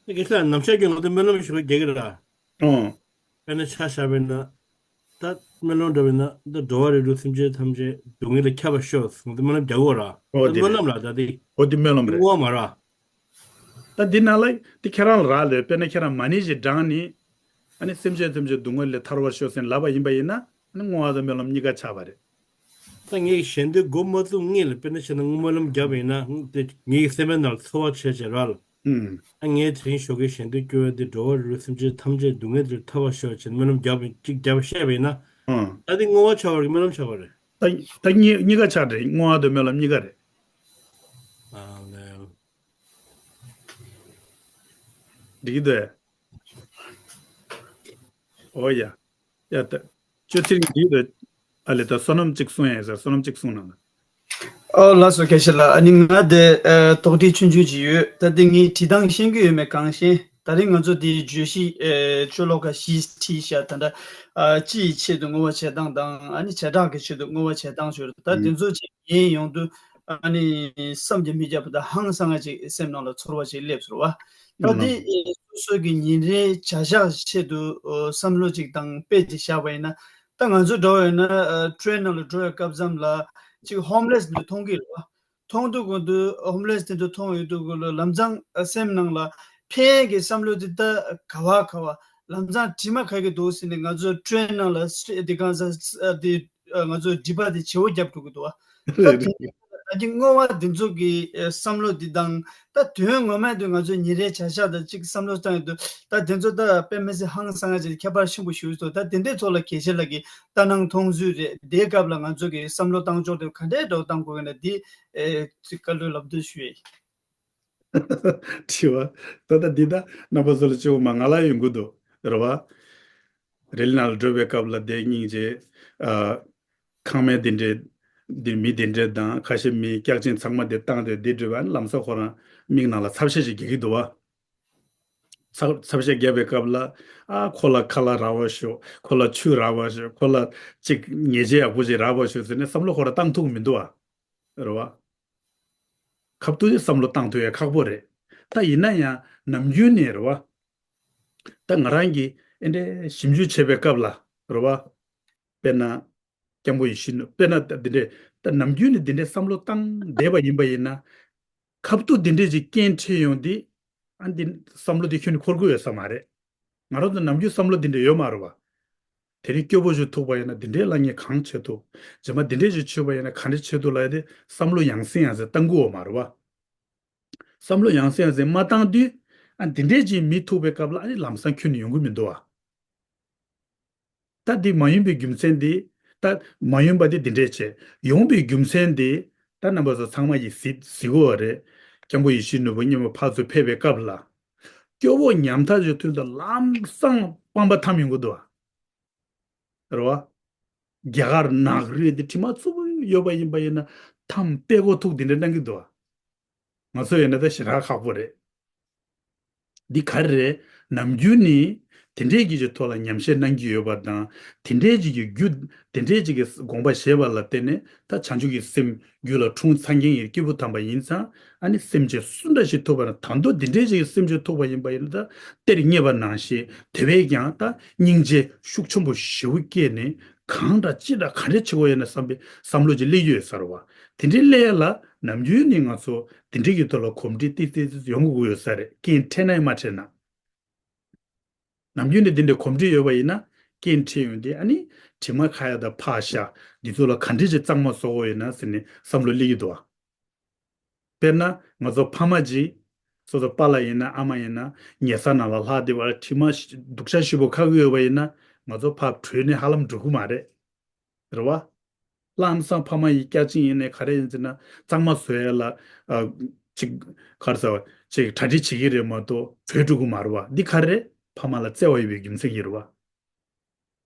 དེ་ག་ས་ནམ་ཞག་རྒྱུན་ང་ཚོ་སྨོན་ལམ་ཞུ་བ་རྒྱག་གི་རེད། ཨོ། དཔེར་ན་ཆ་བཞག་པ་ཡིན་ན། ད་སྨོན་ལམ་འདྲ་བ་ཡིན་ན་ད་འགྲོ་བ་རིགས་དྲུག་སེམས་ཅན་ཐམས་ཅད་སྡུག་བསྔལ་ལས་ཁྱབ་པར་ཤོག་ཟེར་ང་ཚོ་སྨོན་ལམ་རྒྱག་གི་ཡོད་ར། ཨོ་ད་དེ་སྨོན་ལམ་ར་ད་དེ། ཨོ་དེ་སྨོན་ལམ་རེད། བསྔོ་བ་མ་ར། ད་འདི་ནང་ལ་དེ་ཁྱེད་རང་ལ་རག་ལས། དཔེར་ན་ཁྱེད་རང་མ་ཎི་ཞིག་བགྲངས་ནས། ཨ་ནི་སེམས་ཅན་ཐམས་ཅད་སྡུག་བསྔལ་ལས་ཐར་བར་ཤོག་ཟེར་ལབ་པ་ཡིན་པ་ཡིན་ན། ནི་བསྔོ་བ་དང་སྨོན་ལམ་གཉིས་ཀ་ཆགས་པ་རེད། ད་ངས་ཞལ་འདོན་འགོ་མ་བཙུགས་སྔོན་ལ་དཔེར་ན་བྱས་ན་སྔོན་སྨོན་ལམ་བརྒྱབ་པ་ཡིན་ན་དེ་ངའི་སེམས་པའི་ནང་ལ་ཚོར་བ་བྱས་བྱས་ར་ལ། ཨུམ། ད་ངས་དེ་རིང་ཞོགས་ཀས་ཞལ་འདོན་སྐྱོར་བ་འདི་འགྲོ་བ་རིགས་སེམས་ཅན་ཐམས་ཅད་སྡུག་བསྔལ་དེར་ཐར་བར་ཤོག་ཅེས་སྨོན་ལམ་བརྒྱབ་པ་གཅིག་བརྒྱབ་བཤད་པ་ཡིན་ན། ཨང་། ད་འདི་བསྔོ་བ་ཆགས་པ་རེད་སྨོན་ལམ་ཆགས་པ་རེད། ད་ད་གཉིས་གཉིས་ཀ་ཆགས་རེད། བསྔོ་བ་དང་སྨོན་ལམ་གཉིས་ཀ་རེད། ཨ་ལས། འགྲིག་གི་འདུག་ཨེ། ཨོ་ཡ། ཡ་ད། ཅོ་ཚིར་འདི་ལ། ཨ་ལེ་ད་བསོད་ནམས་གཅིག་གསུང་ཡ་ཡིན་ཟེར། བསོད་ནམས་གཅིག་གསུང་གནང་། ཨོ་ལགས་སོ། དགེ་བཤེས་ལགས། ཨ་ནི་ང་དེ་ཨ་དོགས་འདྲི་ཆུང་ཆུང་ཅིག་ཡོད། ད་དེ་ངས་བྲིས་སྟངས་ཤེས་ཀྱི་ཡོད་མེད་གང་ཤེས། ད་རིང་ང་ཚོ་དེ་བརྗོད་གཞི་ཨ་ཆུ་ལོག་ཁ་བཞི་བྲིས་ཤག་ད་ལྟ་ཨ་སྤྱི་ཡི་ཆེད་དུ་བསྔོ་བ་བྱེད་སྟངས་དང་ཨ་ནི་བྱེ་བྲག་གི་ཆེད་དུ་བསྔོ་བ་བྱེད་སྟངས་ཞུ་རེད། ད་དེ་ཚོ་ཅིག་ངས་ཡོང་དུས་ཨ་ནི་བསམ་གྱིས་མི་ཁྱབ་པ་དང་ཧང་སང་ང་ཅིག་སེམས་ནང་ལ་ཚོར་བ་ཅིག་སླེབས་སོང་བ། ད་དེ་ཨེ་སོ་སོ་གི་ཉིན་རེའི་བྱ་གཞག་ཆེད་དུ་ཨོ་བསམ་བློ་ཅིག་དང་དཔེ་ཅིག་བཞག་པ་ཡིན་ན། ད་ང་ཚོ་འདྲ་བ་ཡིན་ན་ཨ་ཊེ་རེན་ནང་ལ་འགྲོ་བའི་སྐབས་མཚམས་ལ་ཅིག་ཧོམ་ལེ་སི་འདི་མཐོང་གི་རེད་བ། མཐོང་དུས་ཀུན་ཏུ་ཧོམ་ལེ་སི་དེ་ཚོ་མཐོང་ཡོང་དུས་ཀུན་ལ་ལམ་སང་ཨ་སེམས་ནང་ལ་ཕན་གྱི་བསམ་བློ་དེ་ད་ག་བ་ག་བ་ལམ་སང་དྲི་མ་ག་གི་འདུག་ཟེར་ནས་ང་ཚོ་ཊེ་རེན་ནང་ལ་སི་ཊེ་དེ་གང་ས་ཨ་དེ་ཨ་ང་ཚོ་སྒྲིབ་པ་དེ་བྱེ་བོ་བརྒྱབ་འགྲོ་གི་འདུག་བ། ད་དེ་ད་གིན་བསྔོ་བ་འདི་ཚོ་གི་ཨེ་བསམ་བློ་འདི་དང་ད་དོན་ངོ་མ་དུ་ང་ཚོ་ཉིན་རེའི་བྱ་གཞག་དང་གཅིག་བསམ་བློ་བཏང་ཡོད་དུས་ད་དེ་ཚོ་ད་དཔེ་མི་སྲིད་ཧང་སང་ང་ཅིག་ཁྱད་པར་ཆེན་པོ་ཞིག་འདུག་ད་དེ་འདྲའི་ཐོག་ལ་དགེ་བཤེས་ལགས་ཀྱི་ལྟ་སྣང་མཐོང་ཚུལ་རེད། དེའི་སྐབས་ལ་ང་ཚོ་གི་བསམ་བློ་བཏང་ཕྱོགས་དེ་ག་འདྲའི་འདྲ་བོ་བཏང་དགོས་ཀྱི་ན་འདི་ཨེ་ཅིག་བཀའ་བློན་ལབ་འདོད་ཞུ་ཡས། དྲི་བ། ད་ལྟ་འདི་ད་རྣམ་པ་ཚོ་ལ་སྤྱི་བོ་མ་ང་ལ་ཡོང་གི་འདུག་རེད་བ། རི་ལི་ནང་ལ་འགྲོ་བའི་སྐབས་ལ་བསྡད་སྙིང་རྗེ། ཨ། ཁང་མིག་དེ་འདྲས། འདི་མི་དེ་འདྲས་དང་ཁ་ཤས་མི་སྐྱག་ཅན་ཚང་མ་དེ་བཏང་སྟེ་འདི་འགྲོ་བ་ལམ་སང་ཁོ་རང་མིག་ནང་ལ་ཚབ་ཤ་ཞིག་རྒྱག་གི་འདུག་བ། ཚབ་ཚབ་ཤ་རྒྱག་པའི་སྐབས་ལ། ཨ་ཁོ་ལ་ཁ་ལག་རག་པ་ཤོག་ཁོ་ལ་ཆུ་རག་པ་ཤོག་ཁོ་ལ་ཅིག་ཉལ་ཆས་ཡག་པོ་ཞིག་རག་པ་ཤོག་ཟེར་ནས་བསམ་བློ་ཁོ་རང་བཏང་ཐུབ་ཀྱི་མི་འདུག་བ། རེད་བ། ཁབ་ཏུ་དེ་བསམ་བློ་བཏང་ཐུབ་ཡ་ཁག་པོ་རེད། ད་ཡིན་ན་ཡང་ནམ་རྒྱུན་ནས་རེད་བ། ད་ང་རང་གིས་ཨེ་འདྲས་ཞིབ་འཇུག་བྱེད་པའི་སྐབས་ལ་རེད་བ། དཔེར་ན། སྐྱབས་མགོན་ཡིད་བཞིན་ནོར་བུ་དཔེར་ན་ད་འདི་འདྲས་ད་ནམ་རྒྱུན་ནས་འདི་འདྲས་བསམ་བློ་བཏང་བསྡད་པ་ཡིན་པ་ཡིན་ན། ཁབ་ཏུ་འདི་འདྲས་ཀྱི་རྐྱེན་འཕྲད་ཡོང་དུས་ཨ་འདི་བསམ་བློ་དེ་ཁྱོན་ནས་འཁོར་གི་ཡོད་ས་མ་རེད། ང་རང་ཚོ་ནམ་རྒྱུན་བསམ་བློ་འདི་འདྲས་ཡོད་མ་རེད་བ། དེ་རིང་སྐྱོ་པོ་ཞིག་ཐུག་པ་ཡིན་ན་འདི་འདྲས་ལ་ངས་གང་བྱེད་ཐུབ། རྗེས་མ་འདི་འདྲས་ཞིག་བྱུང་བ་ཡིན་ན་ག་འདྲས་བྱེད་ཐུབ་ལབ་ཡ་དེ་བསམ་བློ་ཡང་སེ་ཡང་སེ་བཏང་གི་ཡོད་མ་རེད་བ། བསམ་བློ་ཡང་སེ་ཡང་སེ་མ་བཏང་དུས་ཨ་འདི་འདྲས་ཅིག་མི་ཐུག་པའི་སྐབས་ལ་ཨ་ནི་ལམ་སང་ཁྱོན་ནས་ཡོང་གི་མི་འདུག་བ། ད་འདི་མ་ཡོང་པའི་རྒྱུ་མཚན་འདི། ད་མ་ཡོང་པ་འདི་འདི་འདྲས་བྱས། ཡོང་པའི་རྒྱུ་མཚན་འདི། ད་རྣམ་པ་ཚོ་ཚང་མ་ཡིས་གཟིགས་གཟིགས་ཡོད་རེད། སྐྱབས་མགོན་ཡིད་བཞིན་ནོར་བུ་མཉམ་པོ་ཕར་ཚུར་ཕེབས་པའི་སྐབས་ལ། སྐྱོ་བོ་ཉམ་ཐག་ཅིག་ཐོན་དུས་ལམ་སང་སྤང་པ་འཐམ་ཡོང་གི་འདུག་བ། རེད་བ། རྒྱ་གར་ནག་རིལ་འདི་དྲི་མ་རྩུབ་པོ་ཡོད་པ་ཡིན་པ་ཡིན་ན་འཐམ་པད་ཀོ་ཐུག་འདི་འདྲ་གནང་གི་འདུག་བ། ང་ཚོ་ཡིན་ན་ད་ཞེ་དྲག་ཁག་པོ་རེད། འདི་ག་རེ་རེད། ནམ་རྒྱུན་ནི་དེ་འདྲས་ཀྱི་ཀྱི་ཐོག་ལ་ཉམས་བཞེས་གནང་གི་ཡོད་པ་དང་དེ་འདྲས་ཀྱི་ཀྱི་རྒྱུ་དེ་འདྲས་ཀྱི་ཀྱི་དགོངས་པ་བཞེས་པ་ལ་བརྟེན་ནས་ད་བྱང་ཆུབ་ཀྱི་སེམས་རྒྱུད་ལ་འཁྲུངས་ཚར་མཁན་ཡི་སྐྱེས་བུ་དམ་པ་ཡིན་ཙང་ཨ་ནི་སེམས་ཅན་སུ་འདྲ་ཞིག་ཐུག་པ་ན་ད་དུང་དེ་འདྲས་ཀྱི་སེམས་ཅན་ཐུག་པ་ཡིན་པ་ཡིན་ན་ད་གཏེར་རྙེད་པ་ནང་བཞིན་དེ་བས་ཀྱང་ད་སྙིང་རྗེ་ཤུགས་ཆེན་པོ་ཞེ་པོ་སྐྱེས་ནས་གང་འདྲ་ཅི་འདྲ་ག་འདྲས་བྱེད་དགོས་ཡོད་ན་བསམ་པའི་བསམ་བློ་ཅིག་སླེབས་ཀྱི་ཡོད་ས་རེད་བ། དེ་འདྲའི་སླེབས་ཡ་ལ་ནམ་རྒྱུན་ནས་ང་ཚོ་དེ་འདྲའི་གི་ཐོག་ལ་གོམས་འདྲིས་ཏིག་ཏིག་ཏིག་ཡོང་དགོས་ཀྱི་ཡོད་ས་རེད། རྐྱེན་འཕྲད་ན་ཡང་མ་འཕྲད་ན། ནམ་རྒྱུན་ནས་འདི་འདྲའི་གོམས་འདྲིས་ཡོད་པ་ཡིན་ན་རྐྱེན་འཕྲད་ཡོང་དུས་ཨ་ནི་དྲི་མ་ཁ་ཡ་དང་ཕག་ཤ་འདི་ཚོ་ལ་ག་འདྲས་ཅིག་གཙང་མ་བཟོ་དགོས་ཡོད་ན་ཟེར་ནས་བསམ་བློ་སླེབས་ཀྱི་འདུག་བ། དཔེར་ན་ང་ཚོ་ཕ་མ་ཅིག་སོ་སོ་པཱ་ལགས་ཡིན་ན་ཨ་མ་ཡིན་ན་ཉལ་ས་ནང་ལ་ལྷག་བསྡད་པ་དྲི་མ་སྡུག་ཤ་ཞེ་པོ་ཁ་གི་ཡོད་པ་ཡིན་ན་ང་ཚོ་ཕར་བྲོས་ནས་ཧ་ལམ་འགྲོ་གི་མ་རེད། རེད་བ། ལམ་སང་ཕ་མ་ཡིས་སྐྱག་ཅིང་ཡིན་ནའི་ག་རེ་ཡིན་ཟེར་ན་གཙང་མ་བཟོ་ཡ་ལ་ཨ། ཅིག་ག་རེ་ཟེར་བ་ཅིག་གྲ་སྒྲིག་བྱེད་ཀྱི་རེད་མ་གཏོགས་བྲོས་འགྲོ་གི་མ་རེད་བ། འདི་ག་རེ་ཕ་མ་ལ་བརྩེ་བ་ཡོད་པའི་རྒྱུ་མཚན་གྱིས་རེད་བ།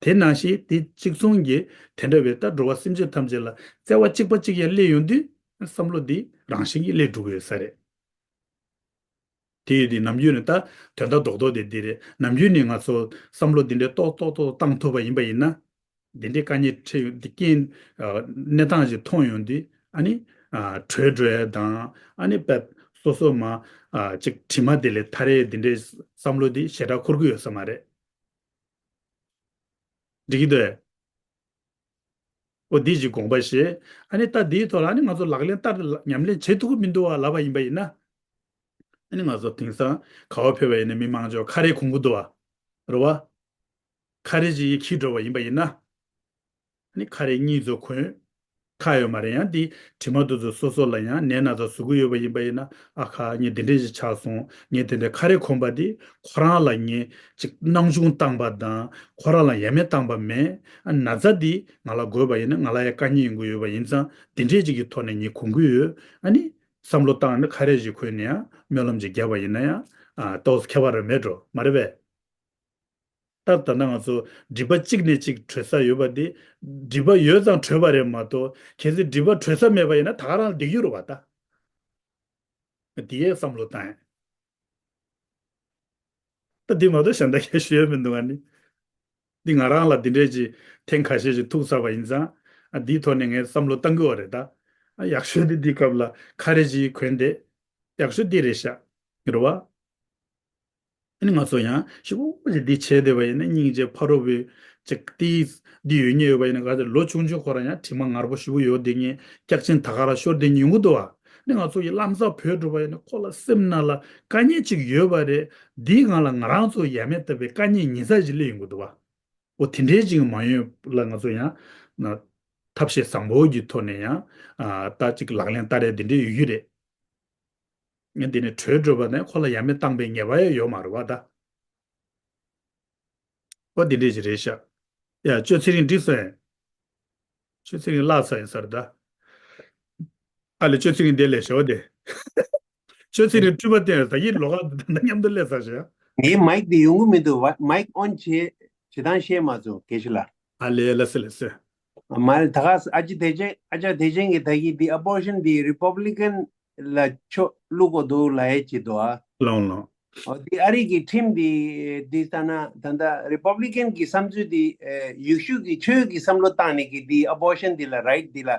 དེ་ནང་བཞིན་དེ་གཅིག་མཚུངས་ཀྱི་དེ་འདྲ་བའི་ད་འགྲོ་བ་སེམས་ཅན་ཐམས་ཅད་ལ་བརྩེ་བ་གཅིག་པ་གཅིག་ཡང་སླེབས་ཡོང་དུས་བསམ་བློ་འདི་རང་བཞིན་གྱིས་སླེབས་འགྲོ་གི་ཡོད་ས་རེད། དེ་ཡོད་དུས་ནམ་རྒྱུན་ནས་ད་དོན་དག་རྡོག་རྡོག་དེ་འདི་རེད། ནམ་རྒྱུན་ནས་ང་ཚོ་བསམ་བློ་འདི་འདྲའི་ཏོག་ཏོག་ཏོག་བཏང་ཐུབ་པ་ཡིན་པ་ཡིན་ན། འདི་འདྲའི་དཀའ་ངལ་འཕྲད་ཡོང་འདི་རྐྱེན་གནས་སྟངས་ཤིག་མཐོང་ཡོང་དུས་ཨ་ནི་བྲོས་འགྲོ་ཡ་དང་ཨ་ནི་དཔེ་སོ་སོ་མ་ཅིག་དྲི་མ་དེ་ལས་ཐར་ཡའི་འདི་འདྲའི་བསམ་བློ་འདི་ཞེ་དྲག་འཁོར་གི་ཡོད་ས་མ་རེད། འགྲིག་གི་འདུག་ཨེ། ཨོ་འདི་ཅིག་དགོངས་པ་བཞེས། ཨ་ནི་ད་འདིའི་ཐོག་ལ་ཨ་ནི་ང་ཚོ་ལག་ལེན་བསྟར་ཉམས་ལེན་བྱེད་ཐུབ་ཀྱི་མི་འདུག་བ་ལབ་པ་ཡིན་པ་ཡིན་ན། ཨ་ནི་ང་ཚོ་དེང་སང་ག་བ་ཕེབས་པ་ཡིན་ན་མི་མང་ཚོ་ཁ་རས་གོན་གྱི་འདུག་བ། རེད་བ། ཁ་རས་ཅིག་འཁྱེར་འགྲོ་བ་ཡིན་པ་ཡིན་ན། ནི་ཁ་རས་གཉིས་ཚོ་གོན། ཁག་ཡོད་མ་རེད། ཡང་འདི་དྲི་མ་དེ་ཚོ་སོ་སོ་ལ་ཡང་ནད་ན་ཚ་བཟོ་གི་ཡོད་པ་ཡིན་པ་ཡིན་ན། ཨ་ཁ་ངས་འདི་འདྲས་ཞིག་ཆགས་སོང་། ངས་དེ་འདྲས་ཁ་རས་གོན་པ་འདི་ཁོ་རང་ལ་ངས་ཅིག་སྣང་ཆུང་བཏང་པ་དང་། ཁོ་རང་ལ་ཡ་མེད་བཏང་པ་མེད། ཨ་ན་ཚ་འདི་ང་ལ་འགོས་པ་ཡིན་ན་ང་ལ་ཡང་དཀའ་ངལ་ཡོང་གི་ཡོད་པ་ཡིན་ཙང་། འདི་འདྲས་ཅིག་གི་ཐོག་ནས་ངས་གོན་གི་ཡོད། ཨ་ནི་བསམ་བློ་བཏང་ནས་ཁ་རས་ཞིག་གོན་ནས་ཡང་སྨོན་ལམ་ཅིག་བརྒྱབ་པ་ཡིན་ན་ཡང་། ཨ་ཏོག་ཙམ་ཁྱད་པར་རེ་མེད་འགྲོ་མ་རེད་པས། ད་ད་ལྟ་ང་ཚོ་སྒྲིབ་པ་གཅིག་ནས་གཅིག་བྲོས་ས་ཡོད་པ་འདི། སྒྲིབ་པ་ཡོད་ཙང་བྲོས་པ་རེད་མ་གཏོགས། གལ་སྲིད་སྒྲིབ་པ་བྲོས་ས་མེད་པ་ཡིན་ན་ད་ག་རང་ལ་བསྡད་ཀྱི་ཡོད་རེད་པ་ད། འདི་ཡས་བསམ་བློ་བཏང་ཡ། ད་འདི་མ་གཏོགས་གཞན་དག་གས་ཞུ་ཡ་མི་འདུག་ཨ་ནི། འདི་ང་རང་ལ་འདི་འདྲས་ཀྱི་ཐེངས་ཁ་ཤས་ཤིག་ཐུག་ཚར་བ་ཡིན་ཙང་། ཨ་འདིའི་ཐོག་ནས་ངས་བསམ་བློ་བཏང་གི་ཡོད་རེད་ད། ཨ་ཡག་ཤོས་འདི་འདིའི་སྐབས་ལ་ཁ་རས་ཅིག་གོན་ཏེ། ཡག་ཤོས་འདི་རེད་ཤག་རེད་བ། ཨ་ནི་ང་ཚོ་ཡང་ཞིབ་པོ་ཞིག་འདི་བྱས་བསྡད་པ་ཡིན་ན། སྙིང་རྗེ་ཕ་རོལ་པོའི་ཅིག་ཏིས་འདི་ཡོད་ཉེ་ཡོད་པ་ཡིན་ན། ག་ཚོད་ལོ་ཆུང་ཆུང་ཁོ་རང་ཡང་དྲི་མ་ངར་པོ་ཞིབ་པོ་ཡོད་བསྡད་ཉེ། སྐྱག་ཆེན་ད་ག་རང་ཤོར་བསྡད་ཉེ་ཡོང་གི་འདུག་བ། ཨ་ནི་ང་ཚོ་ཡི་ལམ་སང་བུད་འགྲོ་བ་ཡིན་ན་ཁོ་ལ་སེམས་ནང་ལ་དཀའ་ངལ་ཅིག་ཡོད་པ་རེད། འདིའི་སྒང་ལ་ང་རང་ཚོ་ཡ་མེད་བཏབ་པའི་དཀའ་ངལ་ཉེན་ཚ་ཞིག་སླེབས་ཡོང་གི་འདུག་བ། འོ་དེ་འདྲའི་ཅིག་མ་ཡོང་ལ་ང་ཚོ་ཡང་ན་ཐབས་ཤེས་བཟང་པོ་གི་ཐོག་ནས་ཡང་། ཨ་ད་ཅིག་ལག་ལེན་བསྟར་ཡ་དེ་འདྲའི་ཡོད་ཀྱི་རེད། ངས་འདི་ནས་བྲོས་འགྲོ་བ་ནས་ཁོ་ལ་ཡ་མེད་བཏང་པའི་ངེས་པ་ཡང་ཡོད་མ་རེད་བ་ད། ཨོ་འདི་འདྲས་ཞིག་རེད་ཤག་ཡ་ཅོ་ཚེ་རིང་འགྲིག་སོང་ཡ། ཅོ་ཚེ་རིང་བརླག་ཚར་ཡིན་ས་རེད་ད། ཨ་ལེ་ཅོ་ཚེ་རིང་འདི་ལས་ཞོ་དེ། ཅོ་ཚེ་རིང་སྤྲུལ་པ་བསྟན་ད་ཡིན་ལོག་ག་ད་མཉམ་དུ་སླེབས་ཚར་ཤག་ངའི་མའིག་འདི་ཡོང་གི་མི་འདུག་བ། མའིག་ཨོན་བྱེད་བྱེད་སྟངས་ཤེས་མ་བྱུང་དགེ་བཤེས་ལགས། ཨ་ལེ་ལ་སེ་ལ་སེ། མ་རེད་ད་ག་ཨ་ཅེ་བདེ་ཆེན་ཨ་ཅག་བདེ་ཆེན་གྱིས་ད་གིན་འདི་ཨ་བོ་ཤན་འདི་རི་པབ་ལི་ཀན་ལ་ཆོ་བླུག་གོ་འདུག་ལ་ཡེ་ཅི་འདུག་ཨ། ལོང་ལོང་། ཨོ་འདི་ཨ་རི་གི་ཁྲིམས་འདི་འདི་ལྟ་ན་ད་ལྟ་རི་པབ་ལི་ཀན་གྱི་བསམ་ཚུལ་འདི་ཡེ་ཤུ་གི་ཆོས་ཀྱི་བསམ་བློ་བཏང་ནས་ཀྱི་འདི་ཨ་བོ་ཤན་འདི་ལ་རའིཊ་འདི་ལ་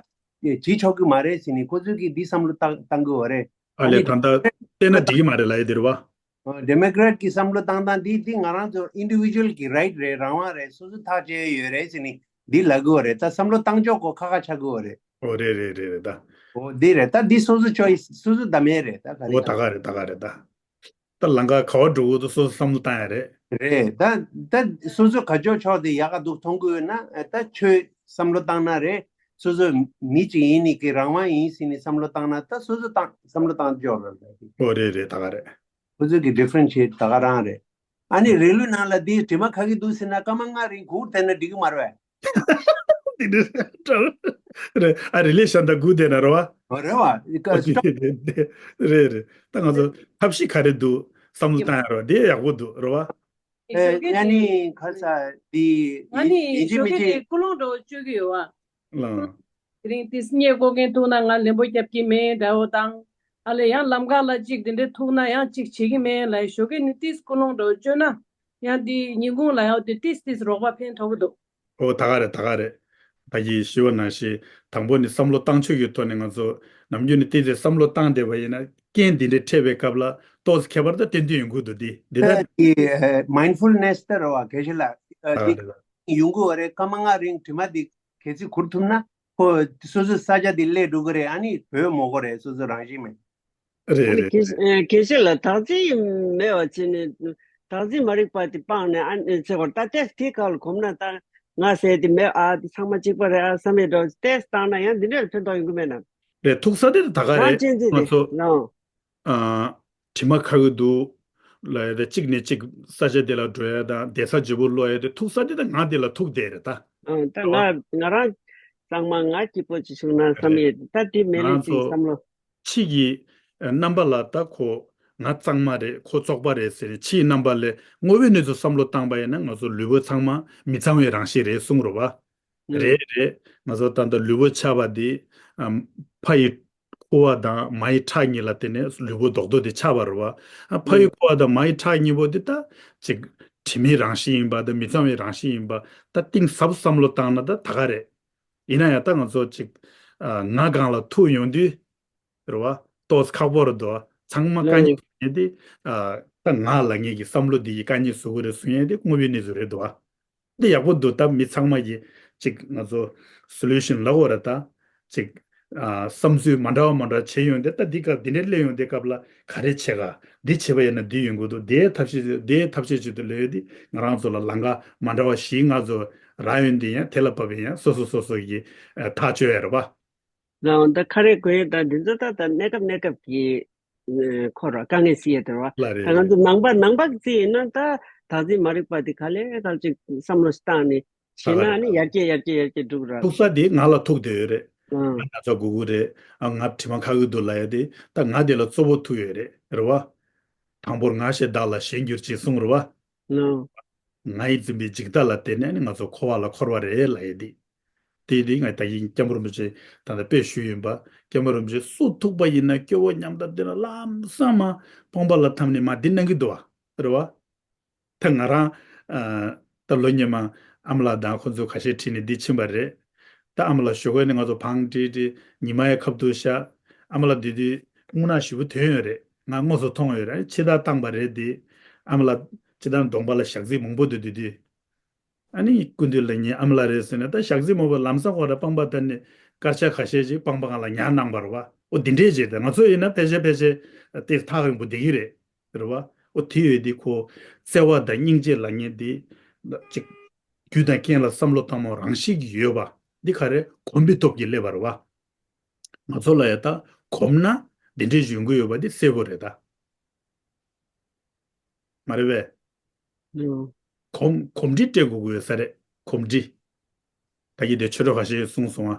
བྱེད་ཆོག་གི་མ་རེད་ཟེར་ནས་ཁོ་ཚོས་ཀྱི་འདི་བསམ་བློ་བཏང་བཏང་གི་ཡོད་རེད། ཨ་ཨ་ལེ་ནི་ད་ལྟ་བལྟས་ན་འགྲིག་གི་མ་རེད་ལ་ཡེ་འདིར་བ། ཨོ་ཌེ་མོ་ཀེ་རེཊ་གི་བསམ་བློ་བཏང་སྟངས་འདི་འདི་ང་རང་ཚོ་ཨིན་ཌི་བི་ཇུ་ཨལ་གི་རའིཊ་རེད། རང་དབང་རེད། སོ་སོ་ཐག་བཅད་ཡོད་རེད་ཟེར་ནས་འདི་ལབ་གི་ཡོད་རེད། ད་བསམ་བློ་བཏང་ཕྱོགས་གོ་ཁ་ཁ་ཆགས་གི་ཡོད་རེད། ཨོ་རེད་རེད་རེད་རེད་ད། ཨོ་འདི་རེད་ད། འདི་སོ་སོ་ཆོ་ཡི་སོ་སོ་ད་མེད་རེད་ད། ག་རེ་ཨོ་ད་ད་ག་རེད་ད་ག་རེད་ད། ད་ལམ་ཁ་ག་བ་འགྲོ་གི་འདུག་སོ་སོ་བསམ་བློ་བཏང་ཡ་རེད། རེད་ད། ད་སོ་སོ་ག་ཅོག་ཕྱོགས་དེ་ཡག་ག་འདུག་མཐོང་གི་ཡོད་ན་ད་ཆོས་བསམ་བློ་བཏང་ན་རེད། སོ་སོ་མི་གཅིག་ཡིན་ནི་གི་རང་དབང་ཡིན་ཟེར་ནས་བསམ་བློ་བཏང་ན་ད་སོ་སོ་བཏང་བསམ་བློ་བཏང་ཕྱོགས་རེད་ད། ཨོ་རེད་རེད་ད་ག་རེད། ཁོ་ཚོས་ཀྱི་ཌི་ཕ་རེན་ཤི་ཨེཊ་ད་ག་རང་རེད། ཨ་ནི་རེ་ལུ་ནང་ལ་འདི་དྲི་མ་ཁ་གི་འདུག་ཟེར་ན་སྐར་མ་ལྔ་རིང་སྒུག་བསྡད་ན་འགྲིག་གི་མ་རེད་པས། འདི་འདྲ་རེད། ཨ་རི་ལེ་ཤན་དང་སྒུག་བསྡད་ན་རེད་བ། རེད་བ། ཨོ་དེ་དེ་དེ་རེད་རེད། ད་ང་ཚོ་ཐབས་ཤེས་ག་རེ་འདུག་བསམ་བློ་བཏང་ཡ་རེད་བ། དེ་ཡག་པོ་འདུག་རེད་བ། ཨེ་ཨ་ནི་ག་ས་འདི་ང་ནི་ཡིན་གཅིག་ཞོགས་མིན་ཀས་དེ་གཅིག་ཀུན་སློང་འདྲ་བོ་སྤྱོད་ཀྱི་ཡོད་བ། ལགས། དེ་རིང་ཏིས་རྙེད་སྐོར་མཁན་ཐུག་ན་ང་ལན་པོ་རྒྱབ་ཀྱི་མེད་འདྲ་བོ་དང་། ཨ་ལས་ཡང་ལམ་ཁ་ལ་གཅིག་དེ་འདྲས་ཐུག་ན་ཡང་གཅིག་བྱེད་ཀྱི་མེད་ལ་ཞོགས་ཀས་ནི་ཏིས་ཀུན་སློང་འདྲ་བོ་བཅོས་ན། ཡང་འདི་ཉིན་གུང་ལ་ཡང་དེ་ཏིས་ཏིས་རོགས་པ་ཕན་ཐོགས་ཀྱི་འདུག་ཨོ་ད་ག་རེད་ད་ག་རེད། ད་གིན་ཞུས་པ་ནང་བཞིན་དང་པོ་ནི་བསམ་བློ་བཏང་ཕྱོགས་ཀྱི་ཐོག་ནས་ང་ཚོ་ནམ་རྒྱུན་ནས་ཏིས་ཏིས་བསམ་བློ་བཏང་བསྡད་པ་ཡིན་ན་རྐྱེན་འདི་འདྲས་འཕྲད་པའི་སྐབས་ལ་ཏོག་ཙམ་ཁྱད་པར་ད་ཏན་ཏན་ཡོང་གི་འདུག་འདི་འདི་ད། ཨ་དེ་མའིན་ཌ་ཕུལ་ནེས་ད་རེད་བ་དགེ་བཤེས་ལགས། ཨ་ད་ག་རེད། འདི་ཡོང་གི་ཡོད་རེད། སྐར་མ་ལྔ་རིང་དྲི་མ་འདི་གལ་སྲིད་འཁུར་ཐུབ་ན། ཁོ་སོ་སོའི་ས་ཆ་དེ་སླེབས་འགྲོ་གི་རེད། ཨ་ནི་བོད་མོ་གོ་རེད། སོ་སོ་རང་བཞིན་མེད། རེད་ཨ་ནི་རེད་དགེ་རེད། ཨེ་དགེ་བཤེས་ལགས་དག་ཆ་མེད་པ་བྱས་ནས་དག་ཆ་མ་རིག་པ་དེ་སྤངས་ནས་ཨ་ནི་ཚེ་བར་ད་ཏེས་དེ་ག་ལ་གོམས་ན་ད་ང་ཟེར་དེ་མེད་ཨ་དེ་ཚང་མ་གཅིག་པ་རེད་ཨ་བསམ་ཡས་འགྲོ་ཏེས་བཏང་ན་ཡང་འདི་འདྲ་ཕན་ཐོགས་ཡོང་གི་མེད་ན། རེད་ཐུག་ས་དེ་ད་ག་རང་རེད། གཅེས་འཛིན་ང་དེ་ཚོ་ནང་། ཨ། དྲི་མ་ཁ་གི་འདུག་ལ་ཡ་དེ་གཅིག་ནས་གཅིག་ས་ཆ་དེ་ལ་འགྲོ་ཡ་དང་བསྡད་ས་བརྗེ་པོ་ལོག་ཡ་དེ་ཐུག་ས་དེ་ད་ང་དེ་ལ་ཐུག་བསྡད་རེད་ད། ཨ་ད་རེད་བ། ང་ང་རང་གཙང་མ་ང་སྐྱིད་པོ་ཅིག་བྱུང་ན་བསམ་རེད། ཡས་ད་དེ་མེད་ང་ནས་ཅིག་ཚོ་བསམ་བློ། ཕྱི་གི་རྣམ་པ་ལ་ད་ཁོ་ང་གཙང་མ་རེད་ཁོ་བཙོག་པ་རེད་ཟེར་ནས་ཕྱིའི་རྣམ་པ་ལས་དངོས་པོའི་གནས་ཚུལ་བསམ་བློ་བཏང་པ་ཡིན་ན་ང་ཚོ་ལུས་པོ་ཚང་མ་མི་གཙང་བའི་རང་བཞིན་རེད་གསུངས་རེད་བ། ཨུ། རེད་རེད། ང་ཚོ་ད་ལྟ་ལུས་པོ་ཆགས་པ་འདི་ཨམ་ཕ་ཡི་ཁུ་བ་དང་མ་ཡི་ཁྲག་གཉིས་ལ་བརྟེན་ནས་ལུས་པོ་རྡོག་རྡོག་དེ་ཆགས་པ་རེད་བ། ཨ་ཕ་ཡི་ཨུ། ཁུ་བ་དང་མ་ཡི་ཁྲག་གཉིས་པོ་འདི་ད་ཅིག་དྲི་མའི་རང་བཞིན་ཡིན་པ་དང་མི་གཙང་བའི་རང་བཞིན་ཡིན་པ་ད་གཏིང་ཟབ་བསམ་བློ་བཏང་ན་ད་ད་ག་རེད། ཡིན་ན་ཡང་ད་ང་ཚོ་ཅིག་ཨ་ང་སྒང་ལ་ཐུག་ཡོང་དུས། རེད་བ། ཏོག་ཙམ་ཁག་པོ་རེད་འདུག་བ། ཚང་མ་དཀའ་ངལ་ལོ། ཡོད་དེ། ཨ་ད་ང་ལ་ངེད་ཀྱི་བསམ་བློ་འདི་ཡི་དཀའ་ངལ་བཟོ་གི་རེད་གསུང་ཡས་དེ་དངོས་པོའི་གནས་ཚུལ་རེད་འདུག་བ། འདི་ཡག་པོ་འདུག་ད་མི་ཚང་མ་གིས་ཅིག་ང་ཚོ་སོ་ལུ་ཤན་ལབ་དགོས་རེད་ད། ཅིག་ཨ་བསམ་ཚུལ་མ་འདྲ་བ་མ་འདྲ་བ་བྱེད་ཡོང་དེ་ད་འདི་སྐབས་འདི་འདྲའི་སླེབས་ཡོང་དེ་སྐབས་ལ་ག་རེ་བྱེད་ག་འདི་བྱེད་པ་ཡིན་ན་འདི་ཡོང་གི་འདུག་དེའི་ཐབས་ཤེས་དེའི་ཐབས་ཤེས་བྱེད་དུ་སླེབས་ཡོད་དེ་ང་རང་ཚོ་ལ་ལམ་ཁ་མ་འདྲ་བ་ཞིག་ང་ཚོ་ རག་ཡོང་དུས་ཡང་དེ་ལ་བབས་པའི་ཡང་སོ་སོ་སོ་སོ་གི་ཨ་ཐག་གཅོད་ཡ་རེད་བ། ལའང་ད་ཁ་རས་གོན་ཡས་དང་འདི་ཚོ་ད་ད་གནས་སྐབས་གནས་སྐབས་ཀྱི་ཨ་འཁོར་བ་དཀའ་ངལ་སེལ་ཡས་དེ་རེད་བ། ལ་རེད་ད་ང་རེད། ཚོ་ནང་པ་ནང་པ་གི་རྩིས་ཡིན་ན་ད་བདག་འཛིན་མ་རིག་པ་དེ་ག་ལེ་ག་ལེ་ཅིག་བསམ་བློ་ཞིག་བཏང་ནས་བྱས་ན་ཨ་ནི་ཡར་རྒྱས་ཡར་རྒྱས་ཡར་རྒྱས་འགྲོ་གི་རེད། ཐུག་ས་དེ་ང་ལ་ཐུག་བསྡད་ཡོད་རེད། ཨང་། ན་ཚ་སྒུག་སྒུག་རེད། ཨ་ང་དྲི་མ་ཁ་གི་འདུག་ལབ་ཡ་དེ་ད་ང་དེ་ལ་གཙོ་བོ་ཐུག་ཡོད་རེད། རེད་བ། དང་པོར་ང་ཞེས་བདག་ལ་ཞེན་གྱུར་ཅིག་གསུངས་རེད་བ། ང་ཡིས་འཛིན་པའི་འཇིག་ལྟ་ལ་བརྟེན་ནས་ནི་ང་ཚོ་འཁོར་བ་ལ་འཁོར་བ་རེད་ལབ་ཡས་འདི། དེ་དེ་ང་ད་གིན་སྐྱབས་མགོན་རིན་པོ་ཆེ་ད་ལྟ་དཔེ་ཞུས་ཡིན་པ། སྐྱབས་མགོན་རིན་པོ་ཆེ་སུ་ཐུག་པ་ཡིན་ན་སྐྱོ་བོ་ཉམས་དང་བདེ་ན་ལམ་སང་མ་སྤོང་པ་ལ་འཐམས་ནས་མ་འདི་གནང་གི་འདུག་བ། རེད་བ། ད་ང་རང་ད་ལོ་སྔོན་མ་ཨ་མ་ལགས་དང་ཁོ་ཚོ་ཁ་ཤས་ཁྲིད་ནས་འདི་ཕྱིན་པ་རེད། ད་ཨ་མ་ལགས་ཞོགས་ཀས་ནས་ང་ཚོ་བང་སྒྲིག་སྒྲིག་ཉི་མ་ཡའི་ཁ་ཐུག་བཞག་ཨ་མ་ལགས་དེ་དུས་རྔུལ་ནག་ཞེ་པོ་ཐོན་ཡོད་རེད། ང་དངོས་སུ་མཐོང་ཡོད་རེད། ཕྱི་ཐག་བཏང་པ་རེད་དེ། ཨ་མ་ལགས་ཕྱི་ཐག་གདོང་པ་ལ་ཞག་ཚི་མང་པོ་འདུག་དེ་དུས། ཨ་ནི་སྐུ་མདུན་ལ་ངའི་ཨ་མ་ལགས་རེད་ཟེར་ནས་ད་ཞག་ཚི་མང་པོ་ལམ་སང་ཁོ་ར་སྤང་པ་དར་ནས་སྐར་ཆ་ཁ་ཤས་ཅིག་སྤང་པ་སྒང་ལ་ཉར་གནང་བ་རེད་བ། ཨོ་འདི་འདྲས་བྱས་ཏེ་ང་ཚོ་ཡིན་ན་ཕལ་ཆེར་ཕལ་ཆེར་དེ་ཐག་རིང་པོ་བསྡད་ཀྱི་རེད། རེད་བ། ཨོ་དེ་ཡོད་དེ་ཁོ་བརྩེ་བ་དང་སྙིང་རྗེ་ལབ་མཁན་དེ་ཅིག་རྒྱུ་དང་རྐྱེན་ལ་བསམ་བློ་བཏང་མ་རང་བཞིན་གྱིས་ཡོད་པ་འདི་ག་རེ་གོམས་པའི་སྟོབས་ཀྱིས་སླེབས་པ་རེད་བ། ང་ཚོ་ལ་ཡ་ད་གོམས་ན་འདི་འདྲས་ཡོང་གི་ཡོད་པ་འདི་གསལ་པོ་རེད་ད། མ་རེད་པས། ཨང་། གོམས་གོམས་འདྲིས་སྤྲད་དགོས་ཀྱི་ཡོད་ས་རེད། གོམས་འདྲིས། ད་གིན་དེ་ཆོས་གྲོགས་ཁ་ཤས་གསུངས་སོང་ཨ།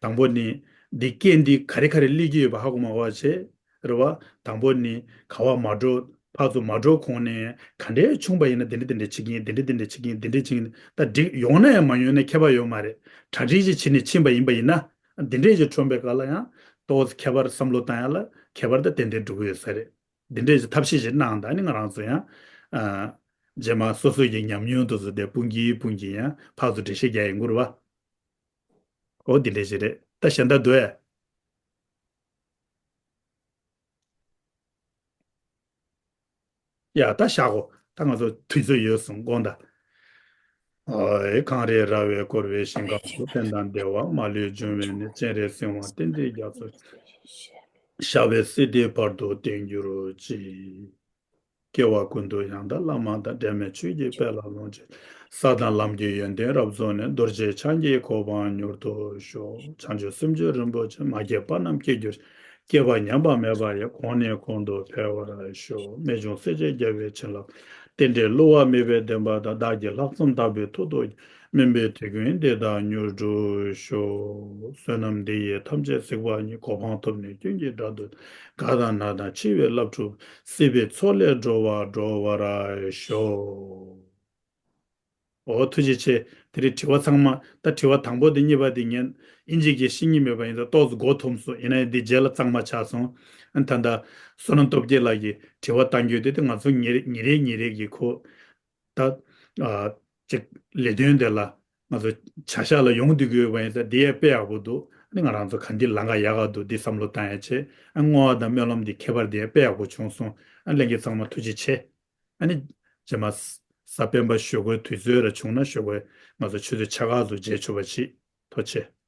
དང་པོ་ནི། འདི་རྐྱེན་འདི་ག་རེ་ག་རེ་སླེབས་ཀྱི་ཡོད་པ་ཧ་གོ་མ་གོ་བ་བྱས། རེད་བ། དང་པོ་ནི་ག་བ་མ་འགྲོ། ཕར་ཚུར་མ་འགྲོ་གོང་ནས་ག་འདྲས་བྱུང་པ་ཡིན་ན་འདི་འདྲས་འདི་འདྲས་བྱེད་ཀྱི་ཡིན། འདི་འདྲས་འདི་འདྲས་བྱེད་ཀྱི་ཡིན། འདི་འདྲས་བྱེད་ཀྱི་ཡིན། ད་འགྲིག་ཡོང་ན་ཡང་མ་ཡོང་ན་ཁྱད་པར་ཡོད་མ་རེད། གྲ་སྒྲིག་ཅིག་བྱས་ནས་ཕྱིན་པ་ཡིན་པ་ཡིན་ན། འདི་འདྲས་ཅིག་འཁྲུངས་པའི་སྐབས་ལ་ཡང་ཏོག་ཙམ་ཁྱད་པར་བསམ་བློ་བཏང་ཡ་ལ་ཁྱད་པར་ད་ཏན་ཏན་འགྲོ་གི་ཡོད་ས་རེད། འདི་འདྲས་ཀྱི་ཐབས་ཤེས་ཤིག་གནང་དང་ནི་ང་རང་ཚོ་ཡང་། ཨ། རྗེས་མ་སོ་སོ་ཡི་ཉམས་མྱོང་དེ་ཚོ་དེ་སྤུངས་ཀྱིན་སྤུངས་ཀྱིན་ཡང་ཕར་ཚུར་འགྲེལ་བཤད་རྒྱག་ཡོང་གི་རེད་བ། འོ་འདི་འདྲས་ཞིག་རེད། ད་གཞན་དག་འདུག་ཨེ། ཡ་ད་བཞག་གོ། ད་ང་ཚོ་དུས་ཚོད་ཡོལ་སོང་དགོངས་དག་ཨོ་ཨེ། གངས་རིའི་ར་བས་བསྐོར་བའི་ཞིང་ཁམས་སུ། ཕན་དང་བདེ་བ་མ་ལུས་འབྱུང་བའི་གནས། སྤྱན་རས་གཟིགས་དབང་བསྟན་འཛིན་རྒྱ་མཚོ། ཞབས་པད་སྲིད་མཐའི་བར་དུ་བརྟན་གྱུར་ཅིག་སྐྱེ་བ་ཀུན་ཏུ་ཡང་དག་བླ་མ་དང་། འབྲལ་མེད་ཆོས་ཀྱི་དཔལ་ལ་ལོངས་སྤྱོད། ས་དང་ལམ་གྱི་ཡོན་ཏན་རབ་རྫོགས་ནས། རྡོ་རྗེ་འཆང་གི་གོ་འཕང་མྱུར་ཐོབ་ཤོག་བྱང་ཆུབ་སེམས་མཆོག་རིན་པོ་ཆེ། མ་སྐྱེས་པ་རྣམས་སྐྱེ་གྱུར་ཅིག་སྐྱེས་པ་ཉམས་པ་མེད་པ་ཡི། གོང་ནས་གོང་དུ་འཕེལ་བར་ཤོག་རྨད་བྱུང་སྲས་བཅས་རྒྱལ་བའི་བྱིན་རླབས། རྟེན་འབྲེལ་བསླུ་བ་མེད་པའི་བདེན་པ་དང་། བདག་གི་ལྷག་བསམ་དག་པའི་མཐུ་སྟོབས་ཀྱིས། སྨིན་པའི་དུས་ཀུན་འདི་དག་མྱུར་འགྲུབ་ཤོག་བསོད་ནམས་འདི་ཡིས་ཐམས་ཅད་གཟིགས་པ་ཉིད། གོ་འཕང་ཐོབ་ནས་ཀུན་གྱི་དགྲ་སྡུག་དག །དགའ་དང་ན་དང་འཆི་བའི་རླབས་འཁྲུགས་པ། སྲིད་པའི་མཚོ་ལས་སྒྲོལ་བར་སྒྲོལ་བར་ཤོག་ཨོ་ཐུགས་རྗེ་ཆེ། དེ་རིང་དྲི་བ་ཚང་མ་ད་དྲི་བ་དང་པོ་དེ་གཉིས་པ་དེ་ངས་ཨིན་ཇི་གིས་ཤེས་ཀྱི་མེད་པ་ཡིན་ཙང་ཏོག་ཙམ་མགོ་འཐོམས་སོང་། ཡིན་ན་ཡང་འདི་རྗེས་ལ་གཙང་མ་ཆགས་སོང་། ཨ་ད་ལྟ་བསོད་ནམས་སྟོབས་རྒྱས་ལགས་ཀྱིས་དྲི་བ་བཏང་རྒྱུ་དེ་དེ་ང་ཚོ་ཉིན་རེ་ཉིན་རེ་ཉིན་རེ་གི་ཁོ། ད། ཨ། ཅིག་ལས་དོན་དེ་ལ་ང་ཚོ་བྱ་གཞག་ལ་ཡོང་བསྡད་དགོས་པ་ཡིན་ཙང་འདི་ཡང་དཔེ་ཡག་པོ་འདུག་ཨ་ནི་ང་རང་ཚོ་ག་འདི་ལམ་ཁ་ཡག་ག་འདུག་འདི་བསམ་བློ་བཏང་ཡ་བྱས། ཨ་བསྔོ་བ་དང་སྨོན་ལམ་འདི་ཁྱད་པར་འདི་ཡང་དཔེ་ཡག་པོ་བྱུང་སོང་། ཨ་ལྷན་རྒྱས་ཚང་མ་ཐུགས་རྗེ་ཆེ། ཨ་ནི་རྗེས་མ་གཟའ་སྤེན་པ་ཞོགས་ཀའི་དུས་ཚོད་ར་བྱུང་ན་ཞོགས་ཀའི་ང་ཚོ་ཆུ་ཚོད་ཕྱེད་ཀ་ཙམ་མཇལ་ཆོག་པ་བྱེད། ཐུགས་རྗེ་ཆེ།